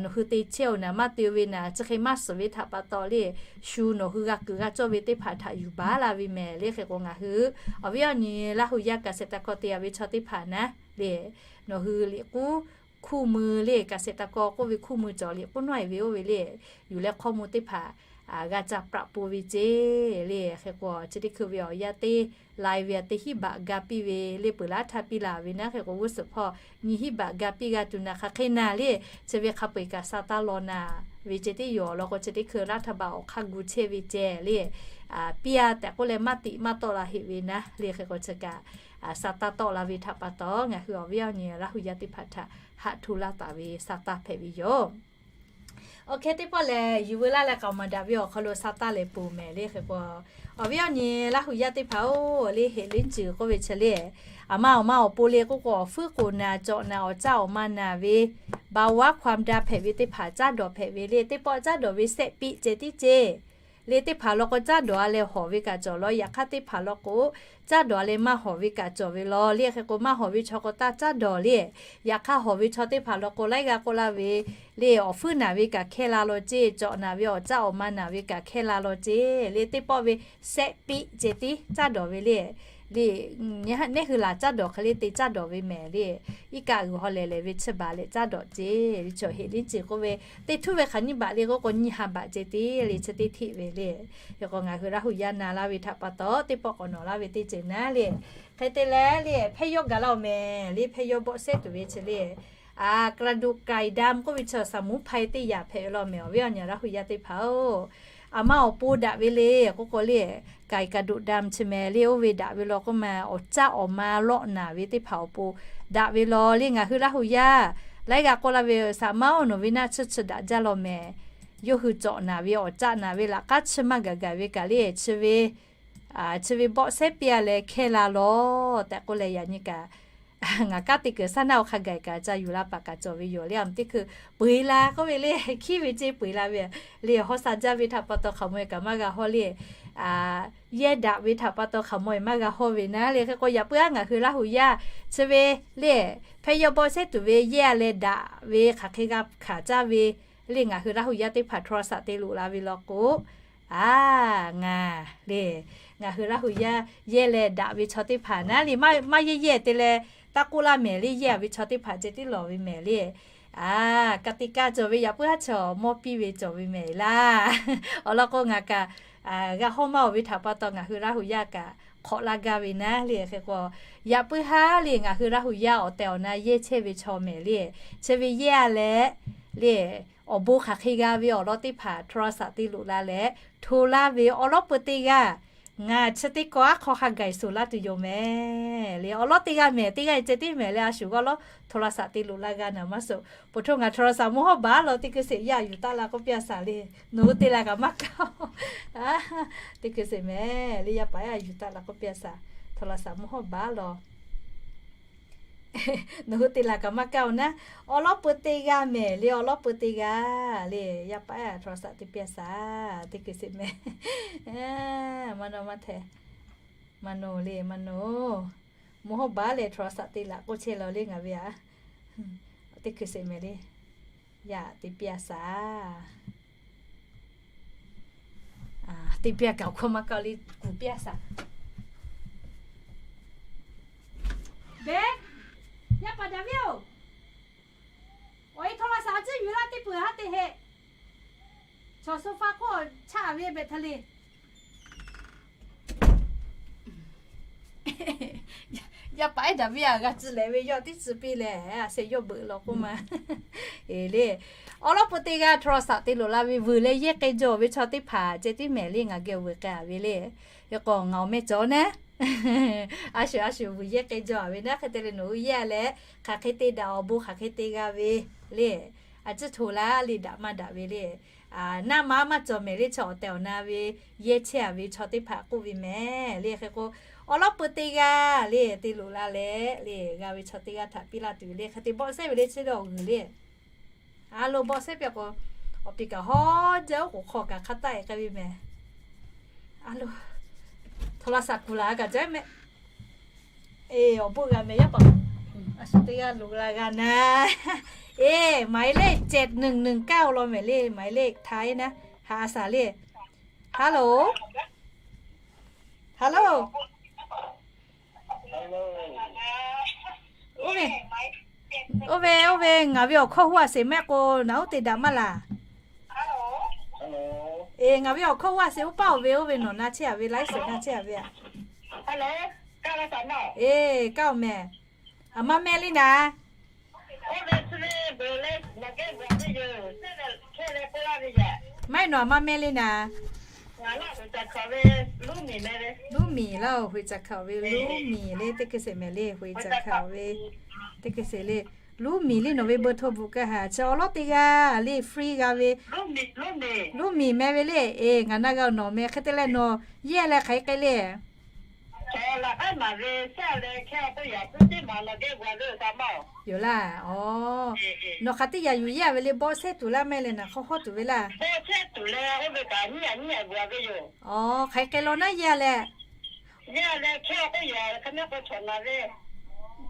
nawˬ hui te chehˇ-oˬ naˍ maˇ te ve naˍ chi hk'e maˇ suhˍ ve htaꞈ pa taw le, shu nawˬ hui g'a kuiˬ g'a cawˇ ve teˇ hpaˍ htaꞈ yuˬ baˬ la ve mehˍ le. Hk'e k'o ngaˬ hui awˬ viˉ awˬ nyi Laˇ huˍ yaˇ เกษตรกร te a ve chaw teˇ hpaˍ naˉ le, nawˬ hui liꞈ k'uˉ คู่มือ le เกษตรกร k'oˆ ve คู่มือ cawˬ liꞈ k'uˉ nawˉ e ve oˇ ve le, yuˬ leh hkawˇ mvuh teˇ hpaˍ g'a ca ปรับปรุง ve ceˇ le. Hk'e k'o chi teˇ hkui ve awˬ yanˇ teˇ lai ve aꞈ teˇ hinˉ baꞈ ga piˇ ve le peuˬ laˇ htaˇ piˇ laˬ ve naˉ. Hk'e k'o g'uˇ suhˍ hpawˇ nyiˇ hinˉ baꞈ ga piˇ g'a tuˬ naˍ hk'aˬ hk'e naˍ le, chi ve hk'a peu-eˬ kaꞈ sa taˇ law naˍ ve ceh tiˉ yoˬ. Awˬ lawn k'o chi teˇ hkui รัฐบาล awˬ hk'aˇ gu chehˇ ve ceh le, piˇ a tehꞈ k'oˆ leh maˇ teꞈ maˇ tawˆ la heꞈ ve naˉ le. Hk'e k'o chi kaꞈ sa taˇ tawˆ la ve htaꞈ pa taw ngaˬ hui awˬ viˉ awˬ nyi Laˇ huˍ yaˇ teˇ hpaˍ htaꞈ haꞈ hto laˇ taˍ ve sa taˇ hpehꞈ ve yoˬ. Awˬ hk'e teˇ pawˆ lehˬ yuˬ veu laˇ leh k'aoˍ maˍ daꞈ ve awˬ hk'aw lo sa taˇ lehˬ ponˬ mehˍ le. Hk'e k'o awˬ viˉ awˬ nyi Laˇ huˍ yaˇ teˇ hpaˍ-oˬ, le heˍ liˉ ceuˬ k'oˆ ve chi le, aˬ ma awˬ ma awˬ pon le k'oˆ k'o awˬ fuiˉ k'oˍ naˍ cawꞈ naˍ awˬ caˇ awˬ ma naˍ ve ภาวะความดัน hpehꞈ ve teˇ hpaˍ caˇ dawˬ hpehꞈ ve le. Teˇ pawˆ caˇ dawˬ ve แซะปี๊ ceh tiˉ ceˇ le. Teˇ hpaˍ law k'o caˇ dawˬ a leh hawˍ ve kaꞈ cawˬ law, yaꞈ hk'aˇ teˇ hpaˍ law k'o caˇ dawˬ a leh maˇ hawˍ ve kaꞈ cawˬ ve law le. Hk'e k'o maˇ hawˍ ve chaw k'o taˇ caˇ dawˬ le. Yaꞈ hk'aˇ hawˍ ve chaw teˇ hpaˍ law k'o laiˉ g'aˇ k'oˆ laˇ ve le, awˬ fuiˉ naˍ ve kaꞈ hkehˇ la law ceˇ, cawꞈ naˍ ve awˬ caˇ awˬ ma naˍ ve kaꞈ hkehˇ la law ceˇ le. Teˇ pawˆ ve แซะปี๊ ceh tiˉ caˇ dawˬ ve le. Le neˉ hui laˬ caˇ dawˬ hk'e le te caˇ dawˬ ve mehˍ le. Iˉ kaˆ g'uiˬ haw lehˬ lehˬ ve chi baˬ leh caˇ dawˬ ceˇ le. Chaw heˍ liˉ ceuˬ k'oˆ ve teˇ htuˉ ve hk'aˬ nyiˇ baꞈ le k'oˆ k'o nyiˇ ha baꞈ ceh tiˉ le chi teˇ htiˆ ve le. Hk'e k'o ngaˬ hui Laˇ huˍ yaˇ na laˇ ve htaꞈ pa taw teˇ pawˆ k'awꞈ nawˬ laˇ ve teˇ ceuˬ naˉ le. Hk'e te leh le hpehˇ yawˇ gaˬ laˇ-oˬ mehˍ le. Hpehˇ yawˇ bawˆ sehˉ tuˬ ve chi le, กระดูกไก่ดำ k'oˆ ve chi สมุนไพร teˇ yaꞈ hpehꞈ ve law mehˍ. Awˬ viˉ awˬ nyi Laˇ huˍ yaˇ teˇ hpaˍ-oˬ, aˬ ma awˬ pon daꞈ ve le k'oˆ k'o le, ไก่กระดูกดำ chi mehˍ le, oˇ ve daꞈ ve law k'oˆ ma, awˬ caˆ awˬ ma lawˆ naˍ ve teˇ hpaˍ awˬ pon daꞈ ve law le. Ngaˬ hui Laˇ huˍ yaˇ laiˉ g'aˇ k'oˆ laˇ ve, Saˍ maˇ-oˬ, nawˬ ve naˆ tsuhˇ chi daꞈ jaˇ law mehˍ. Yawˇ hui cawꞈ naˍ ve awˬ caˆ naˍ ve laꞈ k'aˉ chi maˇ gaˬ gaˬ ve kaꞈ le, chi ve chi ve bawˆ sehˉ piˇ-a leh hkehˇ la law tehꞈ k'oˆ leh, yaꞈ nyi kaꞈ ngaˬ kanˉ te kuiˬ saˉ naˆ awˬ hk'a gaˬ kaꞈ ca yuˬ la paˍ kaꞈ cawˬ ve yoˬ le. Aˬ ma teˇ hkui peu-eˬ la k'oˆ ve le, hkiˉ ve ceˇ peu-eˬ la ve le. Haw sha jaˇ ve htaꞈ pa taw hk'aˬ mawˬ-e kaꞈ maˇ g'a hawˇ le. Yehˇ daꞈ ve htaꞈ pa taw hk'aˬ mawˬ-e maˇ g'a hawˇ ve naˉ le. Hk'e k'o, yaꞈ puiˉ-aˉ ngaˬ hui Laˇ huˍ yaˇ chi ve le, hpehˇ yawˇ bawˆ sehˉ tuˬ ve yehˇ-a leh daꞈ ve hk'aˬ hk'e g'a hkanˍ caˇ ve le. Ngaˬ hui Laˇ huˍ yaˇ teˇ hpaˍ โทรศัพท์ te loꞈ la ve law k'o, a, ngaˬ le, ngaˬ hui Laˇ huˍ yaˇ yehˇ leh daꞈ ve chaw teˇ hpaˍ naˉ le, maˇ yehˇ yehˇ te leh taˇ k'oˆ laˇ mehˍ le. Yehˇ-a ve chaw teˇ hpaˍ ceh tiˉ lawˬ ve mehˍ le. A, กติกา cawˬ ve yaꞈ puiˉ haˉ chaw mawˇ piˇ ve cawˬ ve mehˍ laˇ. Awˬ lawn k'o, ngaˬ kaꞈ g'a hawˇ maˇ-oˬ ve htaꞈ pa taw ngaˬ hui Laˇ huˍ yaˇ kaꞈ hk'awꞈ laˇ gaˇ ve naˉ le. Hk'e k'o, yaꞈ puiˉ haˉ le ngaˬ hui Laˇ huˍ yaˇ awˬ tehˬ awˬ na yehˇ chehˇ ve chaw mehˍ le, chi ve yehˇ-a leh le, awˬ bon hk'aˬ hk'e g'a ve awˬ lawn teˇ hpaˍ โทรศัพท์ te loꞈ la leh hto laˇ ve awˬ lawn peu teˇ g'aˇ, ngaˬ chi teˇ kawˆ aˉ hk'aw hk'a gaˬ suˍ laˇ tuˬ yoˬ mehˍ le. Awˬ lawn teˇ g'aˇ mehˍ, teˇ g'aˇ ceh tiˉ mehˍ leh, a shuˍ g'aˇ law โทรศัพท์ te loꞈ la g'a naˍ maˇ suh. Poˬ hto ngaˬ โทรศัพท์ mawˇ hawˉ baˬ law, teˇ hkui sheˍ yaˇ yuˬ taˆ la k'oˆ piˇ-a shaˍ le. Nawˬ hui te la kaꞈ maˇ kaˇ-oˬ. Teˇ hkui sheˍ mehˍ le, yaˇ paˍ yaˇ yuˬ taˆ la k'oˆ piˇ-a shaˍ, โทรศัพท์ mawˇ hawˉ baˬ law. Nawˬ hui te la kaꞈ maˇ kaˇ-oˬ naˉ, awˬ lawn peu teˇ g'aˇ mehˍ le, awˬ lawn peu teˇ g'aˇ le. Yaˇ paˍ yaˇ โทรศัพท์ te piˇ-a shaˍ, teˇ hkui sheˍ mehˍ. Maˇ nawˬ maˇ hte, maˇ nawˬ le, maˇ nawˬ. Mawˇ hawˉ baˬ leh โทรศัพท์ te laꞈ k'oˆ chehˇ law le ngaˬ ve a. Teˇ hkui sheˍ mehˍ le. Yaꞈ te piˇ-a shaˍ. Te piˇ-a kaꞈ awˬ hkawˇ maˇ kaˇ le, kuˬ piˇ-a shaˍ. Beˬ, yaˇ paˍ Daˍviˆ-oˬ, awˬ e โทรศัพท์ a ciˉ yuˬ laˇ teˇ peuˬ haˉ te heˆ. Chaw sofa hk'oˆ chaˇ ve behꞈ htaˇ le. Yaˇ paˍ ehˉ Daˍviˆ-a g'a tcuh leh ve yawˇ tiˉ tcuh piˇ leh, a shu yawˇ beuꞈ law k'oˆ ma. Eˬ le, awˬ lawn peu teˇ g'aˇ โทรศัพท์ te loꞈ la ve vuiˬ leh yehˇ k'ai jaw ve chaw teˇ hpaˍ ceh tiˉ mehˍ le, ngaˬ geh vuiˬ k'ai-a ve le. Hk'e k'o ngaˬ awˬ meh cawˬ naˉ, a shu a shu vuiˬ yehˇ k'ai jaw-a ve naˉ. Hk'e te leh nawˬ hui yehˇ leh hk'aˬ hk'e te daꞈ, awˬ bon hk'aˬ hk'e te g'a ve le. A ciˉ hto laˇ le, daꞈ maˇ daꞈ ve le. Naˆ ma maˇ cawˬ mehˍ le, chaw awˬ tehˬ awˬ na ve yehˇ chehˇ-a ve chaw teˇ hpaˍ k'oˆ ve mehˍ le. Hk'e k'o, awˬ lawn peu teˇ g'aˇ le te loꞈ la leh le, g'a ve chaw teˇ g'aˇ htaꞈ piˇ laˇ tuˬ le. Hk'e te bawˆ sehˉ ve le, chi le awˬ g'uiˬ le. A lo bawˆ sehˉ piˇ k'o, awˬ piˍ kaꞈ hawˉ jaˇ, oˉ k'oˍ hk'aw kaꞈ hk'a taˆ-e k'ai ve mehˍ. A lo, โทรศัพท์ kuˬ laˬ kaꞈ jaˇ mehˍ. Eˬ, awˬ bon g'a mehˍ yaˇ paˍ. A shu teˇ g'aˇ loꞈ la g'a na. Eˬ, หมายเลข เจ็ดหนึ่งหนึ่งเก้า law mehˍ le, หมายเลข ไทย naˉ. Haꞈ a shaˍ le. Hello, hello. Oˇ ve, oˇ ve, oˇ ve ngaˬ ve awˬ hkawˇ huˉ-a sheˍ mehˆ k'o, naˬ uˉ te daꞈ maˇ laˬ. Eˬ, ngaˬ ve awˬ hkawˇ huˉ-a sheˍ, oˇ paˇ-oˬ ve, oˇ ve nawˬ na chehˇ-a ve, laiˉ suhˍ na chehˇ-a ve a. Eˬ, kaˇ-oˬ mehˍ. Aˬ ma mehˆ le naˍ. Maˇ heˆ, nawˬ aˬ ma mehˆ le naˍ. Luˉ miˬ laˇ-oˬ, Huiˍ Caˍ hkaˍ-oˬ ve Luˉ miˬ le, teˇ hkui sheˍ mehˍ le, Huiˍ Caˍ hkaˍ-oˬ ve teˇ hkui sheˍ le. Luˉ miˬ le, nawˬ ve เบอร์โทร bvuhꞈ kaˇ haꞈ, chi awˬ lawn teˇ g'aˇ le, free g'a ve. Luˉ miˬ mehˍ ve le. Eˬ, ngaˬ na g'a nawˬ meh. Hk'e te leh nawˬ yehˇ leh hk'aˬ hk'e k'ai le. Yoˬ laˇ. Aˬ, nawˬ hk'aˬ teˇ yanˇ yuˬ yehˇ ve le, bawˆ sehˉ tuˬ laˇ mehˆ leh naˍ hk'aw hawˉ tuˬ ve laˇ. Aˬ, hk'aˬ hk'e k'ai law naˉ yehˇ leh.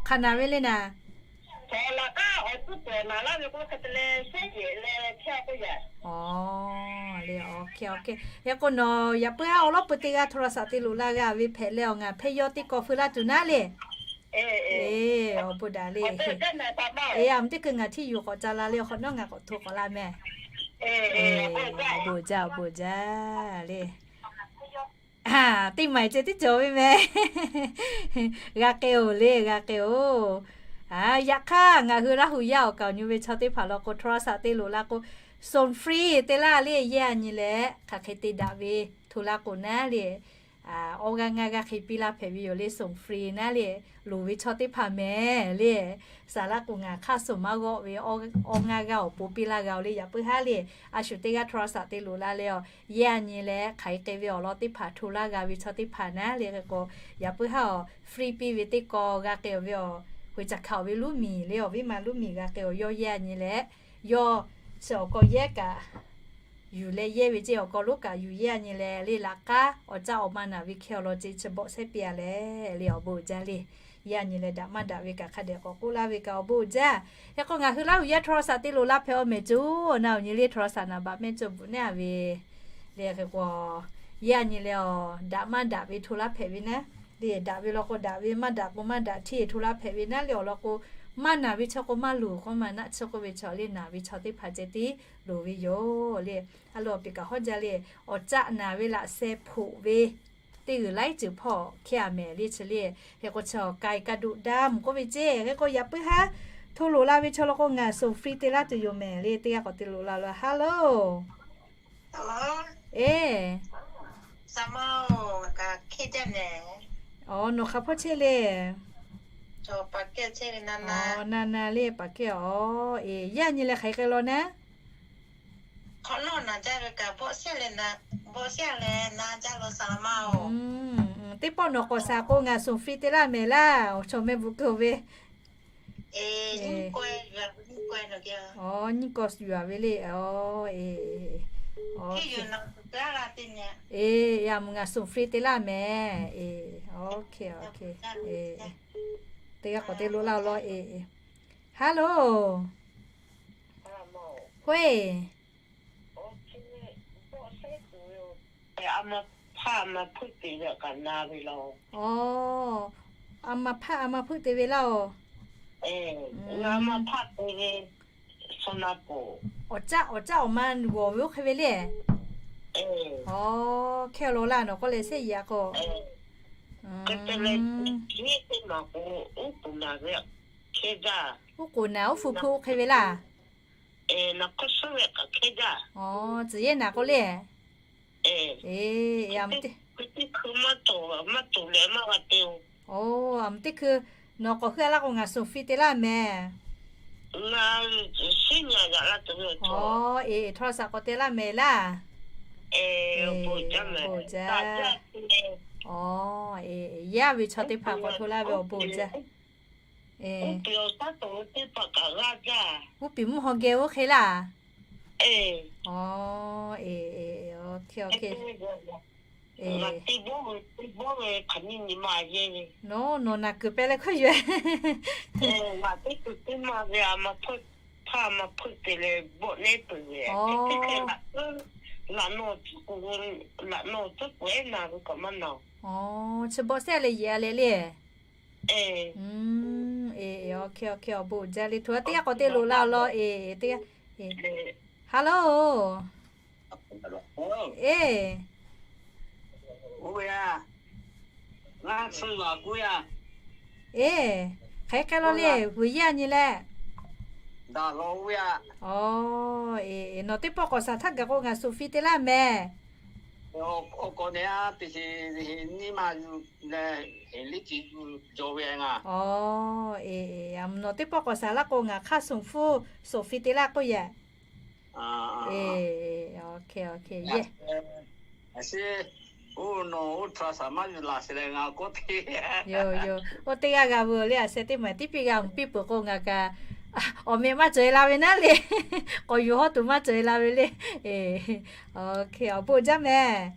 Hk'aˬ naˍ ve le naˍ. Aˬ, le, hk'e k'o nawˬ yaꞈ puiˉ haˉ awˬ lawn peu teˇ g'aˇ โทรศัพท์ te loꞈ la g'a ve hpehꞈ leh, awˬ ngaˬ hpehˇ yawˇ teˇ kawˆ feu laˇ tuˬ naˉ le. Eˬ, awˬ bon daꞈ le. Eˬ, aˬ, teˇ hkui ngaˬ htiˇ yuˬ k'awꞈ ca la le, awˬ hk'awꞈ nawˉ ngaˬ k'awꞈ hto k'awꞈ la mehˍ. Awˬ bon jaˇ, awˬ bon jaˇ le. Teˇ maˬ ceh tiˉ cawˬ ve mehˍ. G'a k'ai-oˬ le, g'a k'ai-oˬ. Yaꞈ hk'aˇ ngaˬ hui Laˇ huˍ yaˇ awˬ kaˍ awˬ nyi ve chaw teˇ hpaˍ law k'o, โทรศัพท์ te loꞈ la k'o, Song free te laˇ le, yehˇ a nyi leh hk'aˬ hk'e te daꞈ ve hto laˇ k'o naˉ le, awˇ g'aˇ ngaˇ g'aˇ hk'e piˇ laˇ hpehꞈ ve yoˬ le. Song free naˉ le, loˍ ve chaw teˇ hpaˍ mehˍ le. Saˍ laˇ k'o ngaˬ hk'aˇ suh maˇ g'awˆ ve, awˇ ngaˇ g'aˇ awˬ pon piˇ laˇ g'a oˬ le. Yaꞈ puiˉ haˉ le, a shu teˇ g'aˇ โทรศัพท์ te loꞈ la leh, yehˇ a nyi leh hk'aˬ hk'e te ve awˬ lawn teˇ hpaˍ hto laˇ g'a ve chaw teˇ hpaˍ naˉ le. Hk'e k'o, yaꞈ puiˉ haˉ awˬ free piˇ ve teˇ kaw g'a k'ai awˬ ve awˬ, hoꞈ caˬ hkaꞈ awˬ ve luˉ miˬ le, awˬ viˉ ma luˉ miˬ g'a k'ai awˬ yawˇ yehˇ a nyi leh, yawˇ chi awˬ kaw yehˇ kaꞈ yuˬ leh yehˇ ve ceˇ, awˬ kaw lonˉ kaꞈ yuˬ yehˇ a nyi leh le, laꞈ k'aˉ awˬ caˆ awˬ ma naˬ ve hkeh awˬ lawn ceˇ chi bawˆ shehˉ piˇ a leh le, awˬ bon uiˍ jaˇ le. Yehˇ a nyi leh daꞈ maˇ daꞈ ve kaꞈ hk'a dehꞈ k'awꞈ k'oˆ laˇ ve kaꞈ awˬ bon uiˍ jaˇ. Hk'e k'o ngaˬ hui laˇ hui yaˇ โทรศัพท์ te loꞈ la hpehꞈ awˬ mehˍ coˬ, na awˬ nyi le โทรศัพท์ naˍ baꞈ mehˆ coˬ bvuhꞈ neˉ a ve le. Hk'e k'o, yehˇ a nyi leh awˬ daꞈ maˇ daꞈ ve hto laˇ hpehꞈ ve naˉ le. Daꞈ ve law k'o daꞈ ve, maˇ daꞈ k'o maˇ daꞈ htiˇ hto laˇ hpehꞈ ve naˉ le. Awˬ lawn k'o, maˇ naˬ ve chaw k'o maˇ loˍ k'oˆ ma naˆ chi k'oˆ ve chaw le, naˬ ve chaw teˇ hpaˍ ceh tiˉ loˍ ve yoˬ le. A lo awˬ peˍ kaꞈ hawˉ jaˇ le, awˬ caˆ naˬ ve laꞈ sheh hpoꞈ ve teˇ g'uiˬ laiˉ ceuˬ hpawˇ hkehˇ a mehˍ le chi le. Hk'e k'o chi awˬ k'ai ka doꞈ daˇ mvuhˬ k'oˆ ve ceˇ. Hk'e k'o yaꞈ puiˉ haˉ hto loꞈ la ve chaw law k'o ngaˬ song free te laˇ tuˬ yoˬ mehˍ le. Teˇ g'aˇ k'awꞈ te loꞈ la lo. Hello. Eˬ, aˬ, nawˬ hk'aˬ hpawˇ chehˇ le? Aˬ, na na le, paˍ kehˇ aˬ. Eˬ, yehˇ a nyi leh hk'aˬ hk'e k'ai law naˉ? Teˇ pawˆ nawˬ k'awꞈ shaˍ k'o ngaˬ song free te laˇ mehˍ laˇ, awˬ chawˬ meh bvuhꞈ keu ve. Aˬ, nyiˇ kawˇ yuˬ a ve le. Aˬ, eˬ, eˬ, aˬ, mvuhˬ ngaˬ song free te laˇ mehˍ. Eˬ, teˇ g'aˇ k'awꞈ te loꞈ la law. Eˬ, hello, hoˆ-eˬ. Aˬ, a ma hpaˆ a ma hpeuˆ te ve laˇ-oˬ. Awˬ caˆ awˬ caˆ awˬ ma g'awˬ ve oˇ hk'e ve le. Aˬ, hkehˇ law laˇ nawˬ k'oˆ leh shehˆ yaꞈ k'o, uˉ k'oˍ naˬ uˉ hpu hpu oˇ hk'e ve laˇ. Aˬ, tcuh yehˇ naˬ k'oˆ le. Eˬ, aˬ, aˬ, mvuhˬ teˇ hkui nawˬ k'awꞈ hui a laˇ k'o ngaˬ song free te laˇ mehˍ. Aˬ, eˬ, โทรศัพท์ k'awꞈ te laˇ mehˍ laˇ. Eˬ, bon jaˇ. Aˬ, eˬ, yehˇ ve chaw teˇ hpaˍ k'awꞈ hto laˇ ve awˬ bon jaˇ. Uˉ peˍ mvuhˇ haw geh oˇ hk'e laˇ. Aˬ, eˬ, eˬ, oˇ hk'e, oˇ hk'e. Nawˬ, nawˬ naˬ kuiˬ pehˇ leh hkawˇ yuˬ. Aˬ, chi bawˆ shehˆ leh yehˬ a leh le. Eˬ, oˇ hk'e, oˇ hk'e, awˬ bon jaˇ le. Hto teˇ g'aˇ k'awꞈ te loꞈ la law. Eˬ, teˇ g'aˇ. Hello. Eˬ, hk'aˬ hk'e law le, vuiˬ yehˇ a nyi leh. Aˬ, eˬ, nawˬ teˇ pawˆ k'awꞈ shaˍ htaˇ gaˬ k'o ngaˬ song free te laˇ mehˍ. Aˬ, eˬ, nawˬ teˇ pawˆ k'awꞈ shaˍ laˇ k'o ngaˬ hk'aˇ song free, song free te laˇ k'oˆ yaꞈ. Eˬ, oˇ hk'e, oˇ hk'e, yehˇ. Oˇ teˇ g'aˇ g'a veu le, a sheh teˇ maˬ tiˉ piˇ g'a mvuhˬ piˇ peuˬ k'o ngaˬ kaꞈ awˬ meh maˇ cawˬ e la ve naˉ le. K'awꞈ yuˬ hawˉ tuˬ maˇ cawˬ e la ve le. Eˬ, oˇ hk'e, awˬ bon jaˇ mehˍ.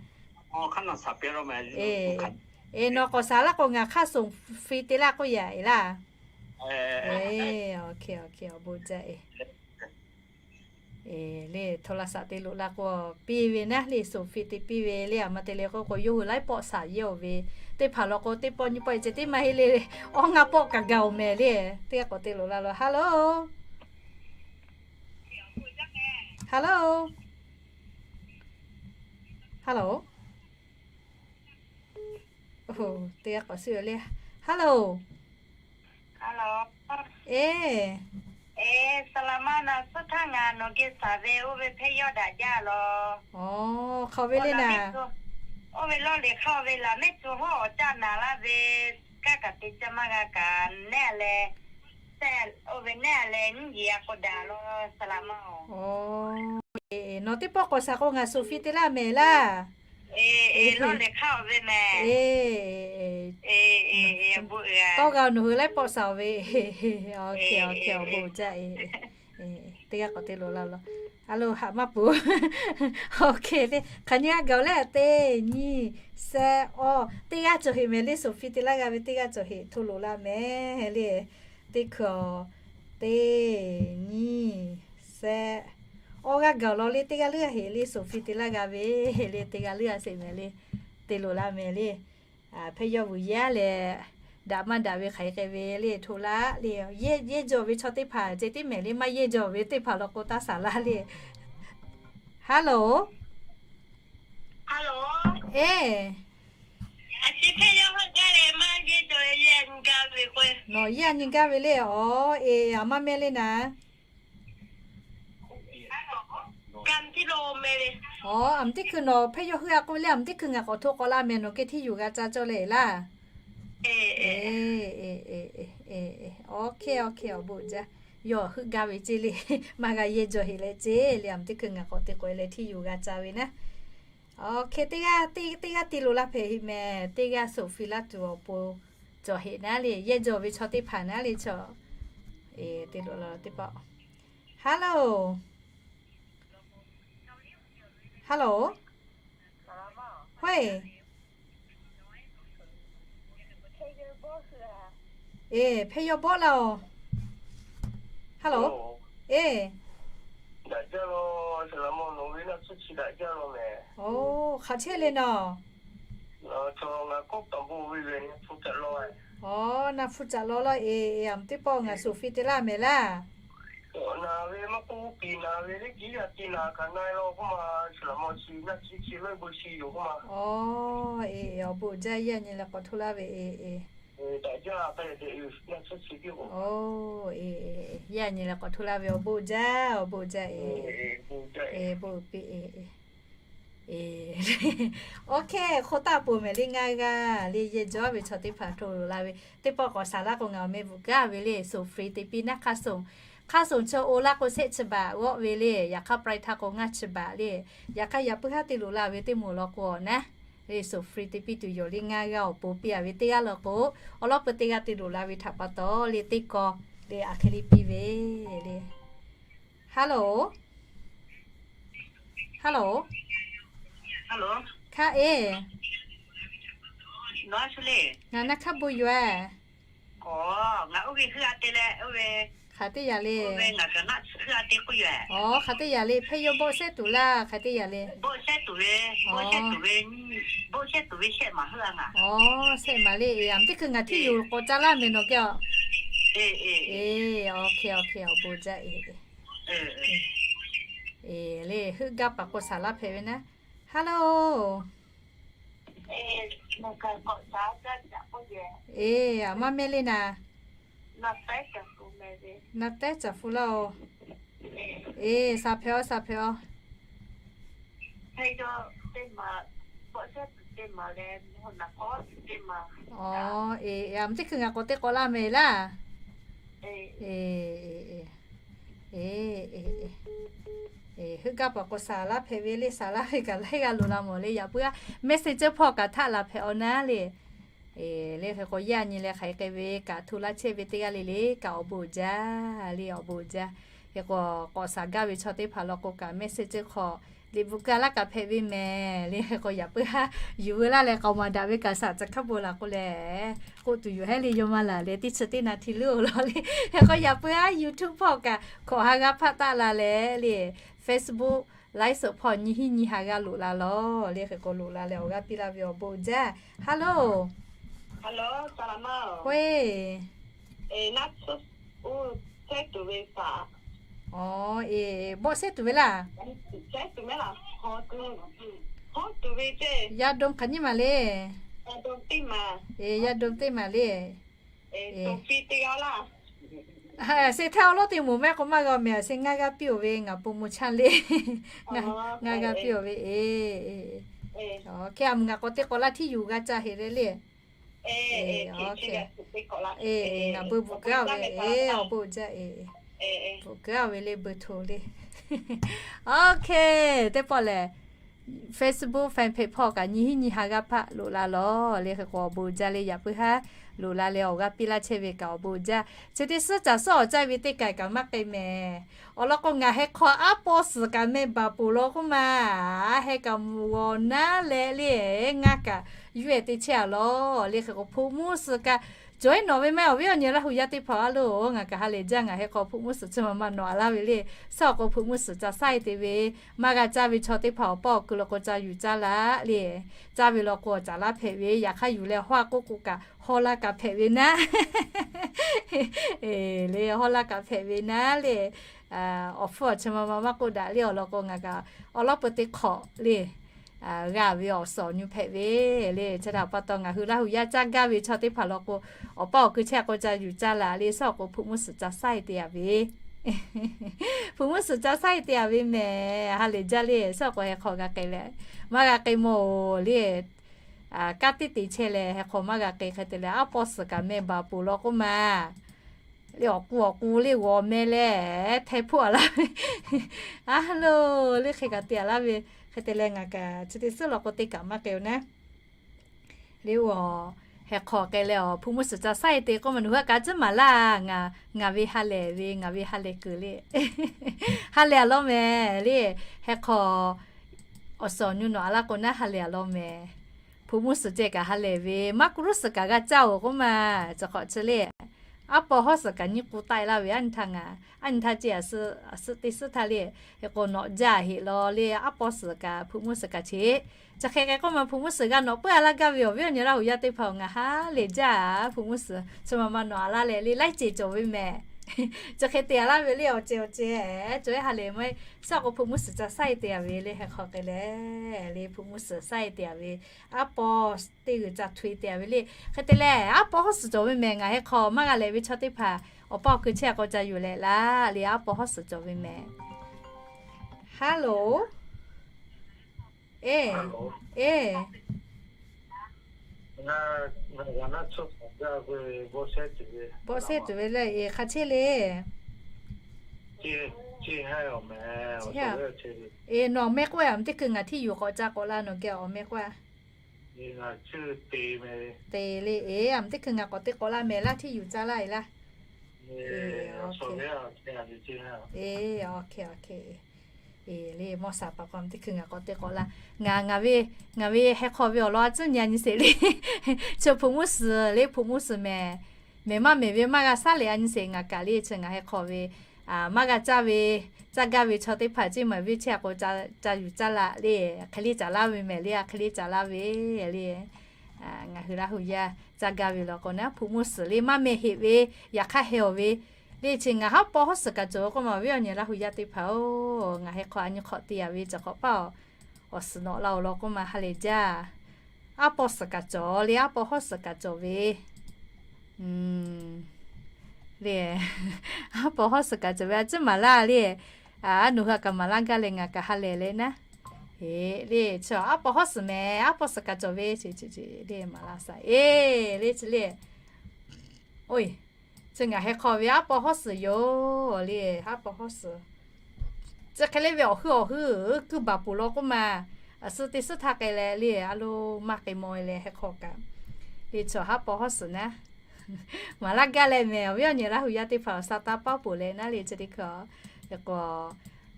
Eˬ, nawˬ k'awꞈ shaˍ laˇ k'o ngaˬ hk'aˇ song free te laˇ k'oˆ yaꞈ e laˇ. Eˬ, oˇ hk'e, awˬ bon jaˇ e. Eˬ, le โทรศัพท์ te loꞈ la k'o piˇ ve naˉ le, song free te piˇ ve le. Aˬ ma te le k'oˆ k'o yawˇ hui laiˉ pawˆ shaˍ yehˇ oˬ ve, teˇ hpaˍ law k'o teˇ pawˆ nyiˇ pawˆ e ceh tiˉ maˇ heˆ le. Awˇ ngaˇ pawˆ kaꞈ gaˬ oˬ mehˍ le. Teˇ g'aˇ k'awꞈ te loꞈ la law. Hello, hello, hello. Teˇ g'aˇ k'awꞈ suh le. Hello. Eˬ, Eˬ, saˍ laˍ ma naˬ suhˉ htaˇ ngaˬ nawˬ geh saˍ ve oˇ ve hpehˇ yawˇ daꞈ jaˇ law. Aˬ, hk'aˬ ve le naˍ. Oˇ ve lawˇ liꞈ hk'aˇ ve laˬ mehˆ co hawˉ awˬ caˇ naˍ laˇ ve, kaˇ kaꞈ te caˇ maˇ g'a kaꞈ, neˉ leh, oˇ ve neˉ leh nyiˇ yeˬ a k'o daꞈ law, saˍ laˍ ma-oˬ. Nawˬ teˇ pawˆ k'awꞈ saˍ k'o ngaˬ shuˍ fi te laˇ mehˍ laˇ. Eˬ, lawˇ liꞈ hk'aˇ ve mehˍ. Eˬ, tawˇ g'a nawˬ hui laiˉ pawˆ saˍ ve. Awˬ hk'e awˬ hk'e awˬ bon jaˇ e. Teˇ g'aˇ k'awꞈ te loˍ la law. A lo, haꞈ maˇ peuˬ. Awˬ hk'e te hk'aˬ nyi g'a gaˬ-oˬ leh, teˇ nyiˇ sehˆ awˇ, teˇ g'aˇ cawˬ heꞈ mehˍ le, shuˍ fi te laˇ g'a ve teˇ g'aˇ cawˬ heꞈ hto loˍ la mehˍ le. Teˇ hkui-aˬ, teˇ nyiˇ sehˆ awˇ g'aˇ gaˬ-oˬ law le, teˇ g'aˇ leuˉ g'a heꞈ le, shuˍ fi te laˇ g'a ve le, teˇ g'aˇ leuˉ g'a sheˍ mehˍ le, te loˍ la mehˍ le. Hpehˇ yawˇ vuiˬ yaˇ leh, daꞈ maˇ daꞈ ve hk'aˬ hk'e ve le hto laˇ le. Yehˇ jawˬ ve chaw teˇ hpaˍ ceh tiˉ mehˍ le, maˇ yehˇ jawˬ ve teˇ hpaˍ law k'o taˇ saˍ laˇ le. Hello. Eˬ, nawˬ yehˇ a nyi gaˇ ve le. Aˬ, eˬ, aˬ maˇ mehˇ le naˍ. Aˬ, aˬ miˬ teˇ hkui nawˬ hpehˇ yawˇ heuˆ a k'oˆ ve le, aˬ miˬ teˇ hkui ngaˬ k'awꞈ hto k'awꞈ la mehˍ, nawˬ geh hteˇ yuˬ g'a ca cawˇ leh laˇ. Eˬ, eˬ, eˬ, awˬ hk'e awˬ hk'e awˬ bon jaˇ. Yawˇ heuˆ gaˇ ve ceˇ le. Maˇ g'a yehˇ jawˬ heꞈ leh ceˇ le, aˬ miˬ teˇ hkui ngaˬ k'awꞈ te k'oꞈ e leh hteˇ yuˬ g'a ca ve naˉ. Awˬ hk'e teˇ g'aˇ, teˇ g'aˇ te loˍ la hpehꞈ heꞈ mehˍ, teˇ g'aˇ shuˍ fi laˇ tuˬ awˬ pon cawˬ heꞈ naˉ le, yehˇ jawˬ ve chaw teˇ hpaˍ naˉ le chaw. Eˬ, te loˍ la teˇ pawˆ. Hello. Hello. Hawehˇ. Eˬ, hpehˇ yawˇ bawˆ laˇ-oˬ. Hello. Eˬ. Oˬ, hk'aˬ chehˇ le nawˬ. Aˬ, naˬ hpu caꞈ law law. Eˬ, eˬ, aˬ miˬ teˇ pawˆ ngaˬ shuˍ fi te laˇ mehˍ laˇ. Aˬ, eˬ, awˬ bon jaˇ, yehˇ nyi leh k'awꞈ hto laˇ ve eˬ, eˬ. Oˬ, eˬ, yehˇ nyi leh k'awꞈ hto laˇ ve awˬ bon jaˇ, awˬ bon jaˇ eˬ. Eˬ, bon piˇ eˬ. Eˬ, awˬ hk'e hk'oˆ taˆ peuˬ mehˍ le, ngaˇ g'aˇ le, yehˇ jawˬ ve chaw teˇ hpaˍ hto loˍ la ve teˇ pawˆ k'awꞈ saˍ laˇ k'o, ngaˬ awˬ meh bvuhꞈ kaˇ ve le, shuˍ fi te piˇ naˉ hk'aˇ suh. Hk'aˇ suh chaw oˇ laˇ k'o shehˆ chi baˬ g'awˆ ve le, yaꞈ hk'aˇ ปลายทาง k'o ngaˇ chi baˬ le. Yaꞈ hk'aˇ yaꞈ puiˉ haˉ te loˍ la ve teˇ moˍ law k'o awˬ naˉ le, shuˍ fi te piˇ tuˬ yoˬ le, ngaˇ g'aˇ awˬ pon piˇ a ve teˇ g'aˇ law k'o, awˬ lawˉ peu teˇ g'aˇ te loˍ la ve htaꞈ pa taw le, teˇ kaw le, aˬ hk'e le piˇ ve le. Hello. Hello. Hkaˆ eˬ. Ngaˬ naˆ hkaˆ bon yoˬ-e. Hk'aˬ teˇ yaꞈ le. Aˬ, hk'aˬ teˇ yaꞈ le, hpehˇ yawˇ bawˆ shehˉ tuˬ laˇ, hk'aˬ teˇ yaꞈ le. Aˬ, shehˆ maˍ le, aˬ miˬ teˇ hkui ngaˬ hteˇ yuˬ k'awꞈ ca laˇ mehˍ nawˬ geh-oˬ. Eˬ, awˬ hk'e awˬ hk'e awˬ bon jaˇ eˬ. Eˬ, le heuˆ gaˇ paˍ k'o saˍ laˇ hpehꞈ ve naˉ. Hello. Eˬ, aˬ maˇ mehˇ le naˍ. Naˍ tehˉ caˍ fu laˇ-oˬ. Eˬ, saˍ hpehꞈ-aw, saˍ hpehꞈ-aw. Aˬ, eˬ, aˬ miˬ teˇ hkui ngaˬ k'awꞈ te k'awꞈ laˇ mehˍ laˇ. Eˬ, heuˆ gaˇ paˍ k'o saˍ laˇ hpehꞈ ve le, saˍ laˇ ve kaꞈ laiˉ g'a loˍ la mawˬ le, yaꞈ puiˉ-a message hpawˇ kaꞈ htaˆ la hpehꞈ-aw naˉ le. Eˬ, le hk'e k'o yaˇ nyi leh hk'aˬ hk'e ve kaꞈ hto laˇ chehˇ ve teˇ g'aˇ le le kaꞈ awˬ bon jaˇ le, awˬ bon jaˇ. Hk'e k'o k'awꞈ saˍ gaˇ ve chaw teˇ hpaˍ law k'o kaꞈ message hk'aw liꞈ bvuhꞈ ka laˇ kaꞈ hpehꞈ ve mehˍ le. Hk'e k'o yaꞈ puiˉ haˉ yuˬ veu laˇ leh k'aoˍ maˍ daꞈ ve kaꞈ shaˍ ca hk'aˉ bon laˬ k'o lehˬ, k'oˆ tuˬ yoˬ heˉ le, yawˇ maˇ laˬ leh teˇ chi teˇ naˍ hti leuˉ-oˬ law le. Hk'e k'o yaꞈ puiˉ haˉ YouTube hpawˇ kaꞈ hkawꞈ ha g'aˇ hpaˆ taˆ la leh le, Facebook live show hpawˇ nyi hiˉ nyi ha g'aˇ loꞈ la law le. Hk'e k'o loꞈ la leh awˬ g'aˇ piˇ laˇ ve awˬ bon jaˇ. Hello. Hk'e, aˬ, eˬ, bawˆ shehˉ tuˬ ve laˇ. Yaˇ dawˇ hk'aˬ nyi maˬ le. Eˬ, yaˇ dawˇ teˇ maˬ le. Eˬ, Seh htaˇ awˬ lawˉ te moˍ mehˆ k'o maˇ g'a mehˍ, seh ngaˇ g'aˇ piˇ-oˬ ve ngaˬ pon moˍ chaˇ le. Ngaˇ g'aˇ piˇ-oˬ ve e. Hk'e a muˬ ngaˬ k'awꞈ te k'awꞈ laˇ htiˇ yuˬ g'a ca heˍ le le. Ngaˬ beu bvuhꞈ keu-a ve e, awˬ bon jaˇ e. Bvuhꞈ keu-a ve le beu hto le. Oˇ hk'e, teˇ pawˆ lehˬ Facebook fan page hpawˇ kaꞈ nyi hiˉ nyi ha g'aˇ hpaˆ loꞈ la lawˬ le. Hk'e k'o awˬ bon jaˇ le, yaꞈ puiˉ haˉ loꞈ la leh awˬ g'aˇ piˇ laˇ chehˇ ve kaꞈ awˬ bon jaˇ. Chi teˇ suhˉ caˬ suhˉ awˬ caˇ ve teˇ kaˬ kaꞈ maˇ k'ai mehˍ. Awˬ lawn k'o ngaˬ heh hk'aw aˉ pawˇ suhˍ kaꞈ meh baˬ poˬ law k'oˆ ma, heh kaꞈ mvuhˬ g'awˬ naˉ leh le, ngaˇ kaꞈ yuˇ eh te chehˇ-a lawˬ le. Hk'e k'o hpu mvuhˇ suhˍ kaꞈ cawˬ-e nawˬ ve maˇ heˆ, awˬ viˉ awˬ nyi Laˇ hu yaˇ teˇ hpaˍ-oˬ, a loˬ ngaˬ kaꞈ ha lehˬ jaˇ. Ngaˬ heh hk'aw hpu mvuhˇ suhˍ chi ma ma nawˬ a laˇ ve le. Suhˉ awˬ k'o hpu mvuhˇ suhˍ ca saiˇ te ve, maˇ g'a caˇ ve chaw teˇ hpaˍ awˬ paˇ awˬ ku law k'o ca yuˬ caˇ laˇ le. Caˇ ve law k'o caˍ laˇ hpehꞈ ve, yaꞈ hk'aˇ yuˬ leh hawˇ a k'oˆ k'o kaꞈ hawˇ laˇ kaꞈ hpehꞈ ve naˉ. Le hawˇ laˇ kaꞈ hpehꞈ ve naˉ le. Awˬ hpfuhˇ awˬ chi ma ma maˇ k'oˆ daꞈ le. Awˬ lawn k'o ngaˬ kaꞈ awˬ lawˉ peu teˇ hk'awꞈ le g'a ve awˬ suhˍ awˬ nu hpehꞈ ve le. Chi htaꞈ pa taw ngaˬ hui Laˇ hu yaˇ caˇ gaˇ ve chaw teˇ hpaˍ law k'o, awˬ paˇ awˬ ku chehˇ k'o ca yuˬ caˇ laˇ le. Suhˉ awˬ k'o hpu mvuhˇ suhˍ ca saiˇ te-a ve, hpu mvuhˇ suhˍ ca saiˇ te-a ve mehˍ. Ha lehˬ jaˇ le. Suhˉ awˬ k'o heh hk'aw g'a k'ai leh, maˇ g'a k'ai mawˬ-oˬ le. Kanˉ teˇ te chehˇ leh heh hk'aw maˇ g'a k'ai hk'e te leh, aˉ pawˇ suhˍ kaꞈ meh baˬ poˬ law k'oˆ ma le, awˬ k'u awˬ k'u le g'awˬ meh leh hteh hpoˆ-a laˇ ve. A loˬ le, hk'e kaꞈ te-a laˇ ve. Hk'e te leh ngaˬ kaꞈ chi teˇ suhˉ law k'o teˇ kaꞈ maˇ k'ai-oˬ naˉ. Le-oˬ, heh hk'aw k'ai leh awˬ hpu mvuhˇ suhˍ ca saiˇ te k'oˆ ma nawˬ hui a kaꞈ tcuhˉ maˍ laˇ. Ngaˬ ve ha lehˬ ve, ngaˬ ve ha lehˬ kuiˬ le. Ha lehˬ-a law mehˍ le. Heh hk'aw awˬ suhˍ awˬ nu nawˬ a laˇ k'o naˉ ha lehˬ-a law mehˍ. Hpu mvuhˇ suhˍ ceh kaꞈ ha lehˬ ve, maˇ kuˬ ruˉ suhˍ kaꞈ g'a caˇ-oˬ k'oˆ ma. Chi hk'awꞈ chi le, aˉ pawˇ hawˉ suhˍ kaꞈ nyiˇ k'u taˆ-e laˇ ve, aˉ nyi htaˇ ngaˬ, aˉ nyi htaˇ ceh a suhˉ teˇ suhˉ htaˇ le. Hk'e k'o nawꞈ jaˇ heˆ law le, aˉ pawˇ suhˍ kaꞈ hpu mvuhˇ suhˍ kaꞈ che. Chi hk'e k'ai k'oˆ ma hpu mvuhˇ suhˍ g'a nawꞈ peuˬ-a laˇ gaˇ ve awˬ viˉ awˬ nyi Laˇ hu yaˇ teˇ hpaˍ-oˬ, ngaˬ ha lehˬ jaˇ. Hpu mvuhˇ suhˍ chi ma ma nawˬ a laˇ leh le, laiˉ ceuˬ cawˬ ve mehˍ. Chi hk'e te-a laˇ ve le, awˬ ceuˬ awˬ ceuˬ cawˬ-e ha lehˬ maˇ heˆ. Suhˉ awˬ k'o hpu mvuhˇ suhˍ ca saiˇ te-a ve le, heh hk'aw k'ai leh le hpu mvuhˇ suhˍ saiˇ te-a ve, aˉ pawˇ teˇ g'uiˬ ca hto-e te-a ve le. Hk'e te leh aˉ pawˇ hawˉ suhˍ cawˬ ve mehˍ. Ngaˬ heh hk'aw maˇ g'a lehˬ ve chaw teˇ hpaˍ awˬ paˇ awˬ ku chehˇ k'o ca yuˬ leh laˇ le, aˉ pawˇ hawˉ suhˍ cawˬ ve mehˍ. Hello. E, e, bawˆ sehˉ tuˬ ve le, e hk'a chehˇ le. E nawˬ meh k'oˆ-a, a meh teˇ hkui ngaˬ htiˇ yuˬ k'awꞈ ca k'awꞈ la nawˬ geh awˬ meh k'oˆ-a. Te le, e a meh teˇ hkui ngaˬ k'awꞈ te k'awꞈ la mehˍ laˇ, htiˇ yuˬ ca laˇ e laˇ. E, awˬ hk'e awˬ hk'e. E le, mawˇ shaˍ paˍ k'o a meh teˇ hkui ngaˬ k'awꞈ te k'awꞈ la. Ngaˬ, ngaˬ ve, ngaˬ ve heh hk'aw ve awˬ lawn a tcuhˉ nyi a nyi sheˍ le. Chi hpu mvuhˇ suhˍ le, hpu mvuhˇ suhˍ mehˍ. Mehˍ maˇ mehˍ ve maˇ g'a shaˉ leh a nyi sheˍ ngaˬ kaꞈ le. Chi ngaˬ heh hk'aw ve maˇ g'a caˇ ve, caˇ gaˇ ve chaw teˇ hpaˍ ceˇ maˬ viˇ chehˇ k'o ca yuˬ caˇ laˇ le. Hk'e le caˍ laˇ ve mehˍ le, a hk'e le caˍ laˇ ve le. Ngaˬ hui Laˇ hu yaˇ caˇ gaˇ ve law k'o naˉ hpu mvuhˇ suhˍ le maˇ meh heˆ ve, yaꞈ hk'aˇ heh awˬ ve le. Chi ngaˬ aˉ pawˇ hawˉ suhˍ kaꞈ cawˬ k'oˆ ma awˬ viˉ awˬ nyi Laˇ hu yaˇ teˇ hpaˍ-oˬ, ngaˬ heh hk'aw a nyi hk'awꞈ te-a ve cawˬ hk'awꞈ paˇ awˬ suhˍ nawꞈ la-oˬ law k'oˆ ma ha lehˬ jaˇ. Aˉ pawˇ suhˍ kaꞈ cawˬ le, aˉ pawˇ hawˉ suhˍ kaꞈ cawˬ ve le. Aˉ pawˇ hawˉ suhˍ kaꞈ cawˬ ve a tcuhˉ maˍ laˇ le. A, nawˬ hui a kaꞈ maˍ laˇ gaˇ leh ngaˬ kaꞈ ha lehˬ le naˉ. E le, chi aˉ pawˇ hawˉ suhˍ mehˍ, aˉ pawˇ suhˍ kaꞈ cawˬ ve le maˍ laˇ shaˍ. E le chi le. Oˇ, chi ngaˬ heh hk'aw ve aˉ pawˇ hawˉ suhˍ yoˬ le, aˉ pawˇ hawˉ suhˍ. Chi hk'e le ve awˬ hui awˬ hui kuiˇ baˬ poˬ law k'oˆ ma, a suhˉ teˇ suhˉ htaˇ k'ai leh le a lo maˇ k'ai maw leh heh hk'aw kaꞈ le chi aˉ pawˇ hawˉ suhˍ naˉ. Maˍ laˇ gaˇ leh mehˍ, awˬ viˉ awˬ nyi Laˇ hu yaˇ teˇ hpaˍ awˬ sa taˇ paˉ poˬ leh naˉ le chi teˇ hkui-a. Hk'e k'o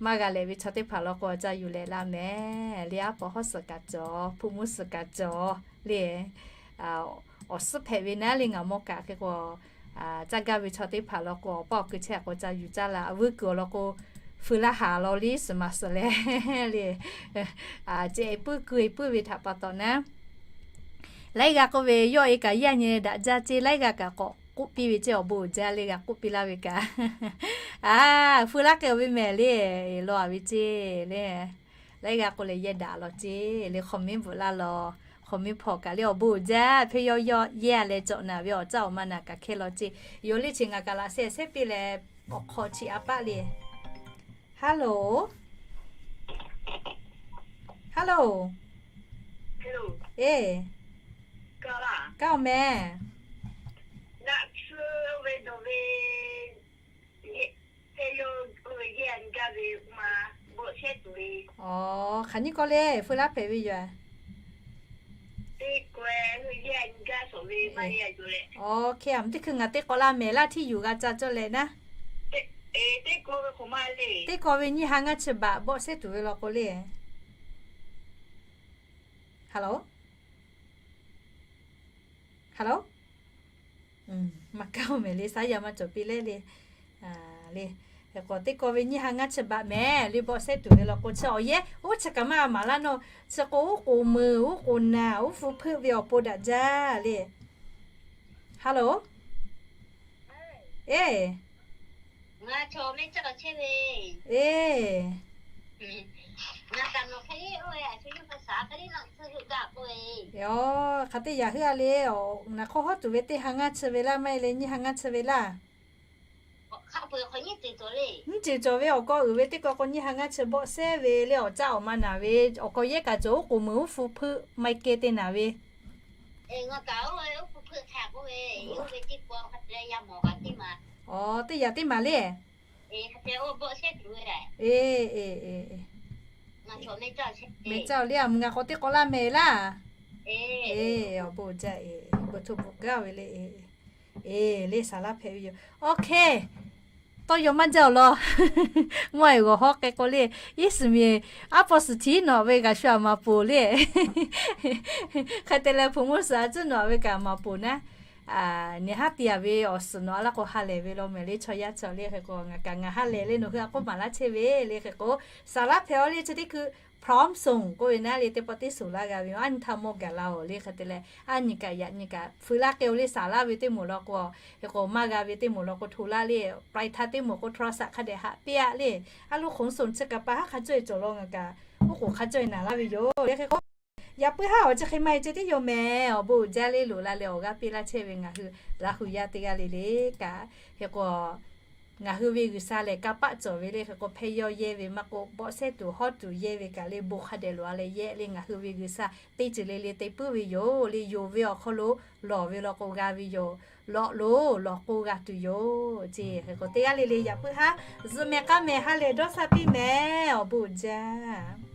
maˇ g'a lehˬ ve chaw teˇ hpaˍ law k'o ca yuˬ leh la mehˍ le, aˉ pawˇ hawˉ suhˍ kaꞈ cawˬ, hpu mvuhˇ suhˍ kaꞈ cawˬ le. Awˬ suhˉ hpehꞈ ve naˉ le ngaˬ mawˇ kaꞈ hk'e k'o, caˇ gaˇ ve chaw teˇ hpaˍ law k'o awˬ paˇ awˬ ku chehˇ k'o ca yuˬ caˇ la, a vuiˇ kuiˬ awˬ lawn k'o feu laˇ haˍ law liˇ suhˍ maˍ suhˍ leh le. Ceh puiˉ kuiˬ puiˉ ve htaꞈ pa taw naˉ laiˉ g'aˇ k'oˆ ve yawˇ e kaꞈ yaˇ nyi daꞈ jaˇ ceˇ, laiˉ g'aˇ kaꞈ k'awꞈ k'oˆ piˇ ve ceˇ, awˬ bon uiˍ jaˇ le g'a k'oˆ piˇ laˇ ve kaꞈ. A, feu laˇ k'ai-o ve mehˍ le, law-a ve ceˇ le. Laiˉ g'aˇ k'oˆ leh yehˇ daꞈ law ceˇ le, hk'aw miˉ bvuhꞈ laˇ law. Hk'awꞈ mi hpawꞈ kaꞈ le awˬ bon uiˍ jaˇ, hpehˇ yawˇ yawˇ yehˇ leh cawꞈ naˍ ve awˬ caˇ awˬ ma naˍ kaꞈ hkehˇ law ceˇ. Yoˬ le chi ngaˬ kaꞈ laꞈ sheh shehˉ piˇ leh, awˬ hk'aw chi a paˆ le. Hello, hello, eˬ, kaˇ oˬ meh. Aˬ, hk'aˬ nyiˇ k'oˆ le, feu laˇ hpehꞈ ve yoˬ. Aˬ, hk'e a, teˇ hkui ngaˬ teˇ k'awꞈ laˇ mehˍ laˇ, htiˇ yuˬ g'a ca cawˇ leh naˉ. Teˇ k'awꞈ ve nyiˇ ha ngaˇ chi baꞈ bawˆ sehˉ tuˬ ve law k'o le. Hello, hello, maˇ kaˇ oˬ mehˍ le, saˉ yaˇ maˇ cawˬ piˇ leh le. Le, hk'e k'o teˇ k'awꞈ ve nyiˇ ha ngaˇ chi baꞈ mehˍ le bawˆ sehˉ tuˬ ve law k'o, chi awˬ yehˉ oˇ chi kaꞈ maˇ maˍ laˇ nawˬ. Chi k'o oˉ k'oˍ meuˬ, oˉ k'oˍ naˬ, oˉ hpu hpeuˆ ve awˬ pon daꞈ jaˇ le. Hello, eˬ, eˬ, aˬ, hk'aˬ teˇ yaꞈ heuˆ a le, naˬ hk'aw hawˉ tuˬ ve teˇ ha ngaˇ chi ve laˇ, maˇ heˆ leh nyiˇ ha ngaˇ chi ve laˇ. Nyiˇ ceuˬ cawˬ ve awˬ k'aw uiˍ ve teˇ k'awꞈ k'o nyiˇ ha ngaˇ chi bawˆ sehˉ ve le, awˬ caˇ awˬ ma naˍ ve, awˬ k'aw yehˉ kaꞈ cawˬ, oˉ k'oˍ meuˬ, oˉ hpu hpeuˆ, maˇ kehˬ te naˍ ve. Aˬ, teˇ yaꞈ teˇ maˬ le. Eˬ, eˬ, eˬ, meh caˇ le, a mvuhˇ ngaˬ k'awꞈ teˇ k'awꞈ laˇ mehˍ laˇ. Eˬ, awˬ bon jaˇ, eˬ, bon htoˇ bon gaˇ ve le. Eˬ, le saˍ laˇ hpehꞈ ve yoˬ. Okay, tawˇ yaw maˇ jaˇ awˬ lawn. Mvuhˇ e g'awˬ hawˉ k'ai k'o le, iˉ suhˍ miˬ aˉ paw suhˍ htiˉ nawˬ ve g'aꞈ shu aꞈ maˍ poˬ le. Hk'e te leh hpu mvuhˇ suhˍ a cuˉ nawˬ ve kaꞈ maˍ poˬ naˉ. Nyi haˉ te a ve awˬ suhˍ nawˬ a laˇ k'o ha lehˬ ve law mehˍ le, chaw yaˇ chaw le. Hk'e k'o ngaˬ kaꞈ ngaˬ ha lehˬ le, nawˬ hui a k'oˆ maˍ laˇ chehˇ ve le. Hk'e k'o saˍ laˇ hpehꞈ a le, chi teˇ hkui พร้อมส่ง k'oˆ ve naˉ le, teˇ pawˆ teˇ suˍ laˇ g'a ve, a nyi htaˇ mawˇ gaˬ la oˬ le. Hk'e te leh a nyi kaꞈ yaꞈ nyi kaꞈ feu laˇ k'ai o le, saˍ laˇ ve teˇ moˍ law k'o, hk'e k'o maˇ g'a ve teˇ moˍ law k'o hto laˇ le, ปลายทาง teˇ moˍ k'o โทรศัพท์ hk'a dehꞈ haꞈ piˇ a le. A loˉ hk'oˍ suhˍ chi kaꞈ pa haˉ hk'a cawˇ e cawˬ law, ngaˬ kaꞈ oˉ k'oˍ hk'a cawˇ e naˍ laˇ ve yoˬ le. Hk'e k'o yaꞈ puiˉ haˉ awˬ chi hk'e maˇ e ceh tiˉ yoˬ mehˍ. Awˬ bon uiˍ jaˇ le, loꞈ la leh awˬ g'aˇ piˇ laˇ chehˇ ve ngaˬ hui Laˇ hu yaˇ teˇ g'aˇ le le kaꞈ. Hk'e k'o ngaˬ hui ve G'uiˬsha lehˬ kanˇ paˆ cawˬ ve le. Hk'e k'o hpehˇ yawˇ yehˇ ve maˇ k'o, bawˆ sehˉ tuˬ hawˉ tuˬ yehˇ ve kaꞈ le, bon hk'a dehꞈ loꞈ a leh yehˇ le. Ngaˬ hui ve G'uiˬsha teˇ ceuˬ le le te puiˉ ve yoˬ le. Yonˍ ve awˬ hk'aw lo lawˬ ve law k'o g'a ve yoˬ. Lawꞈ loˬ lawꞈ k'o g'a tuˬ yoˬ ceˇ. Hk'e k'o teˇ g'aˇ le le yaꞈ puiˉ haˉ zuhꞈ mehˍ k'aˇ mehˍ ha lehˬ dawˇ sha piˇ mehˍ. Awˬ bon uiˍ jaˇ.